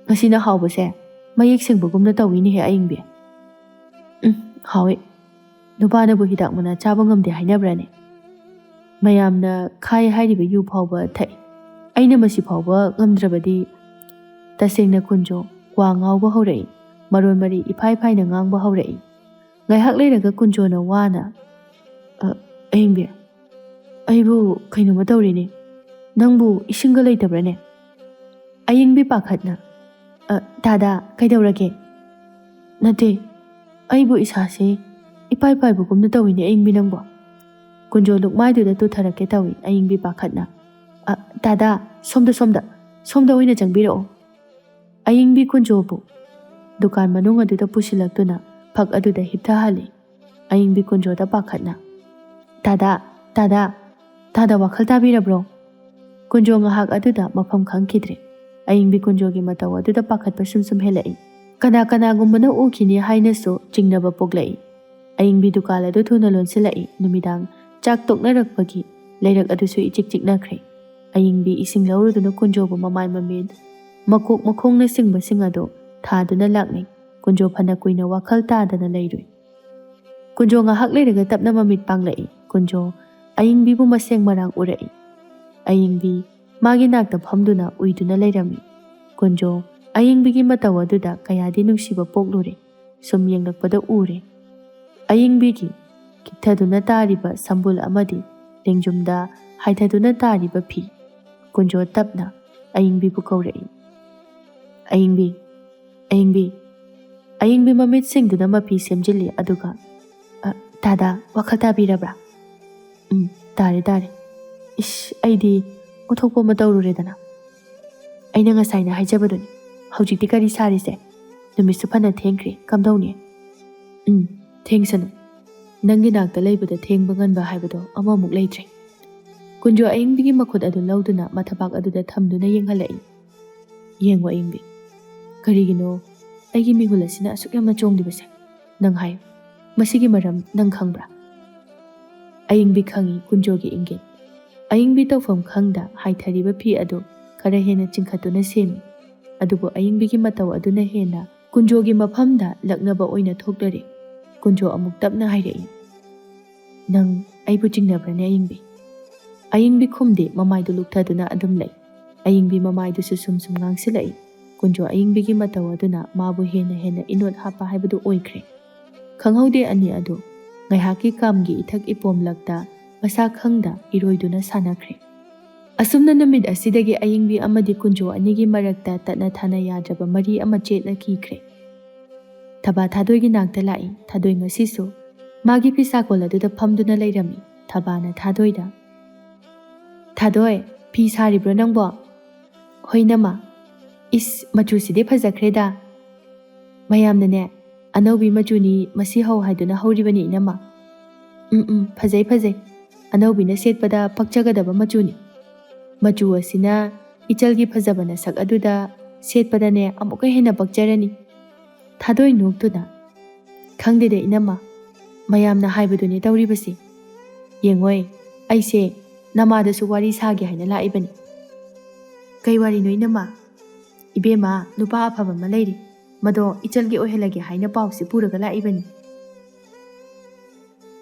ꯉꯁꯤꯅ ꯍꯥꯎꯕꯁꯦ ꯃꯌꯦꯛ ꯁꯦꯡꯕꯒꯨꯝꯅ ꯇꯧꯏꯅꯦꯍꯦ ꯑꯌꯤꯡꯕꯤ꯫" "ꯎꯝ, ꯍꯥꯎꯏ꯫ ꯅꯨꯄꯥꯅꯕꯨ ꯍꯤꯗꯥꯛ ꯃꯅꯥ ꯆꯥꯕ ꯉꯝꯗꯦ ꯍꯥꯏꯅꯕ꯭ꯔꯥꯅꯦ? ꯃꯌꯥꯝꯅ ꯈꯥꯏ ꯍꯥꯏꯔꯤꯕ ꯌꯨ ꯐꯥꯎꯕ ꯊꯛꯏ꯫ ꯑꯩꯅ ꯃꯁꯤ ꯐꯥꯎꯕ ꯉꯝꯗ꯭ꯔꯕꯗꯤ꯫" ꯇꯁꯦꯡꯅ ꯀꯨꯟꯖꯣ ꯀ꯭ꯋꯥ ꯉꯥꯎꯕ ꯍꯧꯔꯛꯏ꯫ ꯃꯔꯣꯟ ꯃꯔꯤ ꯏꯐꯥꯏ ꯐꯥꯏꯅ ꯉꯥꯡꯕ ꯍꯧꯔꯛꯏ꯫ ꯉꯥꯏꯍꯥꯛ ꯂꯩꯔꯒ ꯀꯨꯟꯖꯣꯅ ꯋꯥꯅ, "ꯑ, ꯑꯌꯤꯡꯕꯤ, ꯑꯩꯕꯨ ꯀꯩꯅꯣꯝꯃ ꯇꯧꯔꯦꯅꯦ꯫ ꯅꯪꯕꯨ ꯏꯁꯤꯡꯒ ꯂꯩꯇꯕ꯭ꯔꯥꯅꯦ?" ꯑꯌꯤꯡꯕꯤ ꯄꯥꯈꯠꯅ, "ꯑ, ꯇꯥꯗ, ꯀꯩꯗꯧꯔꯒꯦ?" "ꯅꯠꯇꯦ, ꯑꯩꯕꯨ ꯏꯁꯥꯁꯦ ꯏꯄꯥꯏ ꯄꯥꯏꯕꯒꯨꯝꯅ ꯇꯧꯏꯅꯦ ꯑꯌꯤꯡꯕꯤ ꯅꯪꯕꯣ꯫" ꯀꯨꯟꯖꯣ ꯂꯨꯛꯃꯥꯏꯗꯨꯗ ꯇꯨꯊꯔꯛꯀꯦ ꯇꯧꯏ ꯑꯌꯤꯡꯕꯤ ꯄꯥꯈꯠꯅ꯫ "ꯑ, ꯇꯥꯗ, ꯁꯣꯝꯗ, ꯁꯣꯝꯗ, ꯁꯣꯝꯗ ꯑꯣꯏꯅ ꯆꯪꯕꯤꯔꯛꯑꯣ꯫" ꯑꯌꯤꯡꯕꯤ ꯀꯨꯟꯖꯣꯕꯨ ꯗꯨꯀꯥꯟ ꯃꯅꯨꯡ ꯑꯗꯨꯗ ꯄꯨꯁꯤꯜꯂꯛꯇꯨꯅ ꯐꯛ ꯑꯗꯨꯗ ꯍꯤꯞꯊꯍꯜꯂꯤ꯫ ꯑꯌꯤꯡꯕꯤ ꯀꯨꯟꯖꯣꯗ ꯄꯥꯈꯠꯅ, "ꯇꯥꯗ, ꯇꯥꯗ, ꯇꯥꯗ ꯋꯥꯈꯜ ꯇꯥꯕꯤꯔꯕ꯭ꯔꯣ?" ꯀꯨꯟꯖꯣ ꯉꯥꯏꯍꯥꯛ ꯑꯗꯨꯗ ꯃꯐꯝ ꯈꯪꯈꯤꯗ꯭ꯔꯦ꯫ ꯑꯌꯤꯡꯕꯤ ꯀꯨꯟꯖꯣꯒꯤ ꯃꯇꯧ ꯑꯗꯨꯗ ꯄꯥꯈꯠꯄ ꯁꯨꯝ ꯁꯨꯝ ꯍꯦꯜꯂꯛꯏ꯫ ꯀꯅꯥ ꯀꯅꯥꯒꯨꯝꯕꯅ ꯎꯈꯤꯅꯤ ꯍꯥꯏꯅꯁꯨ ꯆꯤꯡꯅꯕ ꯄꯣꯛꯂꯛꯏ꯫ ꯑꯌꯤꯡꯕꯤ ꯗꯨꯀꯥꯟ ꯑꯗꯨ ꯊꯨꯅ ꯂꯣꯟꯁꯤꯜꯂꯛꯏ꯫ ꯅꯨꯃꯤꯗꯥꯡ ꯆꯥꯛ ꯇꯣꯛꯅꯔꯛꯄꯒꯤ ꯂꯩꯔꯛ ꯑꯗꯨꯁꯨ ꯏꯆꯤꯛ ꯆꯤꯛꯅꯈ꯭ꯔꯦ꯫ ꯑꯌꯤꯡꯕꯤ ꯏꯁꯤꯡ ꯂꯧꯔꯨꯗꯨꯅ ꯀꯨꯟꯖꯣꯕꯨ ꯃꯃꯥꯏ ꯃꯃꯤꯠ, ꯃꯀꯣꯛ ꯃꯈꯣꯡꯅꯆꯤꯡꯕꯁꯤꯡ ꯑꯗꯨ ꯊꯥꯗꯨꯅ ꯂꯥꯛꯂꯤ꯫ ꯀꯨꯟꯖꯣ ꯐꯅ ꯀꯨꯏꯅ ꯋꯥꯈꯜ ꯇꯥꯗꯅ ꯂꯩꯔꯨꯏ꯫ ꯀꯨꯟꯖꯣ ꯉꯥꯏꯍꯥꯛ ꯂꯩꯔꯒ ꯇꯞꯅ ꯃꯃꯤꯠ ꯄꯥꯡꯂꯛꯏ꯫ ꯀꯨꯟꯖꯣ ꯑꯌꯤꯡꯕꯤꯕꯨ ꯃꯁꯦꯡ ꯃꯔꯥꯡ ꯎꯔꯛꯏ꯫ ꯑꯌꯤꯡꯕꯤ ꯃꯥꯒꯤ ꯅꯥꯛꯇ ꯐꯝꯗꯨꯅ ꯎꯏꯗꯨꯅ ꯂꯩꯔꯝꯃꯤ꯫ ꯀꯨꯟꯖꯣ ꯑꯌꯤꯡꯕꯤꯒꯤ ꯃꯇꯧ ꯑꯗꯨꯗ ꯀꯌꯥꯗꯤ ꯅꯨꯡꯁꯤꯕ ꯄꯣꯛꯂꯨꯔꯦ꯫ ꯁꯨꯝ ꯌꯦꯡꯂꯛꯄꯗ ꯎꯔꯦ ꯑꯌꯤꯡꯕꯤꯒꯤ ꯀꯤꯛꯊꯗꯨꯅ ꯇꯥꯔꯤꯕ ꯁꯝꯕꯨꯜ ꯑꯃꯗꯤ ꯂꯦꯡꯖꯨꯝꯗ ꯍꯥꯏꯊꯗꯨꯅ ꯇꯥꯔꯤꯕ ꯐꯤ꯫ ꯀꯨꯟꯖꯣ ꯇꯞꯅ ꯑꯌꯤꯡꯕꯤꯕꯨ ꯀꯧꯔꯛꯏ꯫ "ꯑꯌꯤꯡꯕꯤ, ꯑꯌꯤꯡꯕꯤ, ꯑꯌꯤꯡꯕꯤ ꯃꯃꯤꯠ ꯁꯤꯡꯗꯨꯅ ꯃꯄꯤ ꯁꯦꯝꯖꯤꯜꯂꯤ, ꯑꯗꯨꯒ, "ꯑ, ꯇꯥꯗꯥ, ꯋꯥꯈꯜ ꯇꯥꯕꯤꯔꯕ꯭ꯔꯥ?" "ꯎꯝ, ꯇꯥꯔꯦ, ꯇꯥꯔꯦ꯫ ꯏꯁ, ꯑꯩꯗꯤ ꯑꯣꯟꯊꯣꯛꯄ ꯑꯃ ꯇꯧꯔꯨꯔꯦꯗꯅ꯫ ꯑꯩꯅ ꯉꯁꯥꯏꯅ ꯍꯥꯏꯖꯕꯗꯨꯅꯤ꯫ ꯍꯧꯖꯤꯛꯇꯤ ꯀꯔꯤ ꯁꯥꯔꯤꯁꯦ? ꯅꯨꯃꯤꯠꯁꯨ ꯐꯅ ꯊꯦꯡꯈ꯭ꯔꯦ, ꯀꯝꯗꯧꯅꯤ?" "ꯎꯝ, ꯊꯦꯡꯁꯅꯨ꯫ ꯅꯪꯒꯤ ꯅꯥꯛꯇ ꯂꯩꯕꯗ ꯊꯦꯡꯕ ꯉꯟꯕ ꯍꯥꯏꯕꯗꯣ ꯑꯃꯃꯨꯛ ꯂꯩꯇ꯭ꯔꯦ꯫" ꯀꯨꯟꯖꯣ ꯑꯌꯤꯡꯕꯤꯒꯤ ꯃꯈꯨꯠ ꯑꯗꯨ ꯂꯧꯗꯨꯅ ꯃꯊꯕꯥꯛ ꯑꯗꯨꯗ ꯊꯝꯗꯨꯅ ꯌꯦꯡꯍꯜꯂꯛꯏ꯫ "ꯌꯦꯡꯉꯣ ꯑꯌꯤꯡꯕꯤ, ꯀꯔꯤꯒꯤꯅꯣ ꯑꯩꯒꯤ ꯃꯤꯍꯨꯜ ꯑꯁꯤꯅ ꯑꯁꯨꯛ ꯌꯥꯝꯅ ꯆꯣꯡꯂꯤꯕꯁꯦ? ꯅꯪ ꯍꯥꯏꯌꯨ, ꯃꯁꯤꯒꯤ ꯃꯔꯝ ꯅꯪ ꯈꯪꯕ꯭ꯔꯥ?" ꯑꯌꯤꯡꯕꯤ ꯈꯪꯏ ꯀꯨꯟꯖꯣꯒꯤ ꯏꯪꯒꯤꯠ꯫ ꯑꯌꯤꯡꯕꯤ ꯇꯧꯐꯝ ꯈꯪꯗ ꯍꯥꯏꯊꯔꯤꯕ ꯐꯤ ꯑꯗꯨ ꯈꯔ ꯍꯦꯟꯅ ꯆꯤꯡꯈꯠꯇꯨꯅ ꯁꯦꯝꯃꯤ꯫ ꯑꯗꯨꯕꯨ ꯑꯌꯤꯡꯕꯤꯒꯤ ꯃꯇꯧ ꯑꯗꯨꯅ ꯍꯦꯟꯅ ꯀꯨꯟꯖꯣꯒꯤ ꯃꯐꯝꯗ ꯂꯛꯅꯕ ꯑꯣꯏꯅ ꯊꯣꯛꯂꯔꯦ꯫ ꯀꯨꯟꯖꯣ ꯑꯃꯨꯛ ꯇꯞꯅ ꯍꯥꯏꯔꯛꯏ, "ꯅꯪ ꯑꯩꯕꯨ ꯆꯤꯡꯅꯕ꯭ꯔꯅꯦ ꯑꯌꯤꯡꯕꯤ?" ꯑꯌꯤꯡꯕꯤ ꯈꯨꯝꯗꯦ, ꯃꯃꯥꯏꯗꯨ ꯂꯨꯛꯊꯗꯨꯅ ꯑꯗꯨꯝ ꯂꯩ꯫ ꯑꯌꯤꯡꯕꯤ ꯃꯃꯥꯏꯗꯨꯁꯨ ꯁꯨꯝ ꯁꯨꯝ ꯉꯥꯡꯁꯤꯜꯂꯛꯏ꯫ ꯀꯨꯟꯖꯣ ꯑꯌꯤꯡꯕꯤꯒꯤ ꯃꯇꯧ ꯑꯗꯨꯅ ꯃꯥꯕꯨ ꯍꯦꯟꯅ ꯍꯦꯟꯅ ꯏꯅꯣꯠ ꯍꯥꯞꯄ ꯍꯥꯏꯕꯗꯨ ꯑꯣꯏꯈ꯭ꯔꯦ꯫ ꯈꯪꯍꯧꯗꯦ ꯑꯅꯤ ꯑꯗꯨ ꯉꯥꯏꯍꯥꯛꯀꯤ ꯀꯥꯝꯒꯤ ꯏꯊꯛ ꯏꯄꯣꯝꯂꯛꯇ ꯃꯁꯥ ꯈꯪꯗ ꯏꯔꯣꯏꯗꯨꯅ ꯁꯥꯟꯅꯈ꯭ꯔꯦ꯫ ꯑꯁꯨꯝꯅ ꯅꯨꯃꯤꯠ ꯑꯁꯤꯗꯒꯤ ꯑꯌꯤꯡꯕꯤ ꯑꯃꯗꯤ ꯀꯨꯟꯖꯣ ꯑꯅꯤꯒꯤ ꯃꯔꯛꯇ ꯇꯠꯅ ꯊꯥꯅ ꯌꯥꯗ꯭ꯔꯕ ꯃꯔꯤ ꯑꯃ ꯆꯦꯠꯅꯈꯤꯈ꯭ꯔꯦ꯫ ꯊꯕꯥ ꯊꯥꯗꯣꯏꯒꯤ ꯅꯥꯛꯇ ꯂꯥꯛꯏ꯫ ꯊꯥꯗꯣꯏ ꯉꯁꯤꯁꯨ ꯃꯥꯒꯤ ꯐꯤꯁꯥꯀꯣꯜ ꯑꯗꯨꯗ ꯐꯝꯗꯨꯅ ꯂꯩꯔꯝꯃꯤ꯫ ꯊꯕꯥꯅ ꯊꯥꯗꯣꯏꯗ, "ꯊꯥꯗꯣꯏ, ꯐꯤ ꯁꯥꯔꯤꯕ꯭ꯔꯣ ꯅꯪꯕꯣ?" "ꯍꯣꯏ, ꯏꯅꯝꯃ꯫ ꯏꯁ, ꯃꯆꯨꯁꯤꯗꯤ ꯐꯖꯈ꯭ꯔꯦꯗ꯫ ꯃꯌꯥꯝꯅꯅꯦ, ꯑꯅꯧꯕꯤ ꯃꯆꯨꯅꯤ, ꯃꯁꯤ ꯍꯧ ꯍꯥꯏꯗꯨꯅ ꯍꯧꯔꯤꯕꯅꯤ, ꯏꯅꯝꯃ꯫ ꯎꯝ, ꯎꯝ, ꯐꯖꯩ, ꯐꯖꯩ꯫ ꯑꯅꯧꯕꯤꯅ ꯁꯦꯠꯄꯗ ꯄꯛꯆꯒꯗꯕ ꯃꯆꯨꯅꯤ꯫ ꯃꯆꯨ ꯑꯁꯤꯅ ꯏꯆꯜꯒꯤ ꯐꯖꯕ ꯅꯁꯛ ꯑꯗꯨꯗ ꯁꯦꯠꯄꯗꯅꯦ ꯑꯃꯨꯛꯀ ꯍꯦꯟꯅ ꯄꯛꯆꯔꯅꯤ꯫" ꯊꯥꯗꯣꯏ ꯅꯣꯛꯇꯨꯅ, "ꯈꯪꯗꯦꯗ, ꯏꯅꯝꯃ, ꯃꯌꯥꯝꯅ ꯍꯥꯏꯕꯗꯨꯅꯤ ꯇꯧꯔꯤꯕꯁꯤ꯫ ꯌꯦꯡꯉꯣꯏ, ꯑꯩꯁꯦ ꯅꯃꯥꯗꯁꯨ ꯋꯥꯔꯤ ꯁꯥꯒꯦ ꯍꯥꯏꯅ ꯂꯥꯛꯏꯕꯅꯤ꯫" "ꯀꯩ ꯋꯥꯔꯤꯅꯣ, ꯏꯅꯝꯃ?" "ꯏꯕꯦꯝꯃ, ꯅꯨꯄꯥ ꯑꯐꯕ ꯑꯃ ꯂꯩꯔꯤ꯫ ꯃꯗꯣ ꯏꯆꯜꯒꯤ ꯑꯣꯏꯍꯜꯂꯒꯦ ꯍꯥꯏꯅ ꯄꯥꯎꯁꯤ ꯄꯨꯔꯒ ꯂꯥꯛꯏꯕꯅꯤ꯫"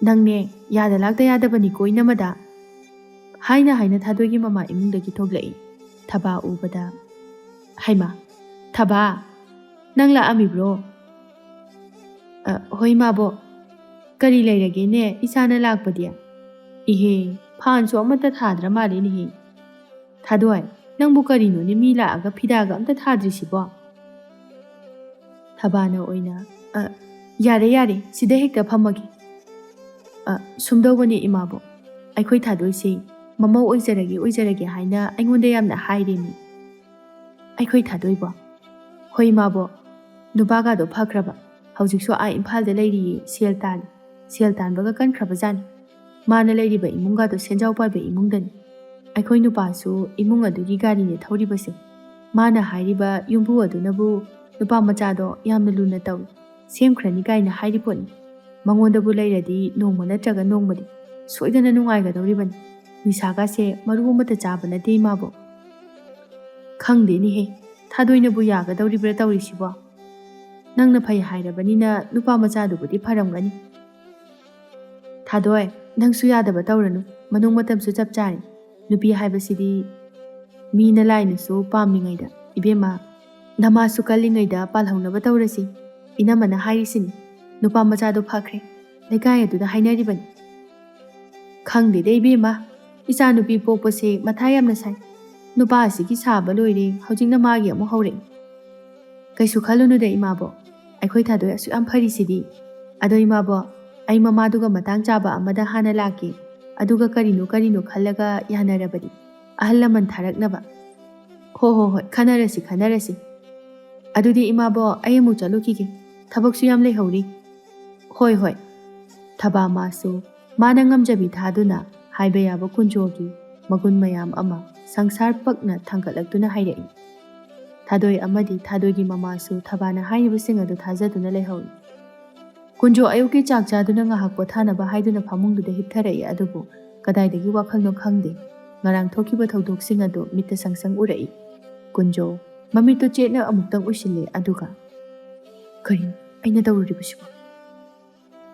"ꯅꯪꯅꯦ, ꯌꯥꯗ ꯂꯥꯛꯇ ꯌꯥꯗꯕꯅꯤꯀꯣ, ꯏꯅꯝꯃꯗ꯫" ꯍꯥꯏꯅ ꯍꯥꯏꯅ ꯊꯥꯗꯣꯏꯒꯤ ꯃꯃꯥ ꯏꯃꯨꯡꯗꯒꯤ ꯊꯣꯛꯂꯛꯏ꯫ ꯊꯕꯥ ꯎꯕꯗ, "ꯍꯩꯃꯥ, ꯊꯕꯥ, ꯅꯪ ꯂꯥꯛꯑꯝꯃꯤꯕ꯭ꯔꯣ?" "ꯑ, ꯍꯣꯏ, ꯃꯥꯕꯣ꯫ ꯀꯔꯤ ꯂꯩꯔꯒꯦꯅꯦ, ꯏꯆꯥꯅ ꯂꯥꯛꯄꯗꯤ? ꯏꯍꯦ, ꯐꯥꯟꯁꯨ ꯑꯃꯠꯇ ꯊꯥꯗ꯭ꯔ ꯃꯥꯜꯂꯦꯅꯦꯍꯦ꯫ ꯊꯥꯗꯣꯏ, ꯅꯪꯕꯨ ꯀꯔꯤꯅꯣꯅꯦ, ꯃꯤ ꯂꯥꯛꯑꯒ ꯐꯤꯗꯥꯒ ꯑꯝꯇ ꯊꯥꯗ꯭ꯔꯤꯁꯤꯕꯣ?" ꯊꯕꯥꯅ ꯑꯣꯏꯅ, "ꯑ, ꯌꯥꯔꯦ, ꯌꯥꯔꯦ, ꯁꯤꯗ ꯍꯦꯛꯇ ꯐꯝꯃꯒꯦ꯫ ꯑ, ꯁꯨꯝꯗꯧꯕꯅꯦ ꯏꯃꯥꯕꯣꯛ, ꯑꯩꯈꯣꯏ ꯊꯥꯗꯣꯏꯁꯦ ꯃꯃꯧ ꯑꯣꯏꯖꯔꯒꯦ, ꯑꯣꯏꯖꯔꯒꯦ ꯍꯥꯏꯅ ꯑꯩꯉꯣꯟꯗ ꯌꯥꯝꯅ ꯍꯥꯏꯔꯦꯃꯤ꯫" "ꯑꯩꯈꯣꯏ ꯊꯥꯗꯣꯏꯕꯣ?" "ꯍꯣꯏ ꯏꯃꯥꯕꯣꯛ, ꯅꯨꯄꯥꯒꯗꯣ ꯐꯈ꯭ꯔꯕ, ꯍꯧꯖꯤꯛꯁꯨ ꯑꯥ ꯏꯝꯐꯥꯜꯗ ꯂꯩꯔꯤꯌꯦ, ꯁꯦꯜ ꯇꯥꯜꯂꯤ, ꯁꯦꯜ ꯇꯥꯟꯕꯒ ꯀꯟꯈ꯭ꯔꯕꯖꯥꯠꯅꯤ꯫ ꯃꯥꯅ ꯂꯩꯔꯤꯕ ꯏꯃꯨꯡꯒꯗꯣ ꯁꯦꯟꯖꯥꯎ ꯄꯥꯏꯕ ꯏꯃꯨꯡꯗꯅꯤ꯫ ꯑꯩꯈꯣꯏ ꯅꯨꯄꯥꯁꯨ ꯏꯃꯨꯡ ꯑꯗꯨꯒꯤ ꯒꯥꯔꯤꯅꯦ ꯊꯧꯔꯤꯕꯁꯦ꯫ ꯃꯥꯅ ꯍꯥꯏꯔꯤꯕ ꯌꯨꯝꯕꯨ ꯑꯗꯨꯅꯕꯨ ꯅꯨꯄꯥ ꯃꯆꯥꯗꯣ ꯌꯥꯝꯅ ꯂꯨꯅ ꯇꯧꯏ, ꯁꯦꯝꯈ꯭ꯔꯅꯤ ꯀꯥꯏꯅ ꯍꯥꯏꯔꯤ ꯄꯣꯠꯅꯤ꯫ ꯃꯉꯣꯟꯗꯕꯨ ꯂꯩꯔꯗꯤ ꯅꯣꯡꯃ ꯅꯠꯇ꯭ꯔꯒ ꯅꯣꯡꯃꯗꯤ ꯁꯣꯏꯗꯅ ꯅꯨꯡꯉꯥꯏꯒꯗꯧꯔꯤꯕꯅꯤ꯫ ꯅꯤꯁꯥꯒꯁꯦ ꯃꯔꯨ ꯑꯃꯠꯇ ꯆꯥꯕ ꯅꯠꯇꯦ ꯏꯃꯥꯕꯣꯛ꯫" "ꯈꯪꯗꯦꯅꯦꯍꯦ, ꯊꯥꯗꯣꯏꯅꯕꯨ ꯌꯥꯒꯗꯧꯔꯤꯕ꯭ꯔꯥ ꯇꯧꯔꯤꯁꯤꯕꯣ? ꯅꯪꯅ ꯐꯩ ꯍꯥꯏꯔꯕꯅꯤꯅ ꯅꯨꯄꯥ ꯃꯆꯥꯗꯨꯕꯨꯗꯤ ꯐꯔꯝꯒꯅꯤ꯫" "ꯊꯥꯗꯣꯏ, ꯅꯪꯁꯨ ꯌꯥꯗꯕ ꯇꯧꯔꯅꯨ, ꯃꯅꯨꯡ ꯃꯇꯝꯁꯨ ꯆꯞ ꯆꯥꯔꯦ꯫ ꯅꯨꯄꯤ ꯍꯥꯏꯕꯁꯤꯗꯤ ꯃꯤ ꯅꯂꯥꯏꯅꯁꯨ ꯄꯥꯝꯂꯤꯉꯩꯗ, ꯏꯕꯦꯝꯃ, ꯅꯃꯥꯁꯨ ꯀꯜꯂꯤꯉꯩꯗ ꯄꯥꯜꯍꯧꯅꯕ ꯇꯧꯔꯁꯤ꯫ ꯏꯅꯝꯃꯅ ꯍꯥꯏꯔꯤꯁꯤꯅꯤ, ꯅꯨꯄꯥ ꯃꯆꯥꯗꯣ ꯐꯈ꯭ꯔꯦ, ꯂꯩꯀꯥꯏ ꯑꯗꯨꯗ ꯍꯥꯏꯅꯔꯤꯕꯅꯤ꯫" "ꯈꯪꯗꯦꯗ ꯏꯕꯦꯝꯃ, ꯏꯆꯥ ꯅꯨꯄꯤ ꯄꯣꯛꯄꯁꯦ ꯃꯊꯥ ꯌꯥꯝꯅ ꯁꯥꯏ꯫ ꯅꯨꯄꯥ ꯑꯁꯤꯒꯤ ꯁꯥꯕ ꯂꯣꯏꯔꯦ, ꯍꯧꯖꯤꯛꯅ ꯃꯥꯒꯤ ꯑꯃꯨꯛ ꯍꯧꯔꯛꯏ꯫" "ꯀꯩꯁꯨ ꯈꯜꯂꯨꯅꯨꯗ ꯏꯃꯥꯕꯣꯛ, ꯑꯩꯈꯣꯏ ꯊꯥꯗꯣꯏ ꯑꯁꯨꯛ ꯌꯥꯝ ꯐꯔꯤꯁꯤꯗꯤ꯫ ꯑꯗꯣ ꯏꯃꯥꯕꯣꯛ, ꯑꯩ ꯃꯃꯥꯗꯨꯒ ꯃꯇꯥꯡ ꯆꯥꯕ ꯑꯃꯗ ꯍꯥꯟꯅ ꯂꯥꯛꯀꯦ, ꯑꯗꯨꯒ ꯀꯔꯤꯅꯣ ꯀꯔꯤꯅꯣ ꯈꯜꯂꯒ ꯌꯥꯅꯔꯕꯗꯤ ꯑꯍꯜ ꯂꯃꯟ ꯊꯥꯔꯛꯅꯕ꯫" "ꯍꯣ ꯍꯣ ꯍꯣꯏ, ꯈꯟꯅꯔꯁꯤ ꯈꯟꯅꯔꯁꯤ꯫ ꯑꯗꯨꯗꯤ ꯏꯃꯥꯕꯣꯛ, ꯑꯩ ꯑꯃꯨꯛ ꯆꯠꯂꯨꯈꯤꯒꯦ, ꯊꯕꯛꯁꯨ ꯌꯥꯝ ꯂꯩꯍꯧꯔꯤ꯫" "ꯍꯣꯏ ꯍꯣꯏ꯫" ꯊꯕꯥ ꯃꯥꯁꯨ ꯃꯥꯅ ꯉꯝꯖꯕꯤ ꯊꯥꯗꯨꯅ ꯍꯥꯏꯕ ꯌꯥꯕ ꯀꯨꯟꯖꯣꯒꯤ ꯃꯒꯨꯟ ꯃꯌꯥꯝ ꯑꯃ ꯁꯪꯁꯥꯔ ꯄꯛꯅ ꯊꯥꯡꯒꯠꯂꯛꯇꯨꯅ ꯍꯥꯏꯔꯛꯏ꯫ ꯊꯥꯗꯣꯏ ꯑꯃꯗꯤ ꯊꯥꯗꯣꯏꯒꯤ ꯃꯃꯥꯁꯨ ꯊꯕꯥꯅ ꯍꯥꯏꯔꯤꯕꯁꯤꯡ ꯑꯗꯨ ꯊꯥꯖꯗꯨꯅ ꯂꯩꯍꯧꯏ꯫ ꯀꯨꯟꯖꯣ ꯑꯌꯨꯛꯀꯤ ꯆꯥꯛ ꯆꯥꯗꯨꯅ ꯉꯥꯏꯍꯥꯛ ꯄꯣꯊꯥꯅꯕ ꯍꯥꯏꯗꯨꯅ ꯐꯃꯨꯡꯗꯨꯗ ꯍꯤꯞꯊꯔꯛꯏ, ꯑꯗꯨꯕꯨ ꯀꯗꯥꯏꯗꯒꯤ ꯋꯥꯈꯜꯅꯣ ꯈꯪꯗꯦ, ꯉꯔꯥꯡ ꯊꯣꯛꯈꯤꯕ ꯊꯧꯗꯣꯛꯁꯤꯡ ꯑꯗꯨ ꯃꯤꯠꯇ ꯁꯪ ꯁꯪ ꯎꯔꯛꯏ꯫ ꯀꯨꯟꯖꯣ ꯃꯃꯤꯠꯇꯨ ꯆꯦꯠꯅ ꯑꯃꯨꯛꯇꯪ ꯎꯏꯁꯤꯜꯂꯦ, ꯑꯗꯨꯒ, "ꯀꯔꯤꯅꯣ ꯑꯩꯅ ꯇꯧꯔꯨꯔꯤꯕꯁꯤꯕꯣ?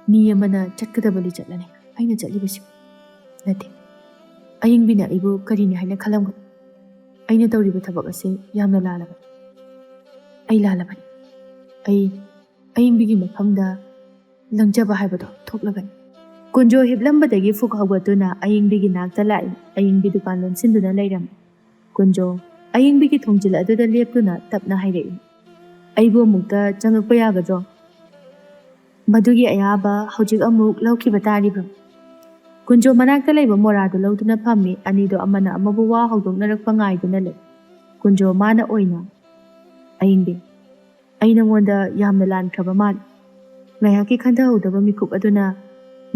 ꯃꯤ ꯑꯃꯅ ꯆꯠꯀꯗꯕ ꯂꯤꯆꯠꯅꯅꯦ ꯑꯩꯅ ꯆꯠꯂꯤꯕꯁꯤꯕꯨ꯫ ꯅꯠꯇꯦ, ꯑꯌꯤꯡꯕꯤꯅ ꯑꯩꯕꯨ ꯀꯔꯤꯅꯤ ꯍꯥꯏꯅ ꯈꯜꯂꯝꯒꯅꯤ? ꯑꯩꯅ ꯇꯧꯔꯤꯕ ꯊꯕꯛ ꯑꯁꯤ ꯌꯥꯝꯅ ꯂꯥꯜꯂꯕꯅꯤ꯫ ꯑꯩ ꯂꯥꯜꯂꯕꯅꯤ꯫ ꯑꯩ ꯑꯌꯤꯡꯕꯤꯒꯤ ꯃꯐꯝꯗ ꯂꯪꯖꯕ ꯍꯥꯏꯕꯗꯣ ꯊꯣꯛꯂꯕꯅꯤ꯫" ꯀꯨꯟꯖꯣ ꯍꯤꯞꯂꯝꯕꯗꯒꯤ ꯐꯨꯛ ꯍꯧꯒꯠꯇꯨꯅ ꯑꯌꯤꯡꯕꯤꯒꯤ ꯅꯥꯛꯇ ꯂꯥꯛꯏ꯫ ꯑꯌꯤꯡꯕꯤ ꯗꯨꯀꯥꯟ ꯂꯣꯟꯁꯤꯟꯗꯨꯅ ꯂꯩꯔꯝꯃꯤ꯫ ꯀꯨꯟꯖꯣ ꯑꯌꯤꯡꯕꯤꯒꯤ ꯊꯣꯡꯖꯤꯜ ꯑꯗꯨꯗ ꯂꯦꯞꯇꯨꯅ ꯇꯞꯅ ꯍꯥꯏꯔꯛꯏ꯫ ꯑꯩꯕꯨ ꯑꯃꯨꯛꯇ ꯆꯪꯉꯛꯄ ꯌꯥꯒꯗ꯭ꯔꯣ? ꯃꯗꯨꯒꯤ ꯑꯌꯥꯕ ꯍꯧꯖꯤꯛ ꯑꯃꯨꯛ ꯂꯧꯈꯤꯕ ꯇꯥꯔꯤꯕ꯭ꯔꯣ? ꯀꯨꯟꯖꯣ ꯃꯅꯥꯛꯇ ꯂꯩꯕ ꯃꯣꯔꯥꯗꯨ ꯂꯧꯗꯨꯅ ꯐꯝꯃꯤ꯫ ꯑꯅꯤꯗꯣ ꯑꯃꯅ ꯑꯃꯕꯨ ꯋꯥ ꯍꯧꯗꯣꯛꯅꯔꯛꯄ ꯉꯥꯏꯗꯨꯅ ꯂꯩ꯫ ꯀꯨꯟꯖꯣ ꯃꯥꯅ ꯑꯣꯏꯅ, "ꯑꯌꯤꯡꯕꯤ, ꯑꯩ ꯅꯉꯣꯟꯗ ꯌꯥꯝꯅ ꯂꯥꯟꯈ꯭ꯔꯕ ꯃꯥꯜꯂꯤ꯫ ꯉꯥꯏꯍꯥꯛꯀꯤ ꯈꯟꯊꯍꯧꯗꯕ ꯃꯤꯀꯨꯞ ꯑꯗꯨꯅ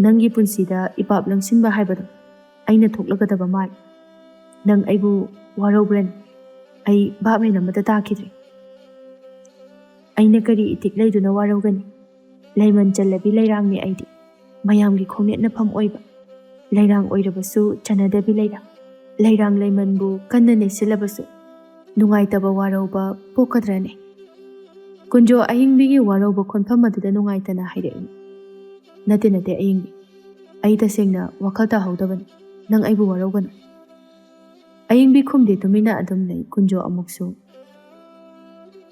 ꯅꯪꯒꯤ ꯄꯨꯟꯁꯤꯗ ꯏꯄꯥꯞ ꯂꯪꯁꯤꯟꯕ ꯍꯥꯏꯕꯗꯣ ꯑꯩꯅ ꯊꯣꯛꯂꯒꯗꯕ ꯃꯥꯜꯂꯤ꯫ ꯅꯪ ꯑꯩꯕꯨ ꯋꯥꯔꯧꯕ꯭ꯔꯅꯤ? ꯑꯩ ꯚꯥꯞ ꯃꯦꯟ ꯑꯃꯠꯇ ꯇꯥꯈꯤꯗ꯭ꯔꯦ꯫ ꯑꯩꯅ ꯀꯔꯤ ꯏꯊꯤꯛ ꯂꯩꯗꯨꯅ ꯋꯥꯔꯧꯒꯅꯤ? ꯂꯩꯃꯟ ꯆꯜꯂꯕꯤ ꯂꯩꯔꯥꯡꯅꯤ ꯑꯩꯗꯤ꯫ ꯃꯌꯥꯝꯒꯤ ꯈꯣꯡꯅꯦꯠꯅꯐꯝ ꯑꯣꯏꯕ꯫ ꯂꯩꯔꯥꯡ ꯑꯣꯏꯔꯕꯁꯨ ꯆꯟꯅꯗꯕꯤ ꯂꯩꯔꯥꯡ꯫ ꯂꯩꯔꯥꯡ ꯂꯩꯃꯟꯕꯨ ꯀꯟꯅ ꯅꯩꯁꯤꯜꯂꯕꯁꯨ ꯅꯨꯡꯉꯥꯏꯇꯕ ꯋꯥꯔꯧꯕ ꯄꯣꯛꯀꯗ꯭ꯔꯅꯦ?" ꯀꯨꯟꯖꯣ ꯑꯌꯤꯡꯕꯤꯒꯤ ꯋꯥꯔꯧꯕ ꯈꯣꯟꯐꯝ ꯑꯗꯨꯗ ꯅꯨꯡꯉꯥꯏꯇꯅ ꯍꯥꯏꯔꯛꯏ꯫ "ꯅꯠꯇꯦ, ꯅꯠꯇꯦ ꯑꯌꯤꯡꯕꯤ, ꯑꯩ ꯇꯁꯦꯡꯅ ꯋꯥꯈꯜ ꯇꯥꯍꯧꯗꯕꯅꯤ꯫ ꯅꯪ ꯑꯩꯕꯨ ꯋꯥꯔꯧꯒꯅꯨ꯫" ꯑꯌꯤꯡꯕꯤ ꯈꯨꯝꯗꯦ, ꯇꯨꯃꯤꯟꯅ ꯑꯗꯨꯝ ꯂꯩ꯫ ꯀꯨꯟꯖꯣ ꯑꯃꯨꯛꯁꯨ,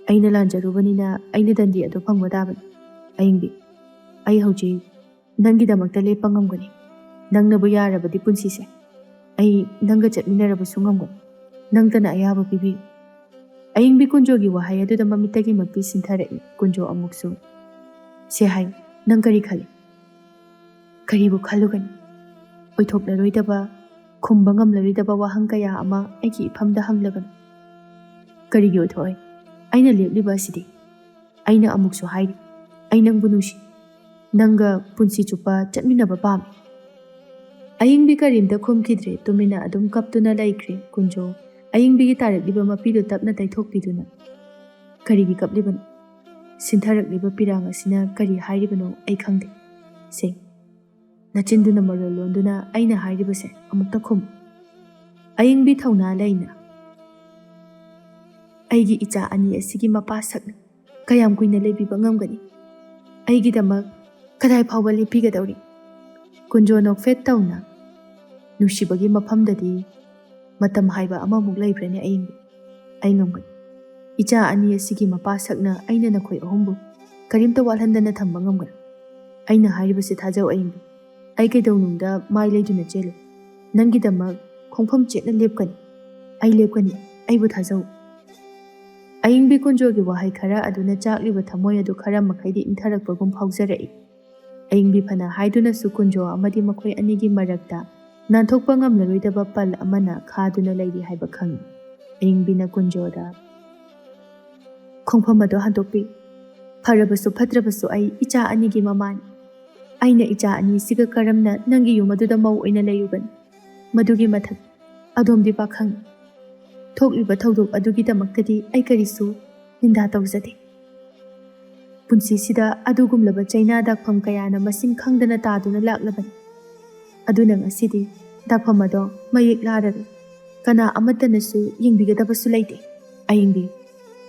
"ꯑꯩꯅ ꯂꯥꯟꯖꯔꯨꯕꯅꯤꯅ ꯑꯩꯅ ꯗꯟꯗꯤ ꯑꯗꯨ ꯐꯪꯕ ꯇꯥꯕꯅꯤ꯫ ꯑꯌꯤꯡꯕꯤ, ꯑꯩ ꯍꯧꯖꯤꯛ ꯅꯪꯒꯤꯗꯃꯛꯇ ꯂꯦꯞꯄ ꯉꯝꯒꯅꯤ꯫ ꯅꯪꯅꯕꯨ ꯌꯥꯔꯕꯗꯤ ꯄꯨꯟꯁꯤꯁꯦ ꯑꯩ ꯅꯪꯒ ꯆꯠꯃꯤꯟꯅꯔꯕꯁꯨ ꯉꯝꯒꯅꯤ꯫ ꯅꯪꯇꯅ ꯑꯌꯥꯕ ꯄꯤꯕꯤꯌꯨ꯫" ꯑꯌꯤꯡꯕꯤ ꯀꯨꯟꯖꯣꯒꯤ ꯋꯥꯍꯩ ꯑꯗꯨꯗ ꯃꯃꯤꯠꯇꯒꯤ ꯃꯄꯤ ꯁꯤꯟꯊꯔꯛꯏ꯫ ꯀꯨꯟꯖꯣ ꯑꯃꯨꯛꯁꯨ, "ꯁꯦ ꯍꯥꯏ, ꯅꯪ ꯀꯔꯤ ꯈꯜꯂꯤ?" "ꯀꯔꯤꯕꯨ ꯈꯜꯂꯨꯒꯅꯤ? ꯑꯣꯏꯊꯣꯛꯂꯔꯣꯏꯗꯕ, ꯈꯨꯝꯕ ꯉꯝꯂꯔꯣꯏꯗꯕ ꯋꯥꯍꯪ ꯀꯌꯥ ꯑꯃ ꯑꯩꯒꯤ ꯏꯐꯝꯗ ꯍꯪꯂꯒꯅꯨ꯫" "ꯀꯔꯤꯒꯤ ꯑꯣꯏꯊꯣꯛꯑꯣꯏ? ꯑꯩꯅ ꯂꯦꯞꯂꯤꯕ ꯑꯁꯤꯗꯤ꯫" "ꯑꯩꯅ ꯑꯃꯨꯛꯁꯨ ꯍꯥꯏꯔꯤ, ꯑꯩ ꯅꯪꯕꯨ ꯅꯨꯡꯁꯤ꯫ ꯅꯪꯒ ꯄꯨꯟꯁꯤ ꯆꯨꯞꯄ ꯆꯠꯃꯤꯟꯅꯕ ꯄꯥꯝꯃꯤ꯫" ꯑꯌꯤꯡꯕꯤ ꯀꯔꯤꯝꯇ ꯈꯨꯝꯈꯤꯗ꯭ꯔꯦ, ꯇꯨꯃꯤꯟꯅ ꯑꯗꯨꯝ ꯀꯞꯇꯨꯅ ꯂꯩꯈ꯭ꯔꯦ꯫ ꯀꯨꯟꯖꯣ ꯑꯌꯤꯡꯕꯤꯒꯤ ꯇꯥꯔꯛꯂꯤꯕ ꯃꯄꯤꯗꯨ ꯇꯞꯅ ꯇꯩꯊꯣꯛꯄꯤꯗꯨꯅ, "ꯀꯔꯤꯒꯤ ꯀꯞꯂꯤꯕꯅꯣ? ꯁꯤꯟꯊꯔꯛꯂꯤꯕ ꯄꯤꯔꯥꯡ ꯑꯁꯤꯅ ꯀꯔꯤ ꯍꯥꯏꯔꯤꯕꯅꯣ ꯑꯩ ꯈꯪꯗꯦ꯫ ꯁꯦ, ꯅꯆꯤꯟꯗꯨꯅ ꯃꯔꯣꯜ ꯂꯣꯟꯗꯨꯅ ꯑꯩꯅ ꯍꯥꯏꯔꯤꯕꯁꯦ ꯑꯃꯨꯛꯇ ꯈꯨꯝꯃꯨ꯫" ꯑꯌꯤꯡꯕꯤ ꯊꯧꯅꯥ ꯂꯩꯅ, "ꯑꯩꯒꯤ ꯏꯆꯥ ꯑꯅꯤ ꯑꯁꯤꯒꯤ ꯃꯄꯥ ꯁꯛꯅ ꯀꯌꯥꯝ ꯀꯨꯏꯅ ꯂꯩꯕꯤꯕ ꯉꯝꯒꯅꯤ? ꯑꯩꯒꯤꯗꯃꯛ ꯀꯗꯥꯏ ꯐꯥꯎꯕ ꯂꯦꯞꯄꯤꯒꯗꯧꯔꯤ?" ꯀꯨꯟꯖꯣ ꯅꯣꯛꯐꯦꯠ ꯇꯧꯅ, "ꯅꯨꯡꯁꯤꯕꯒꯤ ꯃꯐꯝꯗꯗꯤ ꯃꯇꯝ ꯍꯥꯏꯕ ꯑꯃꯃꯨꯛ ꯂꯩꯕ꯭ꯔꯅꯦ ꯑꯌꯤꯡꯕꯤ? ꯑꯩ ꯉꯝꯒꯅꯤ꯫ ꯏꯆꯥ ꯑꯅꯤ ꯑꯁꯤꯒꯤ ꯃꯄꯥ ꯁꯛꯅ ꯑꯩꯅ ꯅꯈꯣꯏ ꯑꯍꯨꯝꯕꯨ ꯀꯔꯤꯝꯇ ꯋꯥꯠꯍꯟꯗꯅ ꯊꯝꯕ ꯉꯝꯒꯅꯤ꯫ ꯑꯩꯅ ꯍꯥꯏꯔꯤꯕꯁꯤ ꯊꯥꯖꯧ ꯑꯌꯤꯡꯕꯤ꯫ ꯑꯩ ꯀꯩꯗꯧꯅꯨꯡꯗ ꯃꯥꯏ ꯂꯩꯗꯨꯅ ꯆꯦꯜꯂꯣꯏ꯫ ꯅꯪꯒꯤꯗꯃꯛ ꯈꯣꯡꯐꯝ ꯆꯦꯠꯅ ꯂꯦꯞꯀꯅꯤ꯫ ꯑꯩ ꯂꯦꯞꯀꯅꯤ꯫ ꯑꯩꯕꯨ ꯊꯥꯖꯧ꯫" ꯑꯏꯪꯕꯤ ꯀꯨꯟꯖꯣꯒꯤ ꯋꯥꯍꯩ ꯈꯔ ꯑꯗꯨꯅ ꯆꯥꯛꯂꯤꯕ ꯊꯃꯣꯏ ꯑꯗꯨ ꯈꯔ ꯃꯈꯩꯗꯤ ꯏꯪꯊꯔꯛꯄꯒꯨꯝ ꯐꯥꯎꯖꯔꯛꯏ꯫ ꯑꯏꯪꯕꯤ ꯐꯅ ꯍꯥꯏꯗꯨꯅꯁꯨ ꯀꯨꯟꯖꯣ ꯑꯃꯗꯤ ꯃꯈꯣꯏ ꯑꯅꯤꯒꯤ ꯃꯔꯛꯇ ꯅꯥꯟꯊꯣꯛꯄ ꯉꯝꯂꯔꯣꯏꯗꯕ ꯄꯜ ꯑꯃꯅ ꯈꯥꯗꯨꯅ ꯂꯩꯔꯤ ꯍꯥꯏꯕ ꯈꯪꯏ꯫ ꯑꯏꯪꯕꯤꯅ ꯀꯨꯟꯖꯣꯗ, "ꯈꯣꯡꯐꯝ ꯑꯗꯣ ꯍꯟꯗꯣꯛꯄꯤꯌꯨ꯫ ꯐꯔꯕꯁꯨ ꯐꯠꯇ꯭ꯔꯕꯁꯨ ꯑꯩ ꯏꯆꯥ ꯑꯅꯤꯒꯤ ꯃꯃꯥꯅꯤ꯫ ꯑꯩꯅ ꯏꯆꯥ ꯑꯅꯤꯁꯤꯒ ꯀꯔꯝꯅ ꯅꯪꯒꯤ ꯌꯨꯝ ꯑꯗꯨꯗ ꯃꯧ ꯑꯣꯏꯅ ꯂꯩꯔꯨꯒꯅꯤ? ꯃꯗꯨꯒꯤ ꯃꯊꯛ ꯑꯗꯣꯝꯗꯤ ꯄꯥꯈꯪ꯫ ꯊꯣꯛꯂꯤꯕ ꯊꯧꯗꯣꯛ ꯑꯗꯨꯒꯤꯗꯃꯛꯇꯗꯤ ꯑꯩ ꯀꯔꯤꯁꯨ ꯅꯤꯟꯗꯥ ꯇꯧꯖꯗꯦ꯫ ꯄꯨꯟꯁꯤꯁꯤꯗ ꯑꯗꯨꯒꯨꯝꯂꯕ ꯆꯩꯅꯥ ꯗꯥꯛꯐꯝ ꯀꯌꯥꯅ ꯃꯁꯤꯡ ꯈꯪꯗꯅ ꯇꯥꯗꯨꯅ ꯂꯥꯛꯂꯕꯅꯤ꯫ ꯑꯗꯨꯅ ꯉꯁꯤꯗꯤ ꯗꯥꯛꯐꯝ ꯑꯗꯣ ꯃꯌꯦꯛ ꯂꯥꯔꯔꯣꯏ꯫ ꯀꯅꯥ ꯑꯃꯠꯇꯅꯁꯨ ꯌꯦꯡꯕꯤꯒꯗꯕꯁꯨ ꯂꯩꯇꯦ꯫ ꯑꯏꯪꯕꯤ,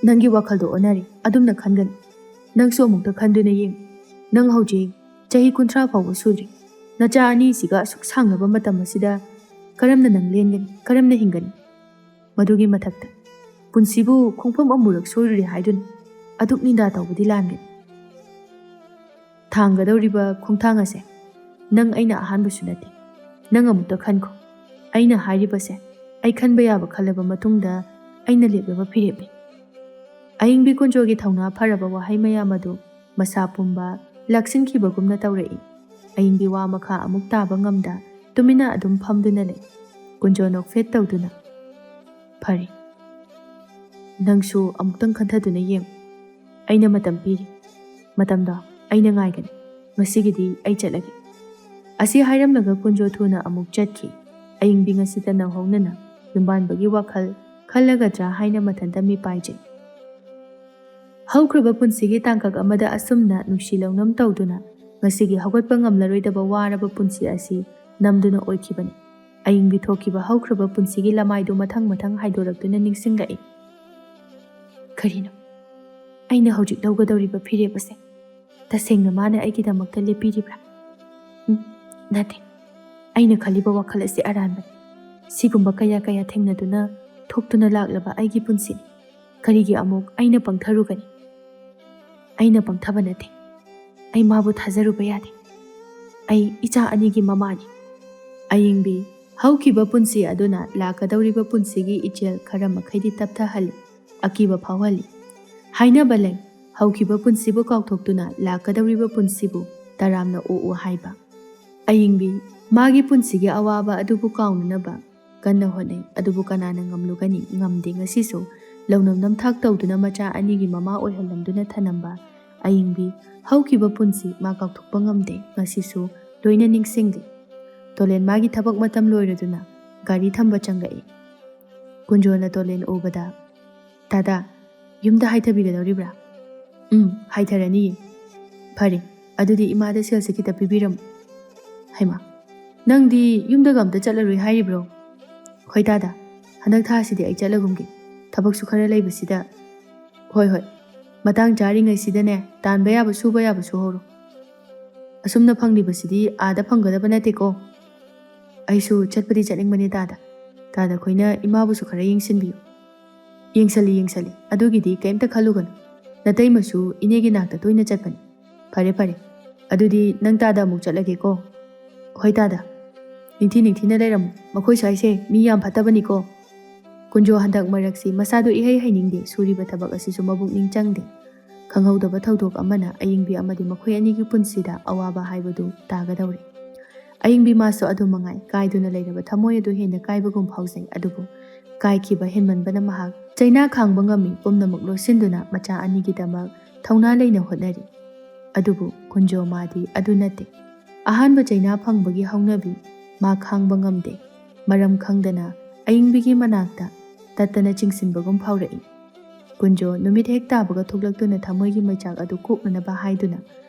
ꯅꯪꯒꯤ ꯋꯥꯈꯜꯗꯣ ꯑꯣꯟꯅꯔꯦ꯫ ꯑꯗꯨꯝꯅ ꯈꯟꯒꯅꯨ꯫ ꯅꯪꯁꯨ ꯑꯃꯨꯛꯇ ꯈꯟꯗꯨꯅ ꯌꯦꯡꯉꯨ꯫ ꯅꯪ ꯍꯧꯖꯤꯛ ꯆꯍꯤ ꯀꯨꯟꯊ꯭ꯔꯥ ꯐꯥꯎꯕ ꯁꯨꯗ꯭ꯔꯤ꯫ ꯅꯆꯥ ꯑꯅꯤꯁꯤꯒ ꯑꯁꯨꯛ ꯁꯥꯡꯂꯕ ꯃꯇꯝ ꯑꯁꯤꯗ ꯀꯔꯝꯅ ꯅꯪ ꯂꯦꯟꯒꯅꯤ? ꯀꯔꯝꯅ ꯍꯤꯡꯒꯅꯤ? ꯃꯗꯨꯒꯤ ꯃꯊꯛꯇ ꯄꯨꯟꯁꯤꯕꯨ ꯈꯣꯡꯐꯝ ꯑꯃꯨꯔꯛ ꯁꯣꯏꯔꯨꯔꯦ ꯍꯥꯏꯗꯨꯅ ꯑꯗꯨꯛ ꯅꯤꯟꯗꯥ ꯇꯧꯕꯗꯤ ꯂꯥꯟꯒꯅꯤ꯫ ꯊꯥꯡꯒꯗꯧꯔꯤꯕ ꯈꯣꯡꯊꯥꯡ ꯑꯁꯦ ꯅꯪ ꯑꯩꯅ ꯑꯍꯥꯟꯕꯁꯨ ꯅꯠꯇꯦ꯫ ꯅꯪ ꯑꯃꯨꯛꯇ ꯈꯟꯈꯣ꯫ ꯑꯩꯅ ꯍꯥꯏꯔꯤꯕꯁꯦ ꯑꯩ ꯈꯟꯕ ꯌꯥꯕ ꯈꯜꯂꯕ ꯃꯇꯨꯡꯗ ꯑꯩꯅ ꯂꯦꯞꯂꯕ ꯐꯤꯔꯦꯞꯅꯤ꯫" ꯑꯏꯪꯕꯤ ꯀꯨꯟꯖꯣꯒꯤ ꯊꯧꯅꯥ ꯐꯔꯕ ꯋꯥꯍꯩ ꯃꯌꯥꯝ ꯑꯗꯨ ꯃꯁꯥ ꯄꯨꯝꯕ ꯂꯥꯛꯁꯤꯟꯈꯤꯕꯒꯨꯝꯅ ꯇꯧꯔꯛꯏ꯫ ꯑꯏꯪꯕꯤ ꯋꯥ ꯃꯈꯥ ꯑꯃꯨꯛ ꯇꯥꯕ ꯉꯝꯗ ꯇꯨꯃꯤꯟꯅ ꯑꯗꯨꯝ ꯐꯝꯗꯨꯅ ꯂꯩ꯫ ꯀꯨꯟꯖꯣ ꯅꯣꯛꯐꯦꯠ ꯇꯧꯗꯨꯅ, "ꯐꯔꯦ, ꯅꯪꯁꯨ ꯑꯃꯨꯛꯇꯪ ꯈꯟꯊꯗꯨꯅ ꯌꯦꯡꯉꯨ꯫ ꯑꯩꯅ ꯃꯇꯝ ꯄꯤꯔꯤ꯫ ꯃꯇꯝꯗꯣ ꯑꯩꯅ ꯉꯥꯏꯒꯅꯤ꯫ ꯉꯁꯤꯒꯤꯗꯤ ꯑꯩ ꯆꯠꯂꯒꯦ꯫" ꯑꯁꯤ ꯍꯥꯏꯔꯝꯂꯒ ꯀꯨꯟꯖꯣ ꯊꯨꯅ ꯑꯃꯨꯛ ꯆꯠꯈꯤ꯫ ꯑꯏꯪꯕꯤ ꯉꯁꯤꯇ ꯅꯧꯍꯧꯅꯅ ꯌꯨꯝꯕꯥꯟꯕꯒꯤ ꯋꯥꯈꯜ ꯈꯜꯂꯒꯗ꯭ꯔꯥ ꯍꯥꯏꯅ ꯃꯊꯟꯇ ꯃꯤꯄꯥꯏꯖꯩ꯫ ꯍꯧꯈ꯭ꯔꯕ ꯄꯨꯟꯁꯤꯒꯤ ꯇꯥꯡꯀꯛ ꯑꯃꯗ ꯑꯁꯨꯝꯅ ꯅꯨꯡꯁꯤ ꯂꯧꯅꯝ ꯇꯧꯗꯨꯅ ꯉꯁꯤꯒꯤ ꯍꯧꯒꯠꯄ ꯉꯝꯂꯔꯣꯏꯗꯕ ꯋꯥꯔꯕ ꯄꯨꯟꯁꯤ ꯑꯁꯤ ꯅꯝꯗꯨꯅ ꯑꯣꯏꯈꯤꯕꯅꯤ꯫ ꯑꯏꯪꯕꯤ ꯊꯣꯛꯈꯤꯕ ꯍꯧꯈ꯭ꯔꯕ ꯄꯨꯟꯁꯤꯒꯤ ꯂꯃꯥꯏꯗꯨ ꯃꯊꯪ ꯃꯊꯪ ꯍꯥꯏꯗꯣꯔꯛꯇꯨꯅ ꯅꯤꯡꯁꯤꯡꯂꯛꯏ꯫ ꯀꯔꯤꯅꯣ ꯑꯩꯅ ꯍꯧꯖꯤꯛ ꯂꯧꯒꯗꯧꯔꯤꯕ ꯐꯤꯔꯦꯞ ꯑꯁꯦ? ꯇꯁꯦꯡꯅ ꯃꯥꯅ ꯑꯩꯒꯤꯗꯃꯛꯇ ꯂꯦꯞꯄꯤꯔꯤꯕ꯭ꯔꯥ? ꯎꯝ, ꯅꯠꯇꯦ꯫ ꯑꯩꯅ ꯈꯜꯂꯤꯕ ꯋꯥꯈꯜ ꯑꯁꯤ ꯑꯔꯥꯟꯕꯅꯤ꯫ ꯁꯤꯒꯨꯝꯕ ꯀꯌꯥ ꯀꯌꯥ ꯊꯦꯡꯅꯗꯨꯅ ꯊꯣꯛꯇꯨꯅ ꯂꯥꯛꯂꯕ ꯑꯩꯒꯤ ꯄꯨꯟꯁꯤꯅꯤ꯫ ꯀꯔꯤꯒꯤ ꯑꯃꯨꯛ ꯑꯩꯅ ꯄꯪꯊꯔꯨꯒꯅꯤ? ꯑꯩꯅ ꯄꯪꯊꯕ ꯅꯠꯇꯦ꯫ ꯑꯩ ꯃꯥꯕꯨ ꯊꯥꯖꯔꯨꯕ ꯌꯥꯗꯦ꯫ ꯑꯩ ꯏꯆꯥ ꯑꯅꯤꯒꯤ ꯃꯃꯥꯅꯤ꯫ ꯑꯌꯤꯡꯕꯤ, ꯍꯧꯈꯤꯕ ꯄꯨꯟꯁꯤ ꯑꯗꯨꯅ ꯂꯥꯛꯀꯗꯧꯔꯤꯕ ꯄꯨꯟꯁꯤꯒꯤ ꯏꯆꯦꯜ ꯈꯔ ꯃꯈꯩꯗꯤ ꯇꯞꯊꯍꯜꯂꯤ꯫ ꯑꯀꯤꯕ ꯐꯥꯎꯍꯜꯂꯤ꯫ ꯍꯥꯏꯅꯕ ꯂꯩ, ꯍꯧꯈꯤꯕ ꯄꯨꯟꯁꯤꯕꯨ ꯀꯥꯎꯊꯣꯛꯇꯨꯅ ꯂꯥꯛꯀꯗꯧꯔꯤꯕ ꯄꯨꯟꯁꯤꯕꯨ ꯇꯔꯥꯝꯅ ꯑꯣꯛꯎ ꯍꯥꯏꯕ꯫ ꯑꯌꯤꯡꯕꯤ ꯃꯥꯒꯤ ꯄꯨꯟꯁꯤꯒꯤ ꯑꯋꯥꯕ ꯑꯗꯨꯕꯨ ꯀꯥꯎꯅꯅꯕ ꯀꯟꯅ ꯍꯣꯠꯅꯩ, ꯑꯗꯨꯕꯨ ꯀꯅꯥꯅ ꯉꯝꯂꯨꯒꯅꯤ? ꯉꯝꯗꯦ꯫ ꯉꯁꯤꯁꯨ ꯂꯧꯅꯝ ꯅꯝꯊꯥꯛ ꯇꯧꯗꯨꯅ ꯃꯆꯥ ꯑꯅꯤꯒꯤ ꯃꯃꯥ ꯑꯣꯏꯍꯜꯂꯝꯗꯨꯅ ꯊꯅꯝꯕ ꯑꯌꯤꯡꯕꯤ ꯍꯧꯈꯤꯕ ꯄꯨꯟꯁꯤ ꯃꯥ ꯀꯥꯎꯊꯣꯛꯄ ꯉꯝꯗꯦ꯫ ꯉꯁꯤꯁꯨ ꯂꯣꯏꯅ ꯅꯤꯡꯁꯤꯡꯂꯤ꯫ ꯇꯣꯂꯦꯟ ꯃꯥꯒꯤ ꯊꯕꯛ ꯃꯇꯝ ꯂꯣꯏꯔꯗꯨꯅ ꯒꯥꯔꯤ ꯊꯝꯕ ꯆꯪꯂꯛꯏ꯫ ꯀꯨꯟꯖꯣꯅ ꯇꯣꯂꯦꯟ ꯎꯕꯗ, "ꯇꯥꯗꯥ, ꯌꯨꯝꯗ ꯍꯥꯏꯊꯕꯤꯒꯗꯧꯔꯤꯕ꯭ꯔꯥ?" "ꯎꯝ, ꯍꯥꯏꯊꯔꯅꯤꯌꯦ꯫" "ꯐꯔꯦ, ꯑꯗꯨꯗꯤ ꯏꯃꯥꯗ ꯁꯦꯜꯁꯦ ꯈꯤꯇ ꯄꯤꯕꯤꯔꯝꯃꯨ꯫" "ꯍꯩꯃꯥ, ꯅꯪꯗꯤ ꯌꯨꯝꯗꯒ ꯑꯝꯇ ꯆꯠꯂꯔꯣꯏ ꯍꯥꯏꯔꯤꯕ꯭ꯔꯣ?" "ꯍꯣꯏ ꯇꯥꯗꯥ, ꯍꯟꯗꯛ ꯊꯥꯁꯤꯗꯤ ꯑꯩ ꯆꯠꯂꯒꯨꯝꯒꯦ, ꯊꯕꯛꯁꯨ ꯈꯔ ꯂꯩꯕꯁꯤꯗ꯫" "ꯍꯣꯏ ꯍꯣꯏ, ꯃꯇꯥꯡ ꯆꯥꯔꯤꯉꯩꯁꯤꯗꯅꯦ ꯇꯥꯟꯕ ꯌꯥꯕ ꯁꯨꯕ ꯌꯥꯕ ꯁꯨꯍꯧꯔꯣ꯫ ꯑꯁꯨꯝꯅ ꯐꯪꯂꯤꯕꯁꯤꯗꯤ ꯑꯥꯗ ꯐꯪꯒꯗꯕ ꯅꯠꯇꯦꯀꯣ꯫" "ꯑꯩꯁꯨ ꯆꯠꯄꯗꯤ ꯆꯠꯅꯤꯡꯕꯅꯦ ꯇꯥꯗꯥ꯫ ꯇꯥꯗꯥ ꯈꯣꯏꯅ ꯏꯃꯥꯕꯨꯁꯨ ꯈꯔ ꯌꯦꯡꯁꯤꯟꯕꯤꯌꯨ꯫" "ꯌꯦꯡꯁꯜꯂꯤ, ꯌꯦꯡꯁꯜꯂꯤ꯫ ꯑꯗꯨꯒꯤꯗꯤ ꯀꯩꯝꯇ ꯈꯜꯂꯨꯒꯅꯨ꯫ ꯅꯇꯩꯃꯁꯨ ꯏꯅꯦꯒꯤ ꯅꯥꯛꯇ ꯇꯣꯏꯅ ꯆꯠꯄꯅꯤ꯫" "ꯐꯔꯦ, ꯐꯔꯦ꯫ ꯑꯗꯨꯗꯤ ꯅꯪ ꯇꯥꯗ ꯑꯃꯨꯛ ꯆꯠꯂꯒꯦꯀꯣ꯫" "ꯍꯣꯏ ꯇꯥꯗ꯫ ꯅꯤꯡꯊꯤ ꯅꯤꯡꯊꯤꯅ ꯂꯩꯔꯝꯃꯨ꯫ ꯃꯈꯣꯏ ꯁ꯭ꯋꯥꯏꯁꯦ ꯃꯤ ꯌꯥꯝ ꯐꯠꯇꯕꯅꯤꯀꯣ꯫" ꯀꯨꯟꯖꯣ ꯍꯟꯗꯛ ꯃꯔꯛꯁꯤ ꯃꯁꯥꯗꯨ ꯏꯍꯩ ꯍꯩꯅꯤꯡꯗꯦ꯫ ꯁꯨꯔꯤꯕ ꯊꯕꯛ ꯑꯁꯤꯁꯨ ꯃꯕꯨꯛꯅꯤꯡ ꯆꯪꯗꯦ꯫ ꯈꯪꯍꯧꯗꯕ ꯊꯧꯗꯣꯛ ꯑꯃꯅ ꯑꯌꯤꯡꯕꯤ ꯑꯃꯗꯤ ꯃꯈꯣꯏ ꯑꯅꯤꯒꯤ ꯄꯨꯟꯁꯤꯗ ꯑꯋꯥꯕ ꯍꯥꯏꯕꯗꯨ ꯇꯥꯒꯗꯧꯔꯦ꯫ ꯑꯌꯤꯡꯕꯤ ꯃꯥꯁꯨ ꯑꯗꯨ ꯃꯉꯥꯏ꯫ ꯀꯥꯏꯗꯨꯅ ꯂꯩꯔꯕ ꯊꯃꯣꯏ ꯑꯗꯨ ꯍꯦꯟꯅ ꯀꯥꯏꯕꯒꯨꯝ ꯐꯥꯎꯖꯩ꯫ ꯑꯗꯨꯕꯨ ꯀꯥꯏꯈꯤꯕ ꯍꯦꯟꯃꯟꯕꯅ ꯃꯍꯥꯛ ꯆꯩꯅꯥ ꯈꯥꯡꯕ ꯉꯝꯃꯤ꯫ ꯄꯨꯝꯅꯃꯛ ꯂꯣꯠꯁꯤꯟꯗꯨꯅ ꯃꯆꯥ ꯑꯅꯤꯒꯤꯗꯃꯛ ꯊꯧꯅꯥ ꯂꯩꯅ ꯍꯣꯠꯅꯔꯤ꯫ ꯑꯗꯨꯕꯨ ꯀꯨꯟꯖꯣ ꯃꯥꯗꯤ ꯑꯗꯨ ꯅꯠꯇꯦ꯫ ꯑꯍꯥꯟꯕ ꯆꯩꯅꯥ ꯐꯪꯕꯒꯤ ꯍꯧꯅꯕꯤ ꯃꯥ ꯈꯥꯡꯕ ꯉꯝꯗꯦ꯫ ꯃꯔꯝ ꯈꯪꯗꯅ ꯑꯌꯤꯡꯕꯤꯒꯤ ꯃꯅꯥꯛꯇ ꯇꯠꯇꯅ ꯆꯤꯡꯁꯤꯟꯕꯒꯨꯝ ꯐꯥꯎꯔꯛꯏ꯫ ꯀꯨꯟꯖꯣ ꯅꯨꯃꯤꯠ ꯍꯦꯛ ꯇꯥꯕꯒ ꯊꯣꯛꯂꯛꯇꯨꯅ ꯊꯃꯣꯏꯒꯤ ꯃꯩꯆꯥꯛ ꯑꯗꯨ ꯀꯣꯛꯅꯅꯕ ꯍꯥꯏꯗꯨꯅ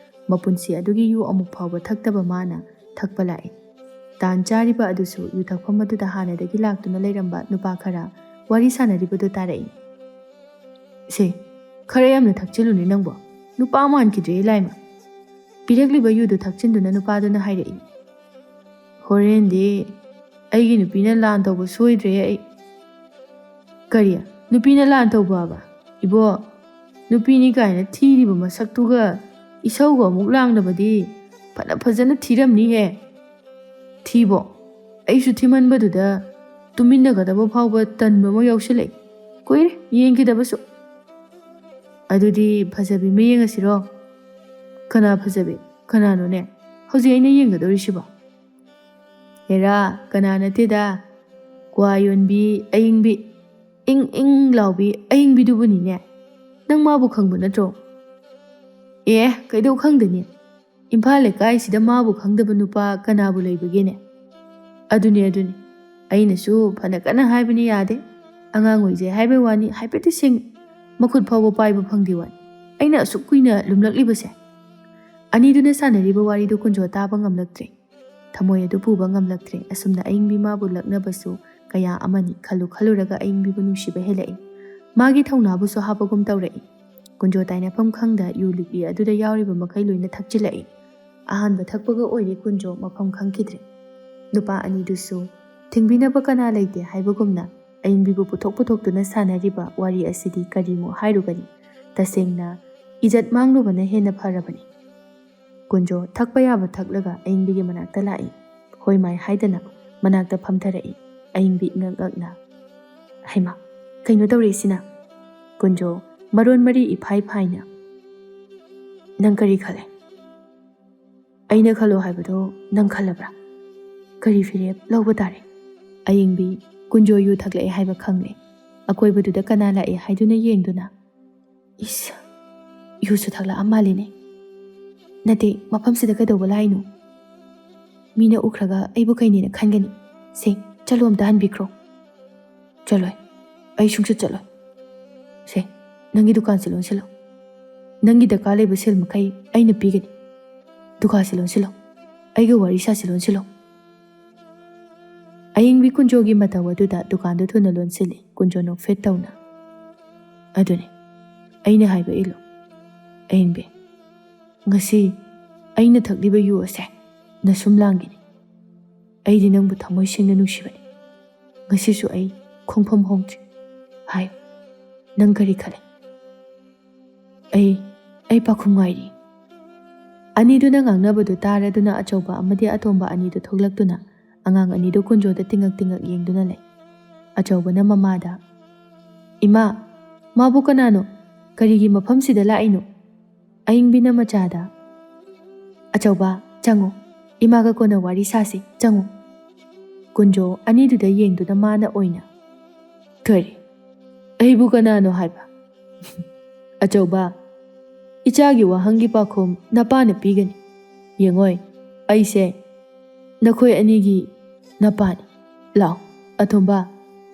ꯃꯄꯨꯟꯁꯤ ꯑꯗꯨꯒꯤ ꯌꯨ ꯑꯃꯨꯛ ꯐꯥꯎꯕ ꯊꯛꯇꯕ ꯃꯥꯅ ꯊꯛꯄ ꯂꯥꯛꯏ꯫ ꯇꯥꯟ ꯆꯥꯔꯤꯕ ꯑꯗꯨꯁꯨ ꯌꯨ ꯊꯛꯐꯝ ꯑꯗꯨꯗ ꯍꯥꯟꯅꯗꯒꯤ ꯂꯥꯛꯇꯨꯅ ꯂꯩꯔꯝꯕ ꯅꯨꯄꯥ ꯈꯔ ꯋꯥꯔꯤ ꯁꯥꯟꯅꯔꯤꯕꯗꯨ ꯇꯥꯔꯛꯏ꯫ "ꯁꯦ, ꯈꯔ ꯌꯥꯝꯅ ꯊꯛꯆꯤꯜꯂꯨꯅꯦ ꯅꯪꯕꯣ꯫ ꯅꯨꯄꯥ ꯃꯥꯟꯈꯤꯗ꯭ꯔꯦ ꯂꯥꯏꯃ꯫" ꯄꯤꯔꯛꯂꯤꯕ ꯌꯨꯗꯨ ꯊꯛꯆꯤꯟꯗꯨꯅ ꯅꯨꯄꯥꯗꯨꯅ ꯍꯥꯏꯔꯛꯏ꯫ "ꯍꯣꯔꯦꯟꯗꯤ ꯑꯩꯒꯤ ꯅꯨꯄꯤꯅ ꯂꯥꯟ ꯇꯧꯕ ꯁꯣꯏꯗ꯭ꯔꯦ ꯑꯩ꯫" "ꯀꯔꯤ? ꯅꯨꯄꯤꯅ ꯂꯥꯟ ꯇꯧꯕ ꯍꯥꯏꯕ? ꯏꯕꯣ, ꯅꯨꯄꯤꯅꯤ ꯀꯥꯏꯅ ꯊꯤꯔꯤꯕ ꯃꯁꯛꯇꯨꯒ ꯏꯁꯧꯒ ꯑꯃꯨꯛ ꯂꯥꯡꯗꯕꯗꯤ ꯐꯅ ꯐꯖꯅ ꯊꯤꯔꯝꯅꯤꯍꯦ꯫" "ꯊꯤꯕꯣ? ꯑꯩꯁꯨ ꯊꯤꯃꯟꯕꯗꯨꯗ ꯇꯨꯃꯤꯟꯅꯒꯗꯕ ꯐꯥꯎꯕ ꯇꯟꯕ ꯑꯃ ꯌꯥꯎꯁꯤꯜꯂꯛꯏ꯫" ꯀꯨꯏꯔꯦ ꯌꯦꯡꯈꯤꯗꯕꯁꯨ꯫ ꯑꯗꯨꯗꯤ ꯐꯖꯕꯤ ꯑꯃ ꯌꯦꯡꯉꯁꯤꯔꯣ? ꯀꯅꯥ ꯐꯖꯕꯤ? ꯀꯅꯥꯅꯣꯅꯦ ꯍꯧꯖꯤꯛ ꯑꯩꯅ ꯌꯦꯡꯒꯗꯧꯔꯤꯁꯤꯕꯣ? ꯍꯦꯔꯥ, ꯀꯅꯥ ꯅꯠꯇꯦꯗ, ꯀ꯭ꯋꯥ ꯌꯣꯟꯕꯤ ꯑꯌꯤꯡꯕꯤ, ꯏꯪ ꯏꯪ ꯂꯥꯎꯕꯤ ꯑꯌꯤꯡꯕꯤꯗꯨꯕꯨꯅꯤꯅꯦ꯫ ꯅꯪ ꯃꯥꯕꯨ ꯈꯪꯕ ꯅꯠꯇ꯭ꯔꯣ? ꯑꯦ, ꯀꯩꯗꯧ ꯈꯪꯗꯅꯤ? ꯏꯝꯐꯥꯜ ꯂꯩꯀꯥꯏꯁꯤꯗ ꯃꯥꯕꯨ ꯈꯪꯗꯕ ꯅꯨꯄꯥ ꯀꯅꯥꯕꯨ ꯂꯩꯕꯒꯦꯅꯦ? ꯑꯗꯨꯅꯤ, ꯑꯗꯨꯅꯤ꯫ ꯑꯩꯅꯁꯨ ꯐꯅ ꯀꯟꯅ ꯍꯥꯏꯕꯅꯤ, ꯌꯥꯗꯦ꯫ ꯑꯉꯥꯡ ꯑꯣꯏꯖꯩ ꯍꯥꯏꯕꯩ ꯋꯥꯅꯤ, ꯍꯥꯏꯐꯦꯠꯇꯤ ꯁꯤꯡ, ꯃꯈꯨꯠ ꯐꯥꯎꯕ ꯄꯥꯏꯕ ꯐꯪꯗꯦ ꯋꯥꯅꯤ꯫ ꯑꯩꯅ ꯑꯁꯨꯛ ꯀꯨꯏꯅ ꯂꯨꯝꯂꯛꯂꯤꯕꯁꯦ꯫ ꯑꯅꯤꯗꯨꯅ ꯁꯥꯟꯅꯔꯤꯕ ꯋꯥꯔꯤꯗꯨ ꯀꯨꯟꯖꯣ ꯇꯥꯕ ꯉꯝꯂꯛꯇ꯭ꯔꯦ꯫ ꯊꯃꯣꯏ ꯑꯗꯨ ꯄꯨꯕ ꯉꯝꯂꯛꯇ꯭ꯔꯦ꯫ ꯑꯁꯨꯝꯅ ꯑꯌꯤꯡꯕꯤ ꯃꯥꯕꯨ ꯂꯛꯅꯕꯁꯨ ꯀꯌꯥ ꯑꯃꯅꯤ꯫ ꯈꯜꯂꯨ ꯈꯜꯂꯨꯔꯒ ꯑꯌꯤꯡꯕꯤꯕꯨ ꯅꯨꯡꯁꯤꯕ ꯍꯦꯜꯂꯛꯏ꯫ ꯃꯥꯒꯤ ꯊꯧꯅꯥꯕꯨꯁꯨ ꯍꯥꯞꯄꯒꯨꯝ ꯇꯧꯔꯛꯏ꯫ ꯀꯨꯟꯖꯣ ꯇꯥꯏꯅꯐꯝ ꯈꯪꯗ ꯌꯨ ꯂꯤꯛꯂꯤ ꯑꯗꯨꯗ ꯌꯥꯎꯔꯤꯕ ꯃꯈꯩ ꯂꯣꯏꯅ ꯊꯛꯆꯤꯜꯂꯛꯏ꯫ ꯑꯍꯥꯟꯕ ꯊꯛꯄꯒ ꯑꯣꯏꯔꯦ ꯀꯨꯟꯖꯣ ꯃꯐꯝ ꯈꯪꯈꯤꯗ꯭ꯔꯦ꯫ ꯅꯨꯄꯥ ꯑꯅꯤꯗꯨꯁꯨ ꯊꯤꯡꯕꯤꯅꯕ ꯀꯅꯥ ꯂꯩꯇꯦ ꯍꯥꯏꯕꯒꯨꯝꯅ ꯑꯌꯤꯡꯕꯤꯕꯨ ꯄꯨꯊꯣꯛ ꯄꯨꯊꯣꯛꯇꯨꯅ ꯁꯥꯟꯅꯔꯤꯕ ꯋꯥꯔꯤ ꯑꯁꯤꯗꯤ ꯀꯔꯤꯃꯨꯛ ꯍꯥꯏꯔꯨꯒꯅꯤ? ꯇꯁꯦꯡꯅ ꯏꯖꯠ ꯃꯥꯡꯂꯨꯕꯅ ꯍꯦꯟꯅ ꯐꯔꯕꯅꯤ꯫ ꯀꯨꯟꯖꯣ ꯊꯛꯄ ꯌꯥꯕ ꯊꯛꯂꯒ ꯑꯌꯤꯡꯕꯤꯒꯤ ꯃꯅꯥꯛꯇ ꯂꯥꯛꯏ꯫ ꯍꯣꯏ ꯃꯥꯏ ꯍꯥꯏꯗꯅ ꯃꯅꯥꯛꯇ ꯐꯝꯊꯔꯛꯏ꯫ ꯑꯌꯤꯡꯕꯤ ꯉꯛ ꯉꯛꯅ, "ꯍꯩꯃꯥ, ꯀꯩꯅꯣ ꯇꯧꯔꯛꯏꯁꯤꯅ?" ꯀꯨꯟꯖꯣ ꯃꯔꯣꯟ ꯃꯔꯤ ꯏꯐꯥꯏ ꯐꯥꯏꯅ, "ꯅꯪ ꯀꯔꯤ ꯈꯜꯂꯦ?" "ꯑꯩꯅ ꯈꯜꯂꯣ ꯍꯥꯏꯕꯗꯣ ꯅꯪ ꯈꯜꯂꯕ꯭ꯔꯥ?" "ꯀꯔꯤ ꯐꯤꯔꯦꯞ ꯂꯧꯕ ꯇꯥꯔꯦ?" ꯑꯌꯤꯡꯕꯤ, ꯀꯨꯟꯖꯣ ꯌꯨ ꯊꯛꯂꯛꯑꯦ ꯍꯥꯏꯕ ꯈꯪꯂꯦ꯫ ꯑꯀꯣꯏꯕꯗꯨꯗ ꯀꯅꯥ ꯂꯥꯛꯑꯦ ꯍꯥꯏꯗꯨꯅ ꯌꯦꯡꯗꯨꯅ, "ꯏꯁ, ꯌꯨꯁꯨ ꯊꯛꯂꯛꯑ ꯃꯥꯜꯂꯤꯅꯦ꯫ ꯅꯠꯇꯦ, ꯃꯐꯝꯁꯤꯗ ꯀꯩꯗꯧꯕ ꯂꯥꯛꯏꯅꯣ? ꯃꯤꯅ ꯎꯈ꯭ꯔꯒ ꯑꯩꯕꯨ ꯀꯩꯅꯦꯅ ꯈꯟꯒꯅꯤ꯫ ꯁꯦ, ꯆꯠꯂꯣ, ꯑꯝꯇ ꯍꯟꯕꯤꯈ꯭ꯔꯣ꯫" "ꯆꯠꯂꯣꯏ, ꯑꯩ ꯁꯨꯡꯆꯠ ꯆꯠꯂꯣꯏ꯫ ꯁꯦ, ꯅꯪꯒꯤ ꯗꯨꯀꯥꯟꯁꯦ ꯂꯣꯟꯁꯤꯜꯂꯣ꯫ ꯅꯪꯒꯤ ꯗꯔꯀꯥꯔ ꯂꯩꯕ ꯁꯦꯜ ꯃꯈꯩ ꯑꯩꯅ ꯄꯤꯒꯅꯤ꯫ ꯗꯨꯀꯥꯟꯁꯦ ꯂꯣꯟꯁꯤꯜꯂꯣ꯫ ꯑꯩꯒ ꯋꯥꯔꯤ ꯁꯥꯁꯦ, ꯂꯣꯟꯁꯤꯜꯂꯣ꯫" ꯑꯌꯤꯡꯕꯤ ꯀꯨꯟꯖꯣꯒꯤ ꯃꯇꯧ ꯑꯗꯨꯗ ꯗꯨꯀꯥꯟꯗꯨ ꯊꯨꯅ ꯂꯣꯟꯁꯤꯜꯂꯤ꯫ ꯀꯨꯟꯖꯣ ꯅꯣꯛꯐꯦꯠ ꯇꯧꯅ, "ꯑꯗꯨꯅꯤ, ꯑꯩꯅ ꯍꯥꯏꯕ ꯏꯜꯂꯨ꯫ ꯑꯌꯤꯡꯕꯤ, ꯉꯁꯤ ꯑꯩꯅ ꯊꯛꯂꯤꯕ ꯌꯨ ꯑꯁꯦ ꯅꯁꯨꯝ ꯂꯥꯡꯒꯤꯅꯤ꯫ ꯑꯩꯗꯤ ꯅꯪꯕꯨ ꯊꯃꯣꯏ ꯁꯦꯡꯅ ꯅꯨꯡꯁꯤꯕꯅꯤ꯫ ꯉꯁꯤꯁꯨ ꯑꯩ ꯈꯣꯡꯐꯝ ꯍꯣꯡꯗ꯭ꯔꯤ꯫ ꯍꯥꯏꯌꯨ, ꯅꯪ ꯀꯔꯤ ꯈꯜꯂꯤ?" "ꯑꯩ, ꯑꯩ ꯄꯥꯎꯈꯨꯝ ꯉꯥꯏꯔꯤ꯫" ꯑꯅꯤꯗꯨꯅ ꯉꯥꯡꯅꯕꯗꯨ ꯇꯥꯔꯗꯨꯅ ꯑꯆꯧꯕ ꯑꯃꯗꯤ ꯑꯇꯣꯝꯕ ꯑꯅꯤꯗꯨ ꯊꯣꯛꯂꯛꯇꯨꯅ ꯑꯉꯥꯡ ꯑꯅꯤꯗꯨ ꯀꯨꯟꯖꯣꯗ ꯇꯤꯡꯉꯛ ꯇꯤꯡꯉꯛ ꯌꯦꯡꯗꯨꯅ ꯂꯩ꯫ ꯑꯆꯧꯕꯅ ꯃꯃꯥꯗ, "ꯏꯃꯥ, ꯃꯥꯕꯨ ꯀꯅꯥꯅꯣ? ꯀꯔꯤꯒꯤ ꯃꯐꯝꯁꯤꯗ ꯂꯥꯛꯏꯅꯣ?" ꯑꯌꯤꯡꯕꯤꯅ ꯃꯆꯥꯗ, "ꯑꯆꯧꯕ, ꯆꯪꯉꯣ꯫ ꯏꯃꯥꯒ ꯀꯣꯟꯅ ꯋꯥꯔꯤ ꯁꯥꯁꯤ, ꯆꯪꯉꯣ꯫" ꯀꯨꯟꯖꯣ ꯑꯅꯤꯗꯨꯗ ꯌꯦꯡꯗꯨꯅ ꯃꯥꯅ ꯑꯣꯏꯅ, "ꯀꯔꯤ? ꯑꯩꯕꯨ ꯀꯅꯥꯅꯣ ꯍꯥꯏꯕ?" "ꯑꯆꯧꯕ, ꯏꯆꯥꯒꯤ ꯋꯥꯍꯪꯒꯤ ꯄꯥꯎꯈꯨꯝ ꯅꯄꯥꯅ ꯄꯤꯒꯅꯤ꯫ ꯌꯦꯡꯉꯣꯏ, ꯑꯩꯁꯦ ꯅꯈꯣꯏ ꯑꯅꯤꯒꯤ ꯅꯄꯥꯅꯤ꯫ ꯂꯥꯎ, ꯑꯇꯣꯝꯕ,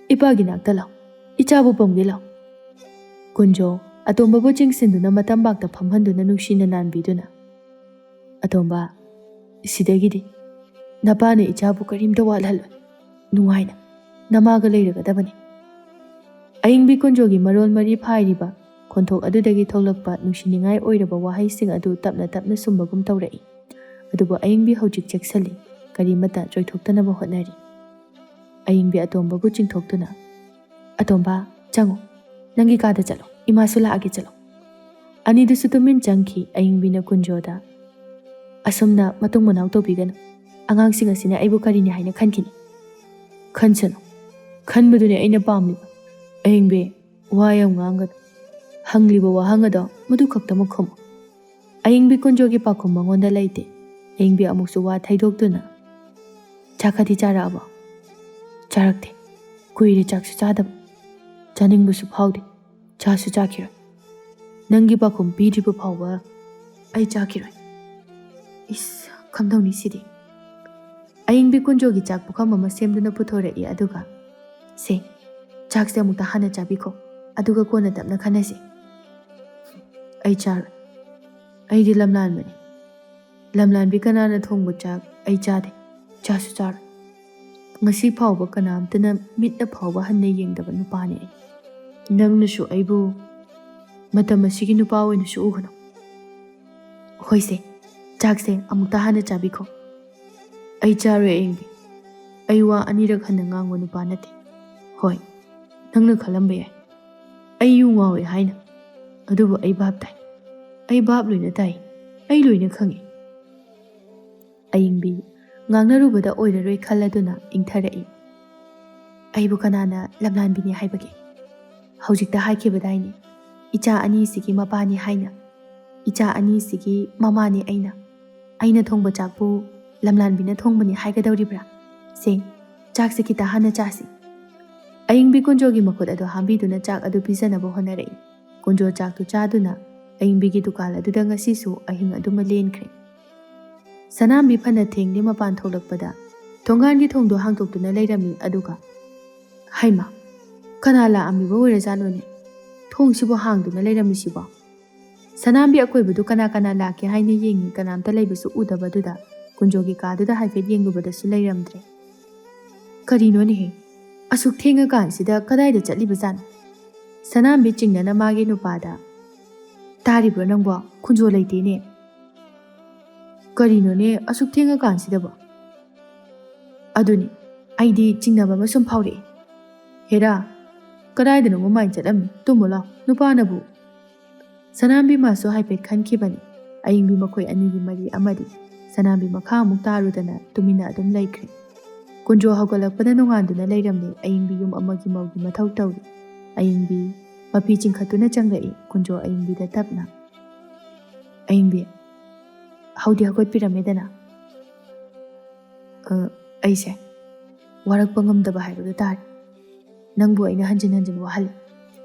ꯏꯄꯥꯒꯤ ꯅꯥꯛꯇ ꯂꯥꯎ꯫ ꯏꯆꯥꯕꯨ ꯄꯝꯒꯦ, ꯂꯥꯎ꯫" ꯀꯨꯟꯖꯣ ꯑꯇꯣꯝꯕꯕꯨ ꯆꯤꯡꯁꯤꯟꯗꯨꯅ ꯃꯇꯝꯕꯥꯛꯇ ꯐꯝꯍꯟꯗꯨꯅ ꯅꯨꯡꯁꯤꯅ ꯅꯥꯟꯕꯤꯗꯨꯅ, "ꯑꯇꯣꯝꯕ, ꯁꯤꯗꯒꯤꯗꯤ ꯅꯄꯥꯅ ꯏꯆꯥꯕꯨ ꯀꯔꯤꯝꯇ ꯋꯥꯠꯍꯜꯂꯣꯏ꯫ ꯅꯨꯡꯉꯥꯏꯅ ꯅꯃꯥꯒ ꯂꯩꯔꯒꯗꯕꯅꯤ꯫" ꯑꯌꯤꯡꯕꯤ ꯀꯨꯟꯖꯣꯒꯤ ꯃꯔꯣꯜ ꯃꯔꯤ ꯐꯥꯏꯔꯤꯕ ꯈꯣꯟꯊꯣꯛ ꯑꯗꯨꯗꯒꯤ ꯊꯣꯛꯂꯛꯄ ꯅꯨꯡꯁꯤ ꯅꯤꯡꯉꯥꯏ ꯑꯣꯏꯔꯕ ꯋꯥꯍꯩꯁꯤꯡ ꯑꯗꯨ ꯇꯞꯅ ꯇꯞꯅ ꯁꯨꯝꯕꯒꯨꯝ ꯇꯧꯔꯛꯏ꯫ ꯑꯗꯨꯕꯨ ꯑꯌꯤꯡꯕꯤ ꯍꯧꯖꯤꯛ ꯆꯦꯛꯁꯤꯜꯂꯤ, ꯀꯔꯤꯃꯠꯇ ꯆꯣꯏꯊꯣꯛꯇꯅꯕ ꯍꯣꯠꯅꯔꯤ꯫ ꯑꯌꯤꯡꯕꯤ ꯑꯇꯣꯝꯕꯕꯨ ꯆꯤꯡꯊꯣꯛꯇꯨꯅ, "ꯑꯇꯣꯝꯕ, ꯆꯪꯉꯨ, ꯅꯪꯒꯤ ꯀꯥꯗ ꯆꯠꯂꯣ, ꯏꯃꯥꯁꯨ ꯂꯥꯛꯑꯒꯦ, ꯆꯠꯂꯣ꯫" ꯑꯅꯤꯗꯨꯁꯨ ꯇꯨꯃꯤꯟ ꯆꯪꯈꯤ꯫ ꯑꯌꯤꯡꯕꯤꯅ ꯀꯨꯟꯖꯣꯗ, "ꯑꯁꯨꯝꯅ ꯃꯇꯨꯡ ꯃꯅꯥꯎ ꯇꯧꯕꯤꯒꯅꯨ꯫ ꯑꯉꯥꯡꯁꯤꯡ ꯑꯁꯤꯅ ꯑꯩꯕꯨ ꯀꯔꯤꯅꯤ ꯍꯥꯏꯅ ꯈꯟꯈꯤꯅꯤ?" "ꯈꯟꯁꯅꯨ, ꯈꯟꯕꯗꯨꯅꯤ ꯑꯩꯅ ꯄꯥꯝꯂꯤꯕ꯫ ꯑꯌꯤꯡꯕꯤ, ꯋꯥ ꯌꯥꯝ ꯉꯥꯡꯒꯅꯨ꯫ ꯍꯪꯂꯤꯕ ꯋꯥꯍꯪ ꯑꯗꯣ ꯃꯗꯨ ꯈꯛꯇꯃꯛ ꯈꯨꯝꯃꯨ꯫" ꯑꯌꯤꯡꯕꯤ ꯀꯨꯟꯖꯣꯒꯤ ꯄꯥꯎꯈꯨꯝ ꯃꯉꯣꯟꯗ ꯂꯩꯇꯦ꯫ ꯑꯌꯤꯡꯕꯤ ꯑꯃꯨꯛꯁꯨ ꯋꯥ ꯊꯩꯗꯣꯛꯇꯨꯅ, "ꯆꯥꯛꯀꯗꯤ ꯆꯥꯔꯛꯑꯕꯣ?" "ꯆꯥꯔꯛꯇꯦ꯫ ꯀꯨꯏꯔꯦ ꯆꯥꯛꯁꯨ ꯆꯥꯗꯕ꯫ ꯆꯥꯅꯤꯡꯕꯁꯨ ꯐꯥꯎꯗꯦ꯫ ꯆꯥꯁꯨ ꯆꯥꯈꯤꯔꯣꯏ꯫ ꯅꯪꯒꯤ ꯄꯥꯎꯈꯨꯝ ꯄꯤꯗ꯭ꯔꯤꯕ ꯐꯥꯎꯕ ꯑꯩ ꯆꯥꯈꯤꯔꯣꯏ꯫" ꯏꯁ, ꯀꯝꯗꯧꯅꯤ ꯁꯤꯗꯤ? ꯑꯌꯤꯡꯕꯤ ꯀꯨꯟꯖꯣꯒꯤ ꯆꯥꯛ ꯄꯨꯈꯝ ꯑꯃ ꯁꯦꯝꯗꯨꯅ ꯄꯨꯊꯣꯔꯛꯏ, ꯑꯗꯨꯒ, "ꯁꯦ, ꯆꯥꯛꯁꯦ ꯑꯃꯨꯛꯇ ꯍꯥꯟꯅ ꯆꯥꯕꯤꯈꯣ, ꯑꯗꯨꯒ ꯀꯣꯟꯅ ꯇꯞꯅ ꯈꯟꯅꯁꯤ꯫" "ꯑꯩ ꯆꯥꯔꯣꯏ꯫ ꯑꯩꯗꯤ ꯂꯝꯂꯥꯟꯕꯅꯤ꯫ ꯂꯝꯂꯥꯟꯕꯤ ꯀꯅꯥꯅ ꯊꯣꯡꯕ ꯆꯥꯛ ꯑꯩ ꯆꯥꯗꯦ, ꯆꯥꯁꯨ ꯆꯥꯔꯣꯏ꯫ ꯉꯁꯤ ꯐꯥꯎꯕ ꯀꯅꯥꯝꯇꯅ ꯃꯤꯠꯅ ꯐꯥꯎꯕ ꯍꯟꯅ ꯌꯦꯡꯗꯕ ꯅꯨꯄꯥꯅꯤ ꯑꯩ꯫ ꯅꯪꯅꯁꯨ ꯑꯩꯕꯨ ꯃꯇꯝ ꯑꯁꯤꯒꯤ ꯅꯨꯄꯥ ꯑꯣꯏꯅꯁꯨ ꯎꯒꯅꯨ꯫ ꯍꯣꯏꯁꯦ, ꯆꯥꯛꯁꯦ ꯑꯃꯨꯛꯇ ꯍꯥꯟꯅ ꯆꯥꯕꯤꯈꯣ꯫" "ꯑꯩ ꯆꯥꯔꯣꯏ ꯑꯌꯤꯡꯕꯤ꯫ ꯑꯩ ꯋꯥ ꯑꯅꯤꯔꯛ ꯍꯟꯅ ꯉꯥꯡꯕ ꯅꯨꯄꯥ ꯅꯠꯇꯦ꯫ ꯍꯣꯏ, ꯅꯪꯅ ꯈꯜꯂꯝꯕ ꯌꯥꯏ, ꯑꯩ ꯌꯨ ꯉꯥꯎꯋꯦ ꯍꯥꯏꯅ꯫ ꯑꯗꯨꯕꯨ ꯑꯩ ꯚꯥꯞ ꯇꯥꯏ꯫ ꯑꯩ ꯚꯥꯞ ꯂꯣꯏꯅ ꯇꯥꯏ꯫ ꯑꯩ ꯂꯣꯏꯅ ꯈꯪꯏ꯫" ꯑꯌꯤꯡꯕꯤ ꯉꯥꯡꯅꯔꯨꯕꯗ ꯑꯣꯏꯔꯔꯣꯏ ꯈꯜꯂꯗꯨꯅ ꯏꯪꯊꯔꯛꯏ꯫ "ꯑꯩꯕꯨ ꯀꯅꯥꯅ ꯂꯝꯂꯥꯟꯕꯤꯅꯤ ꯍꯥꯏꯕꯒꯦ? ꯍꯧꯖꯤꯛꯇ ꯍꯥꯏꯈꯤꯕꯗꯥꯏꯅꯦ, ꯏꯆꯥ ꯑꯅꯤꯁꯤꯒꯤ ꯃꯄꯥꯅꯤ ꯍꯥꯏꯅ꯫ ꯏꯆꯥ ꯑꯅꯤꯁꯤꯒꯤ ꯃꯃꯥꯅꯤ ꯑꯩꯅ꯫ ꯑꯩꯅ ꯊꯣꯡꯕ ꯆꯥꯛꯄꯨ ꯂꯝꯂꯥꯟꯕꯤꯅ ꯊꯣꯡꯕꯅꯤ ꯍꯥꯏꯒꯗꯧꯔꯤꯕ꯭ꯔꯥ? ꯁꯦ, ꯆꯥꯛꯁꯦ ꯈꯤꯇ ꯍꯥꯟꯅ ꯆꯥꯁꯤ꯫ ꯑꯏꯪꯕꯤ ꯀꯨꯟꯖꯣꯒꯤ ꯃꯈꯨꯠ ꯑꯗꯨ ꯍꯥꯝꯕꯤꯗꯨꯅ ꯆꯥꯛ ꯑꯗꯨ ꯄꯤꯖꯅꯕ ꯍꯣꯠꯅꯔꯛꯏ꯫ ꯀꯨꯟꯖꯣ ꯆꯥꯛꯇꯨ ꯆꯥꯗꯨꯅ ꯑꯏꯪꯕꯤꯒꯤ ꯗꯨꯀꯥꯟ ꯑꯗꯨꯗ ꯉꯁꯤꯁꯨ ꯑꯍꯤꯡ ꯑꯗꯨꯃ ꯂꯦꯟꯈ꯭ꯔꯦ꯫ ꯁꯅꯥꯝꯕꯤ ꯐꯅ ꯊꯦꯡꯂꯦ ꯃꯄꯥꯟ ꯊꯣꯛꯂꯛꯄꯗ ꯊꯣꯡꯒꯥꯟꯒꯤ ꯊꯣꯡꯗꯨ ꯍꯥꯡꯗꯣꯛꯇꯨꯅ ꯂꯩꯔꯝꯃꯤ꯫ ꯑꯗꯨꯒ, "ꯍꯩꯃꯥ, ꯀꯅꯥ ꯂꯥꯛꯑꯝꯃꯤꯕ ꯑꯣꯏꯔꯖꯥꯠꯅꯣꯅꯦ? ꯊꯣꯡꯁꯤꯕꯨ ꯍꯥꯡꯗꯨꯅ ꯂꯩꯔꯝꯃꯤꯁꯤꯕꯣ?" ꯁꯅꯥꯝꯕꯤ ꯑꯀꯣꯏꯕꯗꯨ ꯀꯅꯥ ꯀꯅꯥ ꯂꯥꯛꯀꯦ ꯍꯥꯏꯅ ꯌꯦꯡꯉꯤ꯫ ꯀꯅꯥꯝꯇ ꯂꯩꯕꯁꯨ ꯎꯗꯕꯗꯨꯗ ꯀꯨꯟꯖꯣꯒꯤ ꯀꯥꯗꯨꯗ ꯍꯥꯏꯐꯦꯠ ꯌꯦꯡꯂꯨꯕꯗꯁꯨ ꯂꯩꯔꯝꯗ꯭ꯔꯦ꯫ "ꯀꯔꯤꯅꯣꯅꯦꯍꯦ? ꯑꯁꯨꯛ ꯊꯦꯡꯉꯀꯥꯟꯁꯤꯗ ꯀꯗꯥꯏꯗ ꯆꯠꯂꯤꯕꯖꯥꯠꯅꯣ?" ꯁꯅꯥꯝꯕꯤ ꯆꯤꯡꯅꯅ ꯃꯥꯒꯤ ꯅꯨꯄꯥꯗ, "ꯇꯥꯔꯤꯕ꯭ꯔꯣ ꯅꯪꯕꯣ? ꯀꯨꯟꯖꯣ ꯂꯩꯇꯦꯅꯦ꯫ ꯀꯔꯤꯅꯣꯅꯦ ꯑꯁꯨꯛ ꯊꯦꯡꯉꯀꯥꯟꯁꯤꯗꯕꯣ?" "ꯑꯗꯨꯅꯤ, ꯑꯩꯗꯤ ꯆꯤꯡꯅꯕ ꯑꯃ ꯁꯨꯝ ꯐꯥꯎꯔꯛꯑꯦ꯫ ꯍꯦꯔꯥ, ꯀꯗꯥꯏꯗꯅꯣ ꯃꯃꯥꯏ ꯆꯠꯂꯝꯃꯤ? ꯇꯨꯝꯃꯨ ꯂꯥꯎ, ꯅꯨꯄꯥꯅꯕꯨ꯫" ꯁꯅꯥꯝꯕꯤ ꯃꯥꯁꯨ ꯍꯥꯏꯐꯦꯠ ꯈꯟꯈꯤꯕꯅꯤ꯫ ꯑꯏꯪꯕꯤ ꯃꯈꯣꯏ ꯑꯅꯤꯒꯤ ꯃꯔꯤ ꯑꯃꯗꯤ ꯁꯅꯥꯝꯕꯤ ꯃꯈꯥ ꯑꯃꯨꯛ ꯇꯥꯔꯨꯗꯅ ꯇꯨꯃꯤꯟꯅ ꯑꯗꯨꯝ ꯂꯩꯈ꯭ꯔꯦ꯫ ꯀꯨꯟꯖꯣ ꯍꯧꯒꯠꯂꯛꯄꯗ ꯅꯣꯡꯉꯥꯟꯗꯨꯅ ꯂꯩꯔꯝꯂꯦ꯫ ꯑꯏꯪꯕꯤ ꯌꯨꯝ ꯑꯃꯒꯤ ꯃꯧꯒꯤ ꯃꯊꯧ ꯇꯧꯔꯤ꯫ ꯑꯏꯪꯕꯤ ꯃꯄꯤ ꯆꯤꯡꯈꯠꯇꯨꯅ ꯆꯪꯂꯛꯏ꯫ ꯀꯨꯟꯖꯣ ꯑꯏꯪꯕꯤꯗ ꯇꯞꯅ, "ꯑꯏꯪꯕꯤ, ꯍꯧꯗꯤ ꯍꯧꯒꯠꯄꯤꯔꯝꯃꯦꯗꯅ?" "ꯑ, ꯑꯩꯁꯦ ꯋꯥꯔꯛꯄ ꯉꯝꯗꯕ ꯍꯥꯏꯕꯗꯨ ꯇꯥꯔꯦ꯫ ꯅꯪꯕꯨ ꯑꯩꯅ ꯍꯟꯖꯤꯟ ꯍꯟꯖꯤꯟ ꯋꯥꯍꯜꯂꯤ꯫"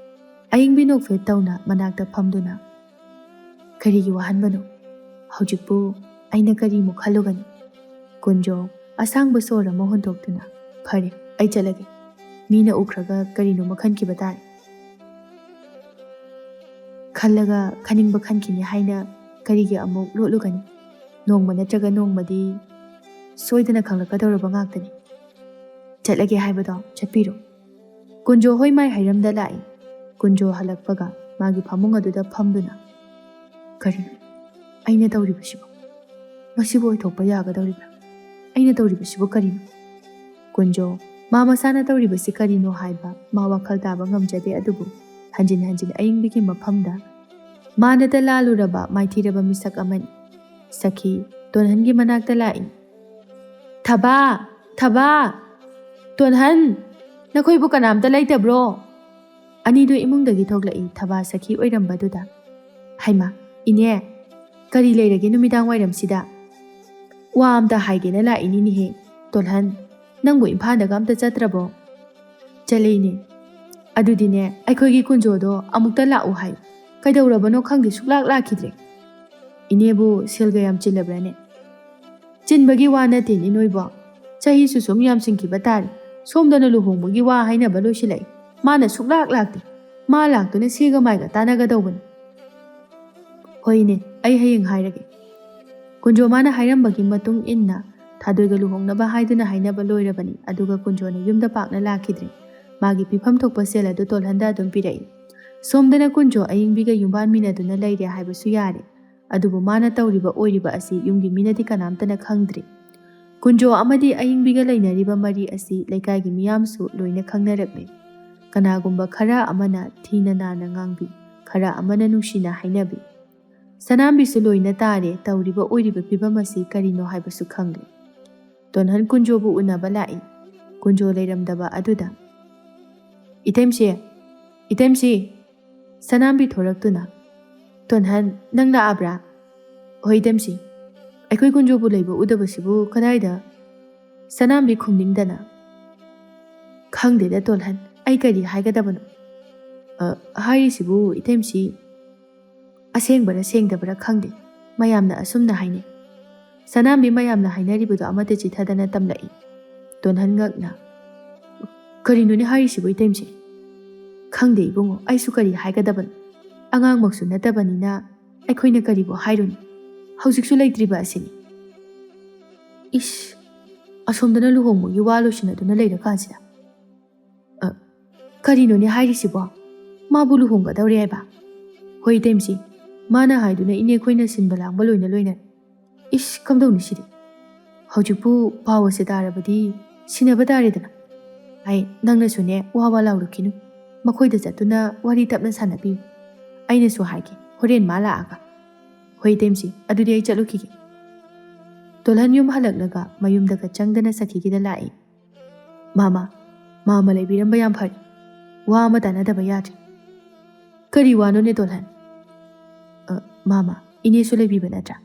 ꯑꯏꯪꯕꯤ ꯅꯣꯛꯐꯦꯠ ꯇꯧꯅ ꯃꯅꯥꯛꯇ ꯐꯝꯗꯨꯅ, "ꯀꯔꯤꯒꯤ ꯋꯥꯍꯟꯕꯅꯣ? ꯍꯧꯖꯤꯛꯄꯨ ꯑꯩꯅ ꯀꯔꯤꯃꯨꯛ ꯈꯜꯂꯨꯒꯅꯤ?" ꯀꯨꯟꯖꯣ ꯑꯁꯥꯡꯕ ꯁꯣꯔ ꯑꯃ ꯍꯣꯟꯗꯣꯛꯇꯨꯅ, "ꯐꯔꯦ, ꯑꯩ ꯆꯠꯂꯒꯦ꯫ ꯃꯤꯅ ꯎꯈ꯭ꯔꯒ ꯀꯔꯤꯅꯣꯃ ꯈꯟꯈꯤꯕ ꯇꯥꯔꯦ꯫" "ꯈꯜꯂꯒ ꯈꯟꯅꯤꯡꯕ ꯈꯟꯈꯤꯅꯤ ꯍꯥꯏꯅ ꯀꯔꯤꯒꯤ ꯑꯃꯨꯛ ꯂꯣꯠꯂꯨꯒꯅꯤ? ꯅꯣꯡꯃ ꯅꯠꯇ꯭ꯔꯒ ꯅꯣꯡꯃꯗꯤ ꯁꯣꯏꯗꯅ ꯈꯪꯂꯛꯀꯗꯧꯔꯕ ꯉꯥꯛꯇꯅꯤ꯫ ꯆꯠꯂꯒꯦ ꯍꯥꯏꯕꯗꯣ ꯆꯠꯄꯤꯔꯣ꯫" ꯀꯨꯟꯖꯣ ꯍꯣꯏ ꯃꯥꯏ ꯍꯩꯔꯝꯗ ꯂꯥꯛꯏ꯫ ꯀꯨꯟꯖꯣ ꯍꯜꯂꯛꯄꯒ ꯃꯥꯒꯤ ꯐꯃꯨꯡ ꯑꯗꯨꯗ ꯐꯝꯗꯨꯅ, "ꯀꯔꯤꯅꯣ ꯑꯩꯅ ꯇꯧꯔꯤꯕꯁꯤꯕꯨ? ꯃꯁꯤꯕꯨ ꯑꯣꯏꯊꯣꯛꯄ ꯌꯥꯒꯗꯧꯔꯤꯕ꯭ꯔꯥ? ꯑꯩꯅ ꯇꯧꯔꯤꯕꯁꯤꯕꯨ ꯀꯔꯤꯅꯣ?" ꯀꯨꯟꯖꯣ ꯃꯥ ꯃꯁꯥꯅ ꯇꯧꯔꯤꯕꯁꯤ ꯀꯔꯤꯅꯣ ꯍꯥꯏꯕ ꯃꯥ ꯋꯥꯈꯜ ꯇꯥꯕ ꯉꯝꯖꯗꯦ꯫ ꯑꯗꯨꯕꯨ ꯍꯟꯖꯤꯟ ꯍꯟꯖꯤꯟ ꯑꯏꯪꯕꯤꯒꯤ ꯃꯐꯝꯗ ꯃꯥꯅꯗ ꯂꯥꯜꯂꯨꯔꯕ ꯃꯥꯏꯊꯤꯔꯕ ꯃꯤꯁꯛ ꯑꯃꯅꯤ꯫ ꯁꯈꯤ ꯇꯣꯟꯍꯟꯒꯤ ꯃꯅꯥꯛꯇ ꯂꯥꯛꯏ꯫ "ꯊꯕꯥ! ꯊꯕꯥ! ꯇꯣꯟꯍꯟ! ꯅꯈꯣꯏꯕꯨ ꯀꯅꯥꯝꯇ ꯂꯩꯇꯕ꯭ꯔꯣ?" ꯑꯅꯤꯗꯨ ꯏꯃꯨꯡꯗꯒꯤ ꯊꯣꯛꯂꯛꯏ, ꯊꯕꯥ ꯁꯈꯤ ꯑꯣꯏꯔꯝꯕꯗꯨꯗ꯫ "ꯍꯩꯃꯥ, ꯏꯅꯦ, ꯀꯔꯤ ꯂꯩꯔꯒꯦ ꯅꯨꯃꯤꯗꯥꯡ ꯋꯥꯏꯔꯝꯁꯤꯗ?" "ꯋꯥ ꯑꯝꯇ ꯍꯥꯏꯒꯦꯅ ꯂꯥꯛꯏꯅꯤꯅꯦꯍꯦ, ꯇꯣꯜꯍꯟ꯫ ꯅꯪꯕꯨ ꯏꯝꯐꯥꯜꯗꯒ ꯑꯝꯇ ꯆꯠꯇ꯭ꯔꯕꯣ?" "ꯆꯠꯂꯦ ꯏꯅꯦ꯫ ꯑꯗꯨꯗꯤꯅꯦ, ꯑꯩꯈꯣꯏꯒꯤ ꯀꯨꯟꯖꯣꯗꯣ ꯑꯃꯨꯛꯇ ꯂꯥꯛꯎ ꯍꯥꯏ꯫ ꯀꯩꯗꯧꯔꯕꯅꯣ ꯈꯪꯗꯦ, ꯁꯨꯛꯂꯥꯛ ꯂꯥꯛꯈꯤꯗ꯭ꯔꯦ꯫" "ꯏꯅꯦꯕꯨ ꯁꯦꯜꯒ ꯌꯥꯝ ꯆꯤꯜꯂꯕ꯭ꯔꯥꯅꯦ?" "ꯆꯤꯟꯕꯒꯤ ꯋꯥ ꯅꯠꯇꯦꯅꯦ ꯅꯣꯏꯕꯣ꯫ ꯆꯍꯤꯁꯨ ꯁꯨꯝ ꯌꯥꯝꯁꯤꯟꯈꯤꯕ ꯇꯥꯔꯦ꯫ ꯁꯣꯝꯗꯅ ꯂꯨꯍꯣꯡꯕꯒꯤ ꯋꯥ ꯍꯥꯏꯅꯕ ꯂꯣꯏꯁꯤꯜꯂꯛꯏ꯫ ꯃꯥꯅ ꯁꯨꯛꯂꯥꯛ ꯂꯥꯛꯇꯦ꯫ ꯃꯥ ꯂꯥꯛꯇꯨꯅ ꯁꯤꯒ ꯃꯥꯏꯒ ꯇꯥꯟꯅꯒꯗꯧꯕꯅꯤ꯫" "ꯍꯣꯏꯅꯦ, ꯑꯩ ꯍꯌꯦꯡ ꯍꯥꯏꯔꯒꯦ꯫" ꯀꯨꯟꯖꯣ ꯃꯥꯅ ꯍꯥꯏꯔꯝꯕꯒꯤ ꯃꯇꯨꯡ ꯏꯟꯅ ꯊꯥꯗꯣꯏꯒ ꯂꯨꯍꯣꯡꯅꯕ ꯍꯥꯏꯗꯨꯅ ꯍꯥꯏꯅꯕ ꯂꯣꯏꯔꯕꯅꯤ꯫ ꯑꯗꯨꯒ ꯀꯨꯟꯖꯣꯅ ꯌꯨꯝꯗ ꯄꯥꯛꯅ ꯂꯥꯛꯈꯤꯗ꯭ꯔꯦ꯫ ꯃꯥꯒꯤ ꯄꯤꯐꯝ ꯊꯣꯛꯄ ꯁꯦꯜ ꯑꯗꯨ ꯇꯣꯜꯍꯟꯗ ꯑꯗꯨꯝ ꯄꯤꯔꯛꯏ꯫ ꯁꯣꯝꯗꯅ ꯀꯨꯟꯖꯣ ꯑꯌꯤꯡꯕꯤꯒ ꯌꯨꯝꯕꯥꯟꯃꯤꯟꯅꯗꯨꯅ ꯂꯩꯔꯦ ꯍꯥꯏꯕꯁꯨ ꯌꯥꯔꯦ꯫ ꯑꯗꯨꯕꯨ ꯃꯥꯅ ꯇꯧꯔꯤꯕ ꯑꯣꯏꯔꯤꯕ ꯑꯁꯤ ꯌꯨꯝꯒꯤ ꯃꯤꯅꯗꯤ ꯀꯅꯥꯝꯇꯅ ꯈꯪꯗ꯭ꯔꯤ꯫ ꯀꯨꯟꯖꯣ ꯑꯃꯗꯤ ꯑꯌꯤꯡꯕꯤꯒ ꯂꯩꯅꯔꯤꯕ ꯃꯔꯤ ꯑꯁꯤ ꯂꯩꯀꯥꯏꯒꯤ ꯃꯤꯌꯥꯝꯁꯨ ꯂꯣꯏꯅ ꯈꯪꯅꯔꯛꯂꯦ꯫ ꯀꯅꯥꯒꯨꯝꯕ ꯈꯔ ꯑꯃꯅ ꯊꯤꯅ ꯅꯥꯟꯅ ꯉꯥꯡꯕꯤ, ꯈꯔ ꯑꯃꯅ ꯅꯨꯡꯁꯤꯅ ꯍꯥꯏꯅꯕꯤ꯫ ꯁꯅꯥꯝꯕꯤꯁꯨ ꯂꯣꯏꯅ ꯇꯥꯔꯦ ꯇꯧꯔꯤꯕ ꯑꯣꯏꯔꯤꯕ ꯐꯤꯕꯝ ꯑꯁꯤ ꯀꯔꯤꯅꯣ ꯍꯥꯏꯕꯁꯨ ꯈꯪꯂꯦ꯫ ꯇꯣꯟꯍꯟ ꯀꯨꯟꯖꯣꯕꯨ ꯎꯅꯕ ꯂꯥꯛꯏ꯫ ꯀꯨꯟꯖꯣ ꯂꯩꯔꯝꯗꯕ ꯑꯗꯨꯗ, "ꯏꯇꯩꯃꯁꯤ, ꯏꯇꯩꯃꯁꯤ!" ꯁꯅꯥꯝꯕꯤ ꯊꯣꯔꯛꯇꯨꯅ, "ꯇꯣꯟꯍꯟ, ꯅꯪ ꯂꯥꯛꯑꯕ꯭ꯔꯥ?" "ꯍꯣꯏ ꯏꯇꯩꯃꯁꯤ, ꯑꯩꯈꯣꯏ ꯀꯨꯟꯖꯣꯕꯨ ꯂꯩꯕ ꯎꯗꯕꯁꯤꯕꯨ ꯀꯗꯥꯏꯗ?" ꯁꯅꯥꯝꯕꯤ ꯈꯨꯝꯅꯤꯡꯗꯅ, "ꯈꯪꯗꯦꯗ ꯇꯣꯜꯍꯟ, ꯑꯩ ꯀꯔꯤ ꯍꯥꯏꯒꯗꯕꯅꯣ꯫ ꯑ, ꯍꯥꯏꯔꯤꯁꯤꯕꯨ ꯏꯇꯩꯃꯁꯤ ꯑꯁꯦꯡꯕꯔ ꯁꯦꯡꯗꯕꯔ ꯈꯪꯗꯦ, ꯃꯌꯥꯝꯅ ꯑꯁꯨꯝꯅ ꯍꯥꯏꯅꯩ꯫" ꯁꯅꯥꯝꯕꯤ ꯃꯌꯥꯝꯅ ꯍꯥꯏꯅꯔꯤꯕꯗꯣ ꯑꯃꯠꯇ ꯆꯤꯊꯗꯅ ꯇꯝꯂꯛꯏ꯫ ꯇꯣꯟꯍꯟ ꯉꯛꯅ, "ꯀꯔꯤꯅꯣꯅꯦ ꯍꯥꯏꯔꯤꯁꯤꯕꯨ ꯏꯇꯩꯃꯁꯦ?" "ꯈꯪꯗꯦ ꯏꯕꯨꯡꯉꯣ, ꯑꯩꯁꯨ ꯀꯔꯤ ꯍꯥꯏꯒꯗꯕꯅꯣ꯫ ꯑꯉꯥꯡꯃꯛꯁꯨ ꯅꯠꯇꯕꯅꯤꯅ ꯑꯩꯈꯣꯏꯅ ꯀꯔꯤꯕꯨ ꯍꯥꯏꯔꯨꯅꯤ? ꯍꯧꯖꯤꯛꯁꯨ ꯂꯩꯇ꯭ꯔꯤꯕ ꯑꯁꯤꯅꯤ꯫" ꯏꯁ, ꯑꯁꯣꯝꯗꯅ ꯂꯨꯍꯣꯡꯕꯒꯤ ꯋꯥ ꯂꯣꯏꯁꯤꯟꯅꯗꯨꯅ ꯂꯩꯔꯀꯥꯟꯁꯤꯗ꯫ "ꯑ, ꯀꯔꯤꯅꯣꯅꯦ ꯍꯥꯏꯔꯤꯁꯤꯕꯣ? ꯃꯥꯕꯨ ꯂꯨꯍꯣꯡꯒꯗꯧꯔꯦ ꯍꯥꯏꯕ?" "ꯍꯣꯏ ꯏꯇꯩꯃꯁꯤ, ꯃꯥꯅ ꯍꯥꯏꯗꯨꯅ ꯏꯅꯦ ꯑꯩꯈꯣꯏꯅ ꯁꯤꯟꯕ ꯂꯥꯡꯕ ꯂꯣꯏꯅ ꯂꯣꯏꯅꯔꯦ꯫" "ꯏꯁ, ꯀꯝꯗꯧꯅꯤ ꯁꯤꯗꯤ? ꯍꯧꯖꯤꯛꯄꯨ ꯄꯥꯎ ꯑꯁꯦ ꯇꯥꯔꯕꯗꯤ ꯁꯤꯟꯅꯕ ꯇꯥꯔꯦꯗꯅ꯫ ꯑꯩ, ꯅꯪꯅꯁꯨꯅꯦ ꯋꯥ ꯋꯥ ꯂꯥꯎꯔꯨꯈꯤꯅꯨ꯫ ꯃꯈꯣꯏꯗ ꯆꯠꯇꯨꯅ ꯋꯥꯔꯤ ꯇꯞꯅ ꯁꯥꯟꯅꯕꯤꯌꯨ꯫ ꯑꯩꯅꯁꯨ ꯍꯥꯏꯒꯦ ꯍꯣꯔꯦꯟ ꯃꯥ ꯂꯥꯛꯑꯒ꯫" "ꯍꯣꯏ ꯏꯇꯩꯃꯁꯤ, ꯑꯗꯨꯗꯤ ꯑꯩ ꯆꯠꯂꯨꯈꯤꯒꯦ꯫" ꯇꯣꯜꯍꯟ ꯌꯨꯝ ꯍꯜꯂꯛꯂꯒ ꯃꯌꯨꯝꯗꯒ ꯆꯪꯗꯅ ꯁꯈꯤꯒꯤꯗ ꯂꯥꯛꯏ꯫ "ꯃꯥꯃ, ꯃꯥꯃ ꯂꯩꯕꯤꯔꯝꯕ ꯌꯥꯝ ꯐꯔꯦ꯫ ꯋꯥ ꯑꯃ ꯇꯥꯟꯅꯗꯕ ꯌꯥꯗ꯭ꯔꯦ꯫ "ꯀꯔꯤ ꯋꯥꯅꯣꯅꯦ, ꯇꯣꯜꯍꯟ?" "ꯑ, ꯃꯥꯃ, ꯏꯅꯦꯁꯨ ꯂꯩꯕꯤꯕ ꯅꯠꯇ꯭ꯔꯥ?"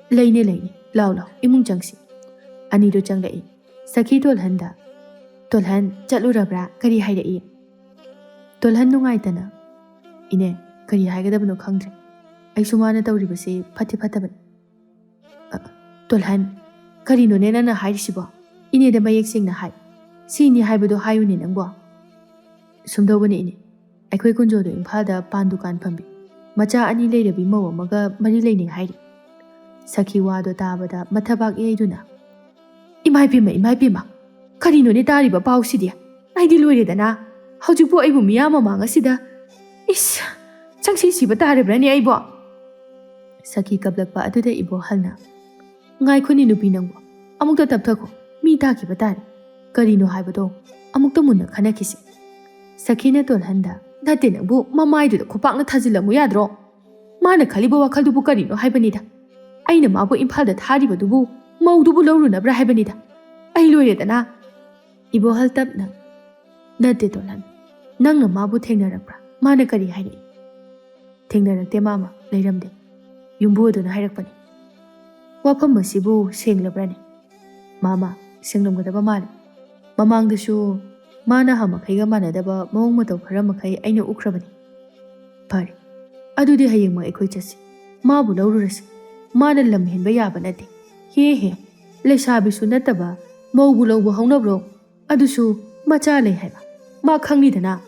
"ꯂꯩꯅꯦ, ꯂꯩꯅꯦ꯫ ꯂꯥꯎ, ꯂꯥꯎ, ꯏꯃꯨꯡ ꯆꯪꯁꯤ꯫" ꯑꯅꯤꯗꯨ ꯆꯪꯂꯛꯏ꯫ ꯁꯈꯤ ꯇꯣꯜꯍꯟꯗ, "ꯇꯣꯜꯍꯟ, ꯆꯠꯂꯨꯔꯕ꯭ꯔꯥ? ꯀꯔꯤ ꯍꯥꯏꯔꯛꯏ?" ꯇꯣꯜꯍꯟ ꯅꯨꯡꯉꯥꯏꯇꯅ, "ꯏꯅꯦ, ꯀꯔꯤ ꯍꯥꯏꯒꯗꯕꯅꯣ ꯈꯪꯗ꯭ꯔꯦ꯫ ꯑꯩꯁꯨ ꯃꯥꯅ ꯇꯧꯔꯤꯕꯁꯤ ꯐꯠꯇꯤ ꯐꯠꯇꯕꯅꯤ꯫" "ꯑ, ꯇꯣꯜꯍꯟ, ꯀꯔꯤꯅꯣꯅꯦ ꯅꯪꯅ ꯍꯥꯏꯔꯤꯁꯤꯕꯣ? ꯏꯅꯦꯗ ꯃꯌꯦꯛ ꯁꯦꯡꯅ ꯍꯥꯏ꯫ ꯁꯤꯅꯤ ꯍꯥꯏꯕꯗꯣ ꯍꯥꯏꯌꯨꯅꯦ ꯅꯪꯕꯣ꯫" "ꯁꯨꯝꯗꯧꯕꯅꯦ ꯏꯅꯦ, ꯑꯩꯈꯣꯏ ꯀꯨꯟꯖꯣꯗꯣ ꯏꯝꯐꯥꯜꯗ ꯄꯥꯟ ꯗꯨꯀꯥꯟ ꯐꯝꯕꯤ, ꯃꯆꯥ ꯑꯅꯤ ꯂꯩꯔꯕꯤ ꯃꯧ ꯑꯃꯒ ꯃꯔꯤ ꯂꯩꯅꯩ ꯍꯥꯏꯔꯤ꯫" ꯁꯈꯤ ꯋꯥꯗꯣ ꯇꯥꯕꯗ ꯃꯊꯕꯥꯛ ꯌꯩꯗꯨꯅ, "ꯏꯃꯥꯏ ꯄꯦꯝꯃ, ꯏꯃꯥꯏ ꯄꯦꯝꯃ, ꯀꯔꯤꯅꯣꯅꯦ ꯇꯥꯔꯤꯕ ꯄꯥꯎꯁꯤꯗꯤ? ꯑꯩꯗꯤ ꯂꯣꯏꯔꯦꯗꯅ꯫ ꯍꯧꯖꯤꯛꯄꯨ ꯑꯩꯕꯨ ꯃꯤꯌꯥꯝ ꯃꯃꯥꯡ ꯑꯁꯤꯗ, ꯏꯁ, ꯆꯪꯁꯤ ꯁꯤꯕ ꯇꯥꯔꯕ꯭ꯔꯅꯦ ꯑꯩꯕꯣ?" ꯁꯈꯤ ꯀꯞꯂꯛꯄ ꯑꯗꯨꯗ ꯏꯕꯣꯍꯜꯅ, "ꯉꯥꯏꯈꯣꯅꯦ ꯅꯨꯄꯤ ꯅꯪꯕꯨ, ꯑꯃꯨꯛꯇ ꯇꯞꯊꯈꯣ, ꯃꯤ ꯇꯥꯈꯤꯕ ꯇꯥꯔꯦ꯫ ꯀꯔꯤꯅꯣ ꯍꯥꯏꯕꯗꯣ ꯑꯃꯨꯛꯇ ꯃꯨꯟꯅ ꯈꯟꯅꯈꯤꯁꯤ꯫" ꯁꯈꯤꯅ ꯇꯣꯜꯍꯟꯗ, "ꯅꯠꯇꯦ ꯅꯪꯕꯨ, ꯃꯃꯥꯏꯗꯨꯗ ꯈꯨꯄꯥꯛꯅ ꯊꯥꯖꯤꯜꯂꯝꯃꯨ ꯌꯥꯗ꯭ꯔꯣ? ꯃꯥꯅ ꯈꯜꯂꯤꯕ ꯋꯥꯈꯜꯗꯨꯕꯨ ꯀꯔꯤꯅꯣ ꯍꯥꯏꯕꯅꯤꯗ? ꯑꯩꯅ ꯃꯥꯕꯨ ꯏꯝꯐꯥꯜꯗ ꯊꯥꯔꯤꯕꯗꯨꯕꯨ ꯃꯧꯗꯨꯕꯨ ꯂꯧꯔꯨꯅꯕ꯭ꯔꯥ ꯍꯥꯏꯕꯅꯤꯗ꯫ ꯑꯩ ꯂꯣꯏꯔꯦꯗꯅ꯫" ꯏꯕꯣꯍꯜ ꯇꯞꯅ, "ꯅꯠꯇꯦ ꯇꯣꯜꯍꯟ, ꯅꯪꯅ ꯃꯥꯕꯨ ꯊꯦꯡꯅꯔꯛꯄ꯭ꯔꯥ? ꯃꯥꯅ ꯀꯔꯤ ꯍꯥꯏꯔꯛꯏ?" "ꯊꯦꯡꯅꯔꯛꯇꯦ ꯃꯥꯃ, ꯂꯩꯔꯝꯗꯦ꯫ ꯌꯨꯝꯕꯨ ꯑꯗꯨꯅ ꯍꯥꯏꯔꯛꯄꯅꯤ꯫" "ꯋꯥꯐꯝ ꯑꯁꯤꯕꯨ ꯁꯦꯡꯂꯕ꯭ꯔꯅꯦ?" "ꯃꯥꯃ, ꯁꯦꯡꯂꯝꯒꯗꯕ ꯃꯥꯜꯂꯤ꯫ ꯃꯃꯥꯡꯗꯁꯨ ꯃꯥꯅ ꯍꯥꯃꯈꯩꯒ ꯃꯥꯟꯅꯗꯕ ꯃꯑꯣꯡ ꯃꯇꯧ ꯈꯔ ꯃꯈꯩ ꯑꯩꯅ ꯎꯈ꯭ꯔꯕꯅꯤ꯫" "ꯐꯔꯦ, ꯑꯗꯨꯗꯤ ꯍꯌꯦꯡꯃꯛ ꯑꯩꯈꯣꯏ ꯆꯠꯁꯤ꯫ ꯃꯥꯕꯨ ꯂꯧꯔꯨꯔꯁꯤ꯫ ꯃꯥꯅ ꯂꯝ ꯍꯦꯟꯕ ꯌꯥꯕ ꯅꯠꯇꯦ꯫ ꯍꯦ ꯍꯦ, ꯂꯩꯁꯥꯕꯤꯁꯨ ꯅꯠꯇꯕ ꯃꯧꯕꯨ ꯂꯧꯕ ꯍꯧꯅꯕ꯭ꯔꯣ? ꯑꯗꯨꯁꯨ ꯃꯆꯥ ꯂꯩ ꯍꯥꯏꯕ꯫ ꯃꯥ ꯈꯪꯂꯤꯗꯅ꯫"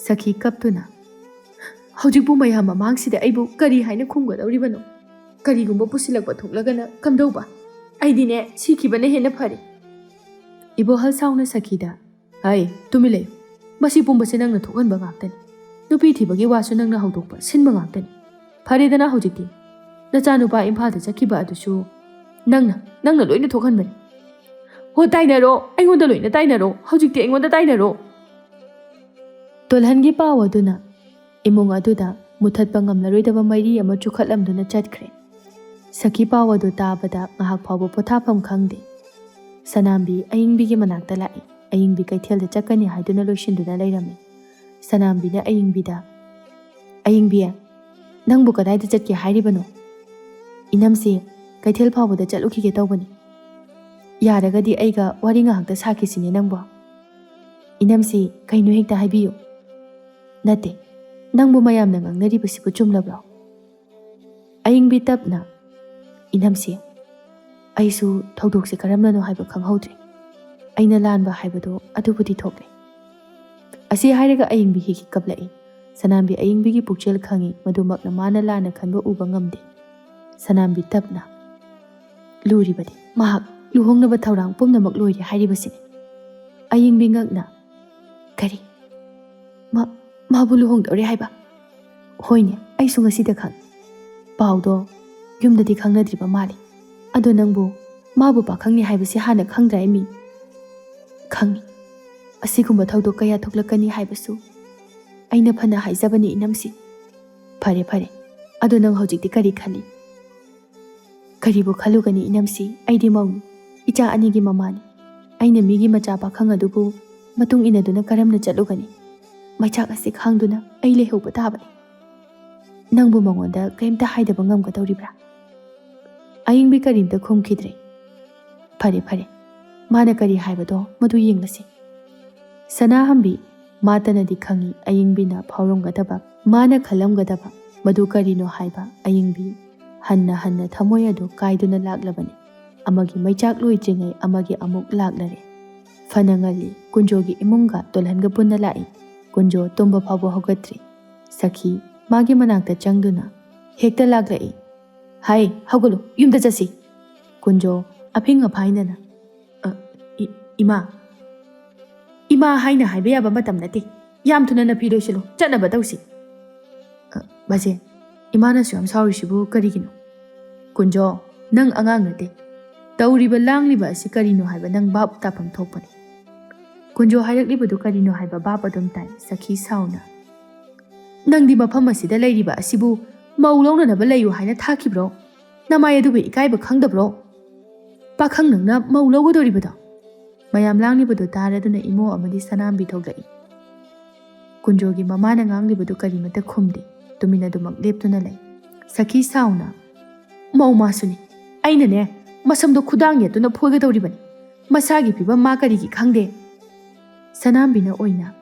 ꯁꯈꯤ ꯀꯞꯇꯨꯅ, "ꯍꯧꯖꯤꯛꯄꯨ ꯃꯌꯥꯝ ꯃꯃꯥꯡꯁꯤꯗ ꯑꯩꯕꯨ ꯀꯔꯤ ꯍꯥꯏꯅ ꯈꯨꯝꯒꯗꯧꯔꯤꯕꯅꯣ? ꯀꯔꯤꯒꯨꯝꯕ ꯄꯨꯁꯤꯜꯂꯛꯄ ꯊꯣꯛꯂꯒꯅ ꯀꯝꯗꯧꯕ? ꯑꯩꯗꯤꯅꯦ, ꯁꯤꯈꯤꯕꯅ ꯍꯦꯟꯅ ꯐꯔꯦ꯫" ꯏꯕꯣꯍꯜ ꯁꯥꯎꯅ ꯁꯈꯤꯗ, "ꯍꯩ, ꯇꯨꯃꯤꯟ ꯂꯩꯌꯨ꯫ ꯃꯁꯤ ꯄꯨꯝꯕꯁꯦ ꯅꯪꯅ ꯊꯣꯛꯍꯟꯕ ꯉꯥꯛꯇꯅꯤ꯫ ꯅꯨꯄꯤ ꯊꯤꯕꯒꯤ ꯋꯥꯁꯨ ꯅꯪꯅ ꯍꯧꯗꯣꯛꯄ, ꯁꯤꯟꯕ ꯉꯥꯛꯇꯅꯤ꯫ ꯐꯔꯦꯗꯅ ꯍꯧꯖꯤꯛꯇꯤ꯫ ꯅꯆꯥꯅꯨꯄꯥ ꯏꯝꯐꯥꯜꯗ ꯆꯠꯈꯤꯕ ꯑꯗꯨꯁꯨ ꯅꯪꯅ, ꯅꯪꯅ ꯂꯣꯏꯅ ꯊꯣꯛꯍꯟꯕꯅꯤ꯫" "ꯍꯣ, ꯇꯥꯏꯅꯔꯣ, ꯑꯩꯉꯣꯟꯗ ꯂꯣꯏꯅ ꯇꯥꯏꯅꯔꯣ, ꯍꯧꯖꯤꯛꯇꯤ ꯑꯩꯉꯣꯟꯗ ꯇꯥꯏꯅꯔꯣ꯫" ꯇꯣꯜꯍꯟꯒꯤ ꯄꯥꯎ ꯑꯗꯨꯅ ꯏꯃꯨꯡ ꯑꯗꯨꯗ ꯃꯨꯊꯠꯄ ꯉꯝꯂꯔꯣꯏꯗꯕ ꯃꯩꯔꯤ ꯑꯃ ꯆꯨꯈꯠꯂꯝꯗꯨꯅ ꯆꯠꯈ꯭ꯔꯦ꯫ ꯁꯈꯤ ꯄꯥꯎ ꯑꯗꯨ ꯇꯥꯕꯗ ꯉꯥꯏꯍꯥꯛ ꯐꯥꯎꯕ ꯄꯣꯊꯥꯐꯝ ꯈꯪꯗꯦ꯫ ꯁꯅꯥꯝꯕꯤ ꯑꯏꯪꯕꯤꯒꯤ ꯃꯅꯥꯛꯇ ꯂꯥꯛꯏ꯫ ꯑꯌꯤꯡꯕꯤ ꯀꯩꯊꯦꯜꯗ ꯆꯠꯀꯅꯤ ꯍꯥꯏꯗꯨꯅ ꯂꯣꯏꯁꯤꯟꯗꯨꯅ ꯂꯩꯔꯝꯃꯤ꯫ ꯁꯅꯥꯝꯕꯤꯅ ꯑꯌꯤꯡꯕꯤꯗ, "ꯑꯌꯤꯡꯕꯤ, ꯅꯪꯕꯨ ꯀꯗꯥꯏꯗ ꯆꯠꯀꯦ ꯍꯥꯏꯔꯤꯕꯅꯣ? ꯏꯅꯝꯁꯤ ꯀꯩꯊꯦꯜ ꯐꯥꯎꯕꯗ ꯆꯠꯂꯨꯈꯤꯒꯦ ꯇꯧꯕꯅꯤ꯫ ꯌꯥꯔꯒꯗꯤ ꯑꯩꯒ ꯋꯥꯔꯤ ꯉꯥꯏꯍꯥꯛꯇ ꯁꯥꯈꯤꯁꯤꯅꯦ ꯅꯪꯕꯣ꯫ ꯏꯅꯝꯁꯤ, ꯀꯩꯅꯣ ꯍꯦꯛꯇ ꯍꯥꯏꯕꯤꯌꯨ꯫ ꯅꯠꯇꯦ, ꯅꯪꯕꯨ ꯃꯌꯥꯝꯅ ꯉꯥꯡꯅꯔꯤꯕꯁꯤꯕꯨ ꯆꯨꯝꯂꯕ꯭ꯔꯣ?" ꯑꯌꯤꯡꯕꯤ ꯇꯞꯅ, "ꯏꯅꯝꯁꯤ, ꯑꯩꯁꯨ ꯊꯧꯗꯣꯛꯁꯦ ꯀꯔꯝꯅꯅꯣ ꯍꯥꯏꯕ ꯈꯪꯍꯧꯗ꯭ꯔꯦ꯫ ꯑꯩꯅ ꯂꯥꯟꯕ ꯍꯥꯏꯕꯗꯣ ꯑꯗꯨꯕꯨꯗꯤ ꯊꯣꯛꯂꯦ꯫" ꯑꯁꯤ ꯍꯥꯏꯔꯒ ꯑꯌꯤꯡꯕꯤ ꯍꯤꯛ ꯍꯤꯛ ꯀꯞꯂꯛꯏ꯫ ꯁꯅꯥꯝꯕꯤ ꯑꯌꯤꯡꯕꯤꯒꯤ ꯄꯨꯛꯆꯦꯜ ꯈꯪꯏ, ꯃꯗꯨꯃꯛꯅ ꯃꯥꯅ ꯂꯥꯟꯅ ꯈꯟꯕ ꯎꯕ ꯉꯝꯗꯦ꯫ ꯁꯅꯥꯝꯕꯤ ꯇꯞꯅ, "ꯂꯨꯔꯤꯕꯗꯤ ꯃꯍꯥꯛ ꯂꯨꯍꯣꯡꯅꯕ ꯊꯧꯔꯥꯡ ꯄꯨꯝꯅꯃꯛ ꯂꯣꯏꯔꯦ ꯍꯥꯏꯔꯤꯕꯁꯤꯅꯤ꯫" ꯑꯌꯤꯡꯕꯤ ꯉꯛꯅ, "ꯀꯔꯤ? ꯃꯥ, ꯃꯥꯕꯨ ꯂꯨꯍꯣꯡꯗꯧꯔꯦ ꯍꯥꯏꯕ?" "ꯍꯣꯏꯅꯦ, ꯑꯩꯁꯨ ꯉꯁꯤꯗ ꯈꯪꯉꯤ꯫ ꯄꯥꯎꯗꯣ ꯌꯨꯝꯗꯗꯤ ꯈꯪꯅꯗ꯭ꯔꯤꯕ ꯃꯥꯜꯂꯤ꯫ ꯑꯗꯣ ꯅꯪꯕꯨ ꯃꯥꯕꯨ ꯄꯥꯈꯪꯅꯤ ꯍꯥꯏꯕꯁꯤ ꯍꯥꯟꯅ ꯈꯪꯗ꯭ꯔꯥ, ꯏꯃꯤ?" "ꯈꯪꯉꯤ꯫ ꯑꯁꯤꯒꯨꯝꯕ ꯊꯧꯗꯣꯛ ꯀꯌꯥ ꯊꯣꯛꯂꯛꯀꯅꯤ ꯍꯥꯏꯕꯁꯨ ꯑꯩꯅ ꯐꯅ ꯍꯥꯏꯖꯕꯅꯤ, ꯏꯅꯝꯁꯤ꯫ ꯐꯔꯦ, ꯐꯔꯦ꯫ ꯑꯗꯣ ꯅꯪ ꯍꯧꯖꯤꯛꯇꯤ ꯀꯔꯤ ꯈꯜꯂꯤ?" "ꯀꯔꯤꯕꯨ ꯈꯜꯂꯨꯒꯅꯤ, ꯏꯅꯝꯁꯤ? ꯑꯩꯗꯤ ꯃꯧꯅꯤ꯫ ꯏꯆꯥ ꯑꯅꯤꯒꯤ ꯃꯃꯥꯅꯤ꯫ ꯑꯩꯅ ꯃꯤꯒꯤ ꯃꯆꯥ ꯄꯥꯈꯪ ꯑꯗꯨꯕꯨ ꯃꯇꯨꯡ ꯏꯟꯅꯗꯨꯅ ꯀꯔꯝꯅ ꯆꯠꯂꯨꯒꯅꯤ? ꯃꯩꯆꯥꯛ ꯑꯁꯤ ꯈꯥꯡꯗꯨꯅ ꯑꯩ ꯂꯩꯍꯧꯕ ꯇꯥꯕꯅꯤ꯫ ꯅꯪꯕꯨ ꯃꯉꯣꯟꯗ ꯀꯔꯤꯝꯇ ꯍꯥꯏꯗꯕ ꯉꯝꯒꯗꯧꯔꯤꯕ꯭ꯔꯥ?" ꯑꯌꯤꯡꯕꯤ ꯀꯔꯤꯝꯇ ꯈꯨꯝꯈꯤꯗ꯭ꯔꯦ꯫ "ꯐꯔꯦ, ꯐꯔꯦ꯫ ꯃꯥꯅ ꯀꯔꯤ ꯍꯥꯏꯕꯗꯣ ꯃꯗꯨ ꯌꯦꯡꯂꯁꯤ꯫" ꯁꯅꯥꯍꯟꯕꯤ ꯃꯥꯇꯅꯗꯤ ꯈꯪꯏ ꯑꯌꯤꯡꯕꯤꯅ ꯐꯥꯎꯔꯝꯒꯗꯕ, ꯃꯥꯅ ꯈꯜꯂꯝꯒꯗꯕ ꯃꯗꯨ ꯀꯔꯤꯅꯣ ꯍꯥꯏꯕ꯫ ꯑꯌꯤꯡꯕꯤ ꯍꯟꯅ ꯍꯟꯅ ꯊꯃꯣꯏ ꯑꯗꯨ ꯀꯥꯏꯗꯨꯅ ꯂꯥꯛꯂꯕꯅꯤ꯫ ꯑꯃꯒꯤ ꯃꯩꯆꯥꯛ ꯂꯣꯏꯗ꯭ꯔꯤꯉꯩ ꯑꯃꯒꯤ ꯑꯃꯨꯛ ꯂꯥꯛꯂꯔꯦ꯫ ꯐꯅ ꯉꯜꯂꯤ꯫ ꯀꯨꯟꯖꯣꯒꯤ ꯏꯃꯨꯡꯒ ꯇꯣꯜꯍꯟꯒ ꯄꯨꯟꯅ ꯂꯥꯛꯏ꯫ ꯀꯨꯟꯖꯣ ꯇꯨꯝꯕ ꯐꯥꯎꯕ ꯍꯧꯒꯠꯇ꯭ꯔꯤ꯫ ꯁꯈꯤ ꯃꯥꯒꯤ ꯃꯅꯥꯛꯇ ꯆꯪꯗꯨꯅ ꯍꯦꯛꯇ ꯂꯥꯛꯂꯛꯏ꯫ "ꯍꯥꯏ, ꯍꯧꯒꯠꯂꯨ, ꯌꯨꯝꯗ ꯆꯠꯁꯤ꯫" ꯀꯨꯟꯖꯣ ꯑꯐꯤꯡ ꯑꯐꯥꯏꯅꯅ, "ꯑ, ꯏ-, ꯏꯃꯥ, ꯏꯃꯥ ꯍꯥꯏꯅ ꯍꯥꯏꯕ ꯌꯥꯕ ꯃꯇꯝ ꯅꯠꯇꯦ꯫ ꯌꯥꯝ ꯊꯨꯅ ꯅꯐꯤ ꯂꯣꯏꯁꯤꯜꯂꯨ, ꯆꯠꯅꯕ ꯇꯧꯁꯤ꯫" "ꯑ, ꯕꯥꯖꯦ, ꯏꯃꯥꯅꯁꯨ ꯌꯥꯝ ꯁꯥꯎꯔꯤꯁꯤꯕꯨ ꯀꯔꯤꯒꯤꯅꯣ?" "ꯀꯨꯟꯖꯣ, ꯅꯪ ꯑꯉꯥꯡ ꯅꯠꯇꯦ꯫ ꯇꯧꯔꯤꯕ ꯂꯥꯡꯂꯤꯕ ꯑꯁꯤ ꯀꯔꯤꯅꯣ ꯍꯥꯏꯕ ꯅꯪ ꯚꯥꯞ ꯇꯥꯐꯝ ꯊꯣꯛꯄꯅꯤ꯫" ꯀꯨꯟꯖꯣ ꯍꯥꯏꯔꯛꯂꯤꯕꯗꯨ ꯀꯔꯤꯅꯣ ꯍꯥꯏꯕ ꯚꯥꯞ ꯑꯗꯨꯝ ꯇꯥꯏ꯫ ꯁꯈꯤ ꯁꯥꯎꯅ, "ꯅꯪꯗꯤ ꯃꯐꯝ ꯑꯁꯤꯗ ꯂꯩꯔꯤꯕ ꯑꯁꯤꯕꯨ ꯃꯧ ꯂꯧꯅꯅꯕ ꯂꯩꯌꯨ ꯍꯥꯏꯅ ꯊꯥꯈꯤꯕ꯭ꯔꯣ? ꯅꯃꯥꯏ ꯑꯗꯨꯕꯨ ꯏꯀꯥꯏꯕ ꯈꯪꯗꯕ꯭ꯔꯣ? ꯄꯥꯈꯪ ꯅꯪꯅ ꯃꯧ ꯂꯧꯒꯗꯧꯔꯤꯕꯗꯣ? ꯃꯌꯥꯝ ꯂꯥꯡꯂꯤꯕꯗꯨ ꯇꯥꯔꯗꯨꯅ ꯏꯃꯣ ꯑꯃꯗꯤ ꯁꯅꯥꯝꯕꯤ ꯊꯣꯛꯂꯛꯏ꯫ ꯀꯨꯟꯖꯣꯒꯤ ꯃꯃꯥꯅ ꯉꯥꯡꯂꯤꯕꯗꯨ ꯀꯔꯤꯃꯠꯇ ꯈꯨꯝꯗꯦ꯫ ꯇꯨꯃꯤꯟ ꯑꯗꯨꯃꯛ ꯂꯦꯞꯇꯨꯅ ꯂꯩ꯫ ꯁꯈꯤ ꯁꯥꯎꯅ, "ꯃꯧ ꯃꯥꯁꯨꯅꯤ꯫ ꯑꯩꯅꯅꯦ, ꯃꯁꯝꯗꯣ ꯈꯨꯗꯥꯡ ꯌꯦꯠꯇꯨꯅ ꯐꯣꯏꯒꯗꯧꯔꯤꯕꯅꯤ꯫ ꯃꯁꯥꯒꯤ ꯐꯤꯕꯝ ꯃꯥ ꯀꯔꯤꯒꯤ ꯈꯪꯗꯦ?" ꯁꯅꯥꯝꯕꯤꯅ ꯑꯣꯏꯅ,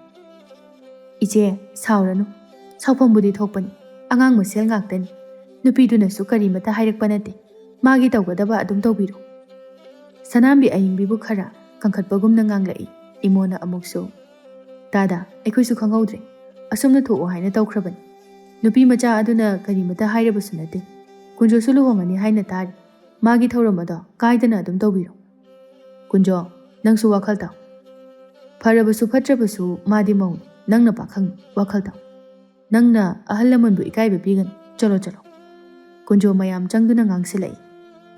"ꯏꯆꯦ, ꯁꯥꯎꯔꯅꯨ꯫ ꯁꯥꯎꯐꯝꯕꯨꯗꯤ ꯊꯣꯛꯄꯅꯤ꯫ ꯑꯉꯥꯡ ꯃꯁꯦꯜ ꯉꯥꯛꯇꯅꯤ꯫ ꯅꯨꯄꯤꯗꯨꯅꯁꯨ ꯀꯔꯤꯃꯠꯇ ꯍꯥꯏꯔꯛꯄ ꯅꯠꯇꯦ꯫ ꯃꯥꯒꯤ ꯇꯧꯒꯗꯕ ꯑꯗꯨꯝ ꯇꯧꯕꯤꯔꯣ꯫" ꯁꯅꯥꯝꯕꯤ ꯑꯏꯪꯕꯤꯕꯨ ꯈꯔ ꯀꯟꯈꯠꯄꯒꯨꯝꯅ ꯉꯥꯡꯂꯛꯏ꯫ ꯏꯃꯣꯅ ꯑꯃꯨꯛꯁꯨ, "ꯇꯥꯗ, ꯑꯩꯈꯣꯏꯁꯨ ꯈꯪꯍꯧꯗ꯭ꯔꯦ꯫ ꯑꯁꯨꯝꯅ ꯊꯣꯛꯑꯣ ꯍꯥꯏꯅ ꯇꯧꯈ꯭ꯔꯕꯅꯤ꯫ ꯅꯨꯄꯤ ꯃꯆꯥ ꯑꯗꯨꯅ ꯀꯔꯤꯃꯠꯇ ꯍꯥꯏꯔꯕꯁꯨ ꯅꯠꯇꯦ꯫ ꯀꯨꯟꯖꯣꯁꯨ ꯂꯨꯍꯣꯡꯉꯅꯤ ꯍꯥꯏꯅ ꯇꯥꯔꯤ꯫ ꯃꯥꯒꯤ ꯊꯧꯔꯝ ꯑꯗꯣ ꯀꯥꯏꯗꯅ ꯑꯗꯨꯝ ꯇꯧꯕꯤꯔꯣ꯫ ꯀꯨꯟꯖꯣ, ꯅꯪꯁꯨ ꯋꯥꯈꯜ ꯇꯥꯎ꯫ ꯐꯔꯕꯁꯨ ꯐꯠꯇ꯭ꯔꯕꯁꯨ ꯃꯥꯗꯤ ꯃꯧꯅꯤ, ꯅꯪꯅ ꯄꯥꯈꯪꯅꯤ, ꯋꯥꯈꯜ ꯇꯥꯎ꯫ ꯅꯪꯅ ꯑꯍꯜ ꯂꯃꯟꯕꯨ ꯏꯀꯥꯏꯕ ꯄꯤꯒꯅꯨ꯫ ꯆꯠꯂꯣ, ꯆꯠꯂꯣ꯫" ꯀꯨꯟꯖꯣ ꯃꯌꯥꯝ ꯆꯪꯗꯨꯅ ꯉꯥꯡꯁꯤꯜꯂꯛꯏ꯫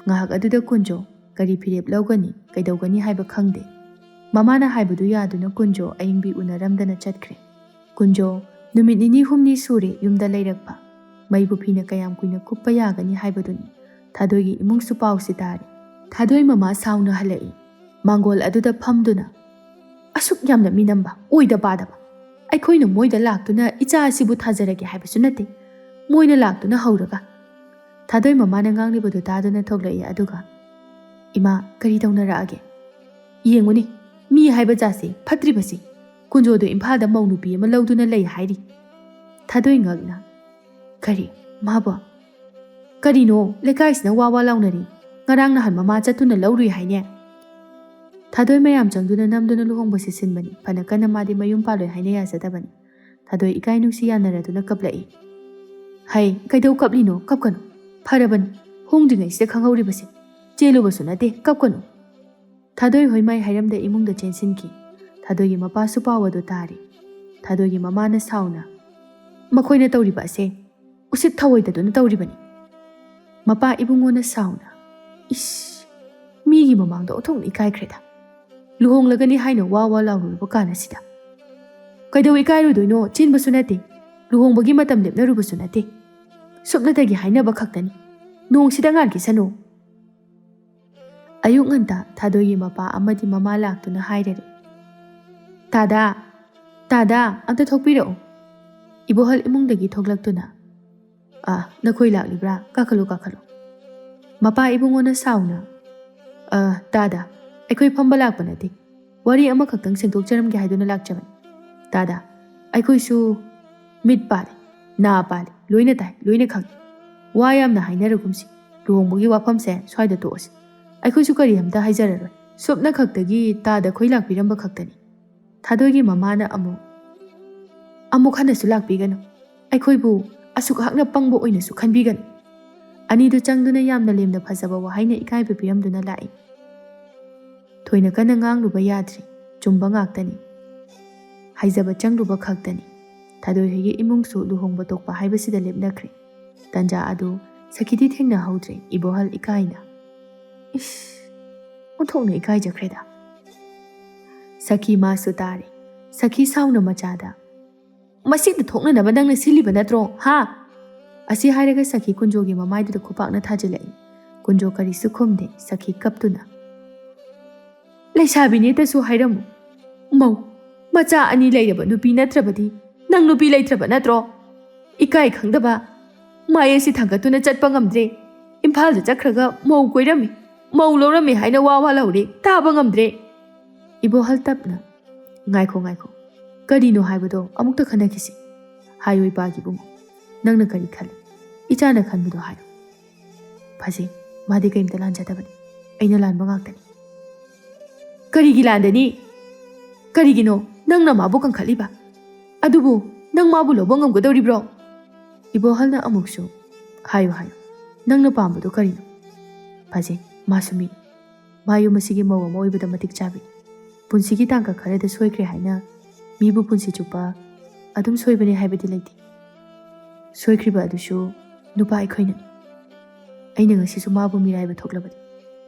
ꯉꯥꯏꯍꯥꯛ ꯑꯗꯨꯗ ꯀꯨꯟꯖꯣ ꯀꯔꯤ ꯐꯤꯔꯦꯞ ꯂꯧꯒꯅꯤ, ꯀꯩꯗꯧꯒꯅꯤ ꯍꯥꯏꯕ ꯈꯪꯗꯦ꯫ ꯃꯃꯥꯅ ꯍꯥꯏꯕꯗꯨ ꯌꯥꯗꯨꯅ ꯀꯨꯟꯖꯣ ꯑꯏꯪꯕꯤ ꯎꯅꯔꯝꯗꯅ ꯆꯠꯈ꯭ꯔꯦ꯫ ꯀꯨꯟꯖꯣ ꯅꯨꯃꯤꯠ ꯅꯤꯅꯤ ꯍꯨꯝꯅꯤ ꯁꯨꯔꯦ ꯌꯨꯝꯗ ꯂꯩꯔꯛꯄ꯫ ꯃꯩꯕꯨ ꯐꯤꯅ ꯀꯌꯥꯝ ꯀꯨꯏꯅ ꯀꯨꯞꯄ ꯌꯥꯒꯅꯤ ꯍꯥꯏꯕꯗꯨꯅꯤ꯫ ꯊꯥꯗꯣꯏꯒꯤ ꯏꯃꯨꯡꯁꯨ ꯄꯥꯎꯁꯤ ꯇꯥꯔꯦ꯫ ꯊꯥꯗꯣꯏ ꯃꯃꯥ ꯁꯥꯎꯅ ꯍꯜꯂꯛꯏ꯫ ꯃꯥꯡꯒꯣꯜ ꯑꯗꯨꯗ ꯐꯝꯗꯨꯅ, "ꯑꯁꯨꯛ ꯌꯥꯝꯅ ꯃꯤꯅꯝꯕ, ꯑꯣꯏꯗ ꯄꯥꯗꯕ꯫ ꯑꯩꯈꯣꯏꯅ ꯃꯣꯏꯗ ꯂꯥꯛꯇꯨꯅ ꯏꯆꯥ ꯑꯁꯤꯕꯨ ꯊꯥꯖꯔꯒꯦ ꯍꯥꯏꯕꯁꯨ ꯅꯠꯇꯦ꯫ ꯃꯣꯏꯅ ꯂꯥꯛꯇꯨꯅ ꯍꯧꯔꯒ꯫" ꯊꯥꯗꯣꯏ ꯃꯃꯥꯅ ꯉꯥꯡꯂꯤꯕꯗꯨ ꯇꯥꯗꯨꯅ ꯊꯣꯛꯂꯛꯏ꯫ ꯑꯗꯨꯒ, "ꯏꯃꯥ, ꯀꯔꯤ ꯇꯧꯅꯔꯛꯑꯒꯦ? ꯌꯦꯡꯉꯨꯅꯦ, ꯃꯤ ꯍꯥꯏꯕ ꯖꯥꯠꯁꯦ ꯐꯠꯇ꯭ꯔꯤꯕꯁꯦ꯫ ꯀꯨꯟꯖꯣꯗꯣ ꯏꯝꯐꯥꯜꯗ ꯃꯧ ꯅꯨꯄꯤ ꯑꯃ ꯂꯧꯗꯨꯅ ꯂꯩ ꯍꯥꯏꯔꯤ꯫" ꯊꯥꯗꯣꯏ ꯉꯛꯅ, "ꯀꯔꯤ? ꯃꯥꯕꯣ? ꯀꯔꯤꯅꯣ? ꯂꯩꯀꯥꯏꯁꯤꯅ ꯋꯥ ꯋꯥ ꯂꯥꯎꯅꯔꯤ꯫ ꯉꯔꯥꯡ ꯅꯍꯥꯟ ꯃꯃꯥ ꯆꯠꯇꯨꯅ ꯂꯧꯔꯨꯏ ꯍꯥꯏꯅꯦ?" ꯊꯥꯗꯣꯏ ꯃꯌꯥꯝ ꯆꯪꯗꯨꯅ ꯅꯝꯗꯨꯅ ꯂꯨꯍꯣꯡꯕꯁꯤ ꯁꯤꯟꯕꯅꯤ꯫ ꯐꯅ ꯀꯟꯅ ꯃꯥꯗꯤ ꯃꯌꯨꯝ ꯄꯥꯜꯂꯣꯏ ꯍꯥꯏꯅ ꯌꯥꯖꯗꯕꯅꯤ꯫ ꯊꯥꯗꯣꯏ ꯏꯀꯥꯏ ꯅꯨꯡꯁꯤ ꯌꯥꯅꯔꯗꯨꯅ ꯀꯞꯂꯛꯏ꯫ "ꯍꯩ, ꯀꯩꯗꯧ ꯀꯞꯂꯤꯅꯣ? ꯀꯞꯀꯅꯨ꯫ ꯐꯔꯕꯅꯤ꯫ ꯍꯣꯡꯗ꯭ꯔꯤꯉꯩꯁꯤꯗ ꯈꯪꯍꯧꯔꯤꯕꯁꯦ꯫ ꯆꯦꯜꯂꯨꯕꯁꯨ ꯅꯠꯇꯦ, ꯀꯞꯀꯅꯨ꯫" ꯊꯥꯗꯣꯏ ꯍꯣꯏ ꯃꯥꯏ ꯍꯥꯏꯔꯝꯗ ꯏꯃꯨꯡꯗ ꯆꯦꯟꯁꯤꯟꯈꯤ꯫ ꯊꯥꯗꯣꯏꯒꯤ ꯃꯄꯥꯁꯨ ꯄꯥꯎ ꯑꯗꯨ ꯇꯥꯔꯤ꯫ ꯊꯥꯗꯣꯏꯒꯤ ꯃꯃꯥꯅ ꯁꯥꯎꯅ, "ꯃꯈꯣꯏꯅ ꯇꯧꯔꯤꯕ ꯑꯁꯦ ꯎꯁꯤꯠ ꯊꯑꯣꯏꯗꯗꯨꯅ ꯇꯧꯔꯤꯕꯅꯤ꯫" ꯃꯄꯥ ꯏꯕꯨꯡꯉꯣꯅ ꯁꯥꯎꯅ, "ꯏꯁ, ꯃꯤꯒꯤ ꯃꯃꯥꯡꯗ ꯑꯣꯟꯊꯣꯛꯅ ꯏꯀꯥꯏꯈ꯭ꯔꯦꯗ꯫ ꯂꯨꯍꯣꯡꯂꯒꯅꯤ ꯍꯥꯏꯅ ꯋꯥ ꯋꯥ ꯂꯥꯎꯔꯨꯔꯕ ꯀꯥꯟ ꯑꯁꯤꯗ꯫ ꯀꯩꯗꯧ ꯏꯀꯥꯏꯔꯨꯗꯣꯏꯅꯣ? ꯆꯦꯟꯕꯁꯨ ꯅꯠꯇꯦ, ꯂꯨꯍꯣꯡꯕꯒꯤ ꯃꯇꯝ ꯂꯦꯞꯅꯔꯨꯕꯁꯨ ꯅꯠꯇꯦ꯫ ꯁꯨꯞꯅꯇꯒꯤ ꯍꯥꯏꯅꯕ ꯈꯛꯇꯅꯤ꯫ ꯅꯣꯡꯁꯤꯗ ꯉꯥꯟꯈꯤꯁꯅꯨ꯫" ꯑꯌꯨꯛ ꯉꯟꯇꯥ ꯊꯥꯗꯣꯏꯒꯤ ꯃꯄꯥ ꯑꯃꯗꯤ ꯃꯃꯥ ꯂꯥꯛꯇꯨꯅ ꯍꯥꯏꯔꯔꯦ, "ꯇꯥꯗꯥ, ꯇꯥꯗꯥ, ꯑꯝꯇ ꯊꯣꯛꯄꯤꯔꯛꯎ"꯫ ꯏꯕꯣꯍꯜ ꯏꯃꯨꯡꯗꯒꯤ ꯊꯣꯛꯂꯛꯇꯨꯅ, "ꯑꯥ, ꯅꯈꯣꯏ ꯂꯥꯛꯂꯤꯕ꯭ꯔꯥ? ꯀꯥꯈꯠꯂꯨ, ꯀꯥꯈꯠꯂꯨ"꯫ ꯃꯄꯥ ꯏꯕꯨꯡꯉꯣꯅ ꯁꯥꯎꯅ, "ꯑ, ꯇꯥꯗꯥ, ꯑꯩꯈꯣꯏ ꯐꯝꯕ ꯂꯥꯛꯄ ꯅꯠꯇꯦ, ꯋꯥꯔꯤ ꯑꯃꯈꯛꯇꯪ ꯁꯦꯡꯗꯣꯛꯆꯔꯝꯒꯦ ꯍꯥꯏꯗꯨꯅ ꯂꯥꯛꯆꯕꯅꯤ꯫ ꯇꯥꯗꯥ, ꯑꯩꯈꯣꯏꯁꯨ ꯃꯤꯠ ꯄꯥꯜꯂꯤ, ꯅꯥ ꯄꯥꯜꯂꯤ, ꯂꯣꯏꯅ ꯇꯥꯏ, ꯂꯣꯏꯅ ꯈꯪꯏ꯫ ꯋꯥ ꯌꯥꯝꯅ ꯍꯥꯏꯅꯔꯒꯨꯝꯁꯤ, ꯂꯨꯍꯣꯡꯕꯒꯤ ꯋꯥꯐꯝꯁꯦ ꯁ꯭ꯋꯥꯏꯗ ꯇꯣꯛꯑꯁꯤ꯫ ꯑꯩꯈꯣꯏꯁꯨ ꯀꯔꯤ ꯑꯝꯇ ꯍꯥꯏꯖꯔꯔꯣꯏ꯫ ꯁꯨꯞꯅ ꯈꯛꯇꯒꯤ ꯇꯥꯗ ꯈꯣꯏ ꯂꯥꯛꯄꯤꯔꯝꯕ ꯈꯛꯇꯅꯤ"꯫ ꯊꯥꯗꯣꯏꯒꯤ ꯃꯃꯥꯅ ꯑꯃꯨꯛ, "ꯑꯃꯨꯛ ꯍꯟꯅꯁꯨ ꯂꯥꯛꯄꯤꯒꯅꯨ꯫ ꯑꯩꯈꯣꯏꯕꯨ ꯑꯁꯨꯛ ꯍꯥꯛꯅ ꯄꯪꯕ ꯑꯣꯏꯅꯁꯨ ꯈꯟꯕꯤꯒꯅꯨ"꯫ ꯑꯅꯤꯗꯨ ꯆꯪꯗꯨꯅ ꯌꯥꯝꯅ ꯂꯦꯝꯅ ꯐꯖꯕ ꯋꯥꯍꯩꯅ ꯏꯀꯥꯏꯕ ꯄꯤꯔꯝꯗꯨꯅ ꯂꯥꯛꯏ꯫ ꯊꯣꯏꯅ ꯀꯟꯅ ꯉꯥꯡꯂꯨꯕ ꯌꯥꯗ꯭ꯔꯤ꯫ ꯆꯨꯝꯕ ꯉꯥꯛꯇꯅꯤ꯫ ꯍꯥꯏꯖꯕ ꯆꯪꯂꯨꯕ ꯈꯛꯇꯅꯤ꯫ ꯊꯥꯗꯣꯏ ꯍꯣꯏꯒꯤ ꯏꯃꯨꯡꯁꯨ ꯂꯨꯍꯣꯡꯕ ꯇꯣꯛꯄ ꯍꯥꯏꯕꯁꯤꯗ ꯂꯦꯞꯅꯈ꯭ꯔꯦ꯫ ꯇꯟꯖꯥ ꯑꯗꯨ ꯁꯈꯤꯗꯤ ꯊꯦꯡꯅꯍꯧꯗ꯭ꯔꯦ꯫ ꯏꯕꯣꯍꯜ ꯏꯀꯥꯏꯅ, "ꯏꯁ, ꯑꯣꯟꯊꯣꯛꯅ ꯏꯀꯥꯏꯖꯈ꯭ꯔꯦꯗ"꯫ ꯁꯈꯤ ꯃꯥꯁꯨ ꯇꯥꯔꯦ꯫ ꯁꯈꯤ ꯁꯥꯎꯅ ꯃꯆꯥꯗ, "ꯃꯁꯤꯗ ꯊꯣꯛꯅꯅꯕ ꯅꯪꯅ ꯁꯤꯜꯂꯤꯕ ꯅꯠꯇ꯭ꯔꯣ, ꯍꯥ?" ꯑꯁꯤ ꯍꯥꯏꯔꯒ ꯁꯈꯤ ꯀꯨꯟꯖꯣꯒꯤ ꯃꯃꯥꯏꯗꯨꯗ ꯈꯨꯄꯥꯛꯅ ꯊꯥꯖꯤꯜꯂꯛꯏ꯫ ꯀꯨꯟꯖꯣ ꯀꯔꯤꯁꯨ ꯈꯨꯝꯗꯦ꯫ ꯁꯈꯤ ꯀꯞꯇꯨꯅ, "ꯂꯩꯁꯥꯕꯤꯅꯦꯇꯁꯨ ꯍꯥꯏꯔꯝꯃꯨ꯫ ꯃꯧ, ꯃꯆꯥ ꯑꯅꯤ ꯂꯩꯔꯕ ꯅꯨꯄꯤ ꯅꯠꯇ꯭ꯔꯕꯗꯤ ꯅꯪ ꯅꯨꯄꯤ ꯂꯩꯇ꯭ꯔꯕ ꯅꯠꯇ꯭ꯔꯣ? ꯏꯀꯥꯏ ꯈꯪꯗꯕ꯫ ꯃꯥꯏ ꯑꯁꯤ ꯊꯥꯡꯒꯠꯇꯨꯅ ꯆꯠꯄ ꯉꯝꯗ꯭ꯔꯦ꯫ ꯏꯝꯐꯥꯜꯗ ꯆꯠꯈ꯭ꯔꯒ ꯃꯧ ꯀꯣꯏꯔꯝꯃꯤ, ꯃꯧ ꯂꯧꯔꯝꯃꯤ ꯍꯥꯏꯅ ꯋꯥ ꯋꯥ ꯂꯥꯎꯔꯦ꯫ ꯇꯥꯕ ꯉꯝꯗ꯭ꯔꯦ"꯫ ꯏꯕꯣꯍꯜ ꯇꯞꯅ, "ꯉꯥꯏꯈꯣ, ꯉꯥꯏꯈꯣ꯫ ꯀꯔꯤꯅꯣ ꯍꯥꯏꯕꯗꯣ ꯑꯃꯨꯛꯇ ꯈꯟꯅꯈꯤꯁꯤ꯫ ꯍꯥꯏꯌꯨ ꯏꯄꯥꯒꯤ ꯏꯕꯨꯡꯉꯣ꯫ ꯅꯪꯅ ꯀꯔꯤ ꯈꯜꯂꯤ? ꯏꯆꯥꯅ ꯈꯟꯕꯗꯣ ꯍꯥꯏꯌꯨ"꯫ "ꯐꯖꯩ꯫ ꯃꯥꯗꯤ ꯀꯔꯤꯝꯇ ꯂꯥꯟꯖꯗꯕꯅꯤ꯫ ꯑꯩꯅ ꯂꯥꯟꯕ ꯉꯥꯛꯇꯅꯤ"꯫ "ꯀꯔꯤꯒꯤ ꯂꯥꯟꯗꯅꯤ? ꯀꯔꯤꯒꯤꯅꯣ? ꯅꯪꯅ ꯃꯥꯕꯨ ꯀꯟꯈꯠꯂꯤꯕ꯫ ꯑꯗꯨꯕꯨ ꯅꯪ ꯃꯥꯕꯨ ꯂꯧꯕ ꯉꯝꯒꯗꯧꯔꯤꯕ꯭ꯔꯣ?" ꯏꯕꯣꯍꯜꯅ ꯑꯃꯨꯛꯁꯨ, "ꯍꯥꯏꯌꯨ, ꯍꯥꯏꯌꯨ꯫ ꯅꯪꯅ ꯄꯥꯝꯕꯗꯣ ꯀꯔꯤꯅꯣ? ꯐꯖꯩ꯫ ꯃꯥꯁꯨ ꯃꯤ꯫ ꯃꯥ ꯌꯨꯝ ꯑꯁꯤꯒꯤ ꯃꯧ ꯑꯃ ꯑꯣꯏꯕꯗ ꯃꯇꯤꯛ ꯆꯥꯕꯤ꯫ ꯄꯨꯟꯁꯤꯒꯤ ꯇꯥꯡꯀꯛ ꯈꯔꯗ ꯁꯣꯏꯈ꯭ꯔꯦ ꯍꯥꯏꯅ ꯃꯤꯕꯨ ꯄꯨꯟꯁꯤ ꯆꯨꯞꯄ ꯑꯗꯨꯝ ꯁꯣꯏꯕꯅꯦ ꯍꯥꯏꯕꯗꯤ ꯂꯩꯇꯦ꯫ ꯁꯣꯏꯈ꯭ꯔꯤꯕ ꯑꯗꯨꯁꯨ ꯅꯨꯄꯥ ꯑꯩꯈꯣꯏꯅꯅꯤ꯫ ꯑꯩꯅ ꯉꯁꯤꯁꯨ ꯃꯥꯕꯨ ꯃꯤꯔꯥꯏꯕ ꯊꯣꯛꯂꯕꯗꯤ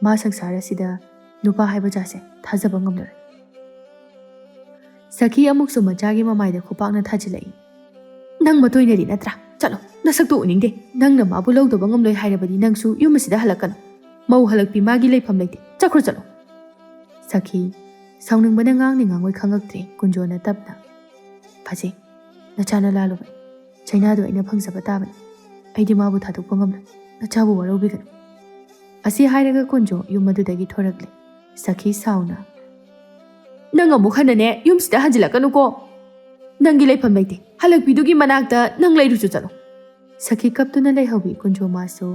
ꯃꯥ ꯁꯪꯁꯥꯔ ꯑꯁꯤꯗ ꯅꯨꯄꯥ ꯍꯥꯏꯕ ꯖꯥꯠꯁꯦ ꯊꯥꯖꯕ ꯉꯝꯂꯔꯣꯏ"꯫ ꯁꯈꯤ ꯑꯃꯨꯛꯁꯨ ꯃꯆꯥꯒꯤ ꯃꯃꯥꯏꯗ ꯈꯨꯄꯥꯛꯅ ꯊꯥꯖꯤꯜꯂꯛꯏ꯫ "ꯅꯪ ꯃꯇꯣꯏꯅꯔꯤ ꯅꯠꯇ꯭ꯔꯥ? ꯆꯠꯂꯣ, ꯅꯁꯛꯇꯣ ꯎꯅꯤꯡꯗꯦ꯫ ꯅꯪꯅ ꯃꯥꯕꯨ ꯂꯧꯗꯕ ꯉꯝꯂꯣꯏ ꯍꯥꯏꯔꯕꯗꯤ ꯅꯪꯁꯨ ꯌꯨꯝ ꯑꯁꯤꯗ ꯍꯜꯂꯛꯀꯅꯨ"꯫ "ꯃꯧ ꯍꯜꯂꯛꯄꯤ ꯃꯥꯒꯤ ꯂꯩꯐꯝ ꯂꯩꯇꯦ, ꯆꯠꯈ꯭ꯔꯣ ꯆꯠꯂꯣ"꯫ ꯁꯈꯤ ꯁꯥꯎꯅꯤꯡꯕꯅ ꯉꯥꯡꯅꯤ ꯉꯥꯡꯉꯣꯏ ꯈꯪꯉꯛꯇ꯭ꯔꯦ꯫ ꯀꯨꯟꯖꯣꯅ ꯇꯞꯅ, "ꯐꯖꯩ, ꯅꯆꯥꯅ ꯂꯥꯜꯂꯨꯕꯅꯤ, ꯆꯩꯅꯥꯗꯨ ꯑꯩꯅ ꯐꯪꯖꯕ ꯇꯥꯕꯅꯤ꯫ ꯑꯩꯗꯤ ꯃꯥꯕꯨ ꯊꯥꯗꯣꯛꯄ ꯉꯝꯂꯣꯏ, ꯅꯆꯥꯕꯨ ꯋꯥꯔꯧꯕꯤꯒꯅꯨ"꯫ ꯑꯁꯤ ꯍꯥꯏꯔꯒ ꯀꯨꯟꯖꯣ ꯌꯨꯝ ꯑꯗꯨꯗꯒꯤ ꯊꯣꯔꯛꯂꯦ꯫ ꯁꯈꯤ ꯁꯥꯎꯅ, "ꯅꯪ ꯑꯃꯨꯛ ꯍꯟꯅꯅꯦ ꯌꯨꯝꯁꯤꯗ ꯍꯟꯖꯤꯜꯂꯛꯀꯅꯨꯀꯣ꯫ ꯅꯪꯒꯤ ꯂꯩꯐꯝ ꯂꯩꯇꯦ, ꯍꯜꯂꯛꯄꯤꯗꯨꯒꯤ ꯃꯅꯥꯛꯇ ꯅꯪ ꯂꯩꯔꯨꯆꯣ ꯆꯠꯂꯣ"꯫ ꯁꯈꯤ ꯀꯞꯇꯨꯅ ꯂꯩꯍꯧꯋꯤ꯫ ꯀꯨꯟꯖꯣ ꯃꯥꯁꯨ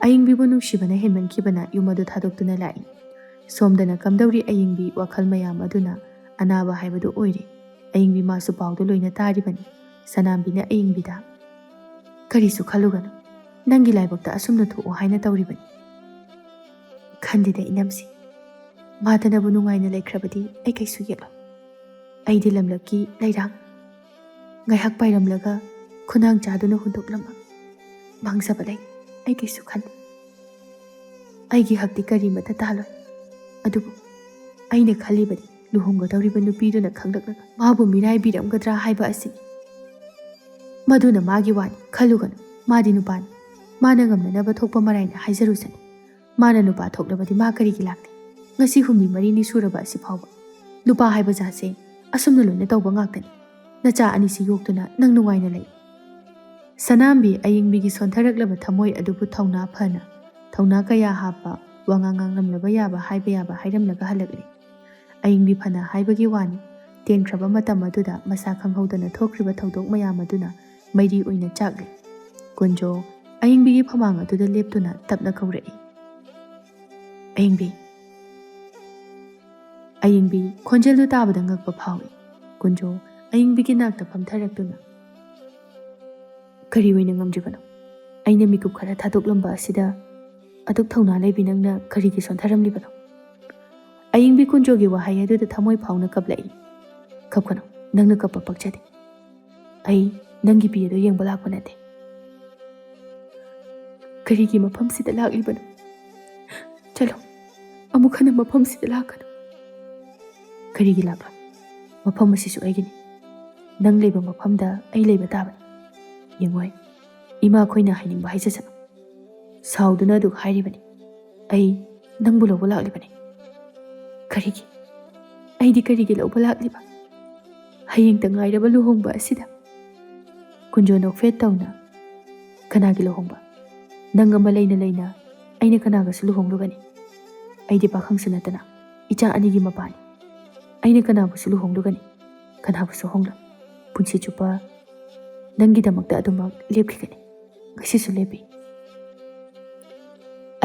ꯑꯌꯤꯡꯕꯤꯕꯨ ꯅꯨꯡꯁꯤꯕꯅ ꯍꯦꯟꯃꯟꯈꯤꯕꯅ ꯌꯨꯝ ꯑꯗꯨ ꯊꯥꯗꯣꯛꯇꯨꯅ ꯂꯥꯛꯏ꯫ ꯁꯣꯝꯗꯅ ꯀꯝꯗꯧꯔꯤ ꯑꯌꯤꯡꯕꯤ ꯋꯥꯈꯜ ꯃꯌꯥꯝ ꯑꯗꯨꯅ ꯑꯅꯥꯕ ꯍꯥꯏꯕꯗꯨ ꯑꯣꯏꯔꯦ꯫ ꯑꯌꯤꯡꯕꯤ ꯃꯥꯁꯨ ꯄꯥꯎꯗꯨ ꯂꯣꯏꯅ ꯇꯥꯔꯤꯕꯅꯤ꯫ ꯁꯅꯥꯝꯕꯤꯅ ꯑꯌꯤꯡꯕꯤꯗ, "ꯀꯔꯤꯁꯨ ꯈꯜꯂꯨꯒꯅꯨ, ꯅꯪꯒꯤ ꯂꯥꯏꯕꯛꯇ ꯑꯁꯨꯝꯅ ꯊꯣꯛꯑꯣ ꯍꯥꯏꯅ ꯇꯧꯔꯤꯕꯅꯤ"꯫ "ꯈꯟꯗꯦꯗ ꯏꯅꯝꯁꯤ, ꯃꯥꯗꯅꯕꯨ ꯅꯨꯡꯉꯥꯏꯅ ꯂꯩꯈ꯭ꯔꯕꯗꯤ ꯑꯩ ꯀꯩꯁꯨ ꯌꯦꯠꯂꯣꯏ꯫ ꯑꯩꯗꯤ ꯂꯝꯂꯛꯀꯤ ꯂꯩꯔꯥꯡ ꯉꯥꯏꯍꯥꯛ ꯄꯥꯏꯔꯝꯂꯒ ꯈꯨꯅꯥꯡ ꯆꯥꯗꯨꯅ ꯍꯨꯟꯗꯣꯛꯂꯝꯕ ꯃꯥꯡꯖꯕ ꯂꯩ, ꯑꯩ ꯀꯩꯁꯨ ꯈꯟꯗꯦ꯫ ꯑꯩꯒꯤ ꯍꯛꯇꯤ ꯀꯔꯤꯃꯠꯇ ꯇꯥꯜꯂꯣꯏ꯫ ꯑꯗꯨꯕꯨ ꯑꯩꯅ ꯈꯜꯂꯤꯕꯗꯤ ꯂꯨꯍꯣꯡꯒꯗꯧꯔꯤꯕ ꯅꯨꯄꯤꯗꯨꯅ ꯈꯪꯂꯛꯂꯒ ꯃꯥꯕꯨ ꯃꯤꯔꯥꯏꯕꯤꯔꯝꯒꯗ꯭ꯔꯥ ꯍꯥꯏꯕ ꯑꯁꯤꯅꯤ꯫ ꯃꯗꯨꯅ ꯃꯥꯒꯤ ꯋꯥꯅꯤ, ꯈꯜꯂꯨꯒꯅꯨ꯫ ꯃꯥꯗꯤ ꯅꯨꯄꯥꯅꯤ, ꯃꯥꯅ ꯉꯝꯅꯅꯕ ꯊꯣꯛꯄ ꯃꯔꯥꯏꯅ ꯍꯥꯏꯖꯔꯨꯁꯅꯤ꯫ ꯃꯥꯅ ꯅꯨꯄꯥ ꯊꯣꯛꯂꯕꯗꯤ ꯃꯥ ꯀꯔꯤꯒꯤ ꯂꯥꯛꯇꯦ? ꯉꯁꯤ ꯍꯨꯝꯅꯤ ꯃꯔꯤꯅꯤ ꯁꯨꯔꯕ ꯑꯁꯤ ꯐꯥꯎꯕ꯫ ꯅꯨꯄꯥ ꯍꯥꯏꯕ ꯖꯥꯠꯁꯦ ꯑꯁꯨꯝꯅ ꯂꯣꯏꯅ ꯇꯧꯕ ꯉꯥꯛꯇꯅꯤ꯫ ꯅꯆꯥ ꯑꯅꯤꯁꯤ ꯌꯣꯛꯇꯨꯅ ꯅꯪ ꯅꯨꯡꯉꯥꯏꯅ ꯂꯩ"꯫ ꯁꯅꯥꯝꯕꯤ ꯑꯌꯤꯡꯕꯤꯒꯤ ꯁꯣꯟꯊꯔꯛꯂꯕ ꯊꯃꯣꯏ ꯑꯗꯨꯕꯨ ꯊꯧꯅꯥ ꯐꯅ, ꯊꯧꯅꯥ ꯀꯌꯥ ꯍꯥꯞꯄ, ꯋꯥꯉꯥꯡ ꯉꯥꯡꯂꯝꯂꯕ ꯌꯥꯕ, ꯍꯥꯏꯕ ꯌꯥꯕ ꯍꯥꯏꯔꯝꯂꯒ ꯍꯜꯂꯛꯂꯦ꯫ ꯑꯌꯤꯡꯕꯤ ꯐꯅ ꯍꯥꯏꯕꯒꯤ ꯋꯥꯅꯤ, ꯇꯦꯟꯈ꯭ꯔꯕ ꯃꯇꯝ ꯑꯗꯨꯗ ꯃꯁꯥ ꯈꯪꯍꯧꯗꯅ ꯊꯣꯛꯈ꯭ꯔꯤꯕ ꯊꯧꯗꯣꯛ ꯃꯌꯥꯝ ꯑꯗꯨꯅ ꯃꯩꯔꯤ ꯑꯣꯏꯅ ꯆꯥꯛꯂꯤ꯫ ꯀꯨꯟꯖꯣ ꯑꯌꯤꯡꯕꯤꯒꯤ ꯐꯃꯥꯡ ꯑꯗꯨꯗ ꯂꯦꯞꯇꯨꯅ ꯇꯞꯅ ꯀꯧꯔꯛꯏ, "ꯑꯌꯤꯡꯕꯤ"꯫ ꯑꯌꯤꯡꯕꯤ ꯈꯣꯟꯖꯦꯜꯗꯨ ꯇꯥꯕꯗ ꯉꯛꯄ ꯐꯥꯎꯏ꯫ ꯀꯨꯟꯖꯣ ꯑꯌꯤꯡꯕꯤꯒꯤ ꯅꯥꯛꯇ ꯐꯝꯊꯔꯛꯇꯨꯅ, "ꯀꯔꯤ ꯑꯣꯏꯅ ꯉꯝꯗ꯭ꯔꯤꯕꯅꯣ? ꯑꯩꯅ ꯃꯤꯀꯨꯞ ꯈꯔ ꯊꯥꯗꯣꯛꯂꯝꯕ ꯑꯁꯤꯗ ꯑꯗꯨꯛ ꯊꯧꯅꯥ ꯂꯩꯕꯤ ꯅꯪꯅ ꯀꯔꯤꯒꯤ ꯁꯣꯟꯊꯔꯝꯂꯤꯕꯅꯣ?" ꯑꯌꯤꯡꯕꯤ ꯀꯨꯟꯖꯣꯒꯤ ꯋꯥꯍꯩ ꯑꯗꯨꯗ ꯊꯃꯣꯏ ꯐꯥꯎꯅ ꯀꯞꯂꯛꯏ꯫ "ꯀꯞꯀꯅꯨ, ꯅꯪꯅ ꯀꯞꯄ ꯄꯛꯆꯗꯦ꯫ ꯑꯩ ꯅꯪꯒꯤ ꯄꯤ ꯑꯗꯨ ꯌꯦꯡꯕ ꯂꯥꯛꯄ ꯅꯠꯇꯦ"꯫ "ꯀꯔꯤꯒꯤ ꯃꯐꯝꯁꯤꯗ ꯂꯥꯛꯂꯤꯕꯅꯣ? ꯆꯠꯂꯣ, ꯑꯃꯨꯛ ꯍꯟꯅ ꯃꯐꯝꯁꯤꯗ ꯂꯥꯛꯀꯅꯨ"꯫ "ꯀꯔꯤꯒꯤ ꯂꯥꯛꯂꯣꯏ? ꯃꯐꯝ ꯑꯁꯤꯁꯨ ꯑꯩꯒꯤꯅꯤ꯫ ꯅꯪ ꯂꯩꯕ ꯃꯐꯝꯗ ꯑꯩ ꯂꯩꯕ ꯇꯥꯕꯅꯤ꯫ ꯌꯦꯡꯉꯣꯏ, ꯏꯃꯥꯈꯣꯏꯅ ꯍꯥꯏꯅꯤꯡꯕ ꯍꯥꯏꯖꯁꯅꯨ꯫ ꯁꯥꯎꯗꯨꯅ ꯑꯗꯨꯛ ꯍꯥꯏꯔꯤꯕꯅꯤ꯫ "ꯑꯩ ꯅꯪꯕꯨ ꯂꯧꯕ ꯂꯥꯛꯂꯤꯕꯅꯤ꯫" "ꯀꯔꯤꯒꯤ? ꯑꯩꯗꯤ ꯀꯔꯤꯒꯤ ꯂꯧꯕ ꯂꯥꯛꯂꯤꯕ? ꯍꯌꯦꯡꯇ ꯉꯥꯏꯔꯕ ꯂꯨꯍꯣꯡꯕ ꯑꯁꯤꯗ?" ꯀꯨꯟꯖꯣ ꯅꯣꯛꯐꯦꯠ ꯇꯧꯅ, "ꯀꯅꯥꯒꯤ ꯂꯨꯍꯣꯡꯕ? ꯅꯪ ꯑꯃ ꯂꯩꯅ ꯂꯩꯅ ꯑꯩꯅ ꯀꯅꯥꯒꯁꯨ ꯂꯨꯍꯣꯡꯂꯨꯒꯅꯤ? ꯑꯩꯗꯤ ꯄꯥꯈꯪꯁꯨ ꯅꯠꯇꯅ ꯏꯆꯥ ꯑꯅꯤꯒꯤ ꯃꯄꯥꯅꯤ꯫ ꯑꯩꯅ ꯀꯅꯥꯕꯨꯁꯨ ꯂꯨꯍꯣꯡꯂꯨꯒꯅꯤ, ꯀꯅꯥꯕꯨꯁꯨ ꯍꯣꯡꯂꯣꯏ꯫ ꯄꯨꯟꯁꯤ ꯆꯨꯞꯄ ꯅꯪꯒꯤꯗꯃꯛꯇ ꯑꯗꯨꯃꯛ ꯂꯦꯞꯈꯤꯒꯅꯤ꯫ ꯉꯁꯤꯁꯨ ꯂꯦꯞꯄꯤ꯫"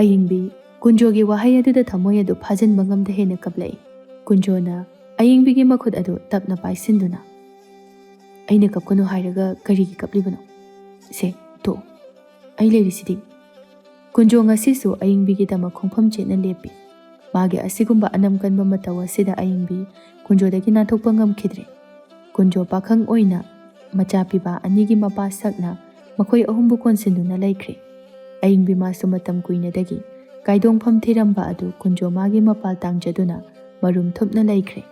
ꯑꯌꯤꯡꯕꯤ ꯀꯨꯟꯖꯣꯒꯤ ꯋꯥꯍꯩ ꯑꯗꯨꯗ ꯊꯃꯣꯏ ꯑꯗꯨ ꯐꯥꯖꯤꯟꯕ ꯉꯝꯗ ꯍꯦꯟꯅ ꯀꯞꯂꯛꯏ꯫ ꯀꯨꯟꯖꯣꯅ ꯑꯌꯤꯡꯕꯤꯒꯤ ꯃꯈꯨꯠ ꯑꯗꯨ ꯇꯞꯅ ꯄꯥꯏꯁꯤꯟꯗꯨꯅ, "ꯑꯩꯅ ꯀꯞꯀꯅꯨ ꯍꯥꯏꯔꯒ ꯀꯔꯤꯒꯤ ꯀꯞꯂꯤꯕꯅꯣ? ꯁꯦ, ꯇꯣꯛꯑꯣ꯫ ꯑꯩ ꯂꯩꯔꯤꯁꯤꯗꯤ꯫" ꯀꯨꯟꯖꯣ ꯉꯁꯤꯁꯨ ꯑꯌꯤꯡꯕꯤꯒꯤꯗꯃꯛ ꯈꯣꯡꯐꯝ ꯆꯦꯠꯅ ꯂꯦꯞꯄꯤ꯫ ꯃꯥꯒꯤ ꯑꯁꯤꯒꯨꯝꯕ ꯑꯅꯝ ꯀꯟꯕ ꯃꯇꯧ ꯑꯁꯤꯗ ꯑꯌꯤꯡꯕꯤ ꯀꯨꯟꯖꯣꯗꯒꯤ ꯅꯥꯟꯊꯣꯛꯄ ꯉꯝꯈꯤꯗ꯭ꯔꯦ꯫ ꯀꯨꯟꯖꯣ ꯄꯥꯈꯪ ꯑꯣꯏꯅ ꯃꯆꯥ ꯄꯤꯕ ꯑꯅꯤꯒꯤ ꯃꯄꯥ ꯁꯛꯅ ꯃꯈꯣꯏ ꯑꯍꯨꯝꯕꯨ ꯀꯣꯟꯁꯤꯟꯗꯨꯅ ꯂꯩꯈ꯭ꯔꯦ꯫ ꯑꯌꯤꯡꯕꯤ ꯃꯥꯁꯨ ꯃꯇꯝ ꯀꯨꯏꯅꯗꯒꯤ ꯀꯥꯏꯗꯣꯡꯐꯝ ꯊꯤꯔꯝꯕ ꯑꯗꯨ ꯀꯨꯟꯖꯣ ꯃꯥꯒꯤ ꯃꯄꯥꯜ ꯇꯥꯡꯖꯗꯨꯅ ꯃꯔꯨꯝ ꯊꯨꯞꯅ ꯂꯩꯈ꯭ꯔꯦ꯫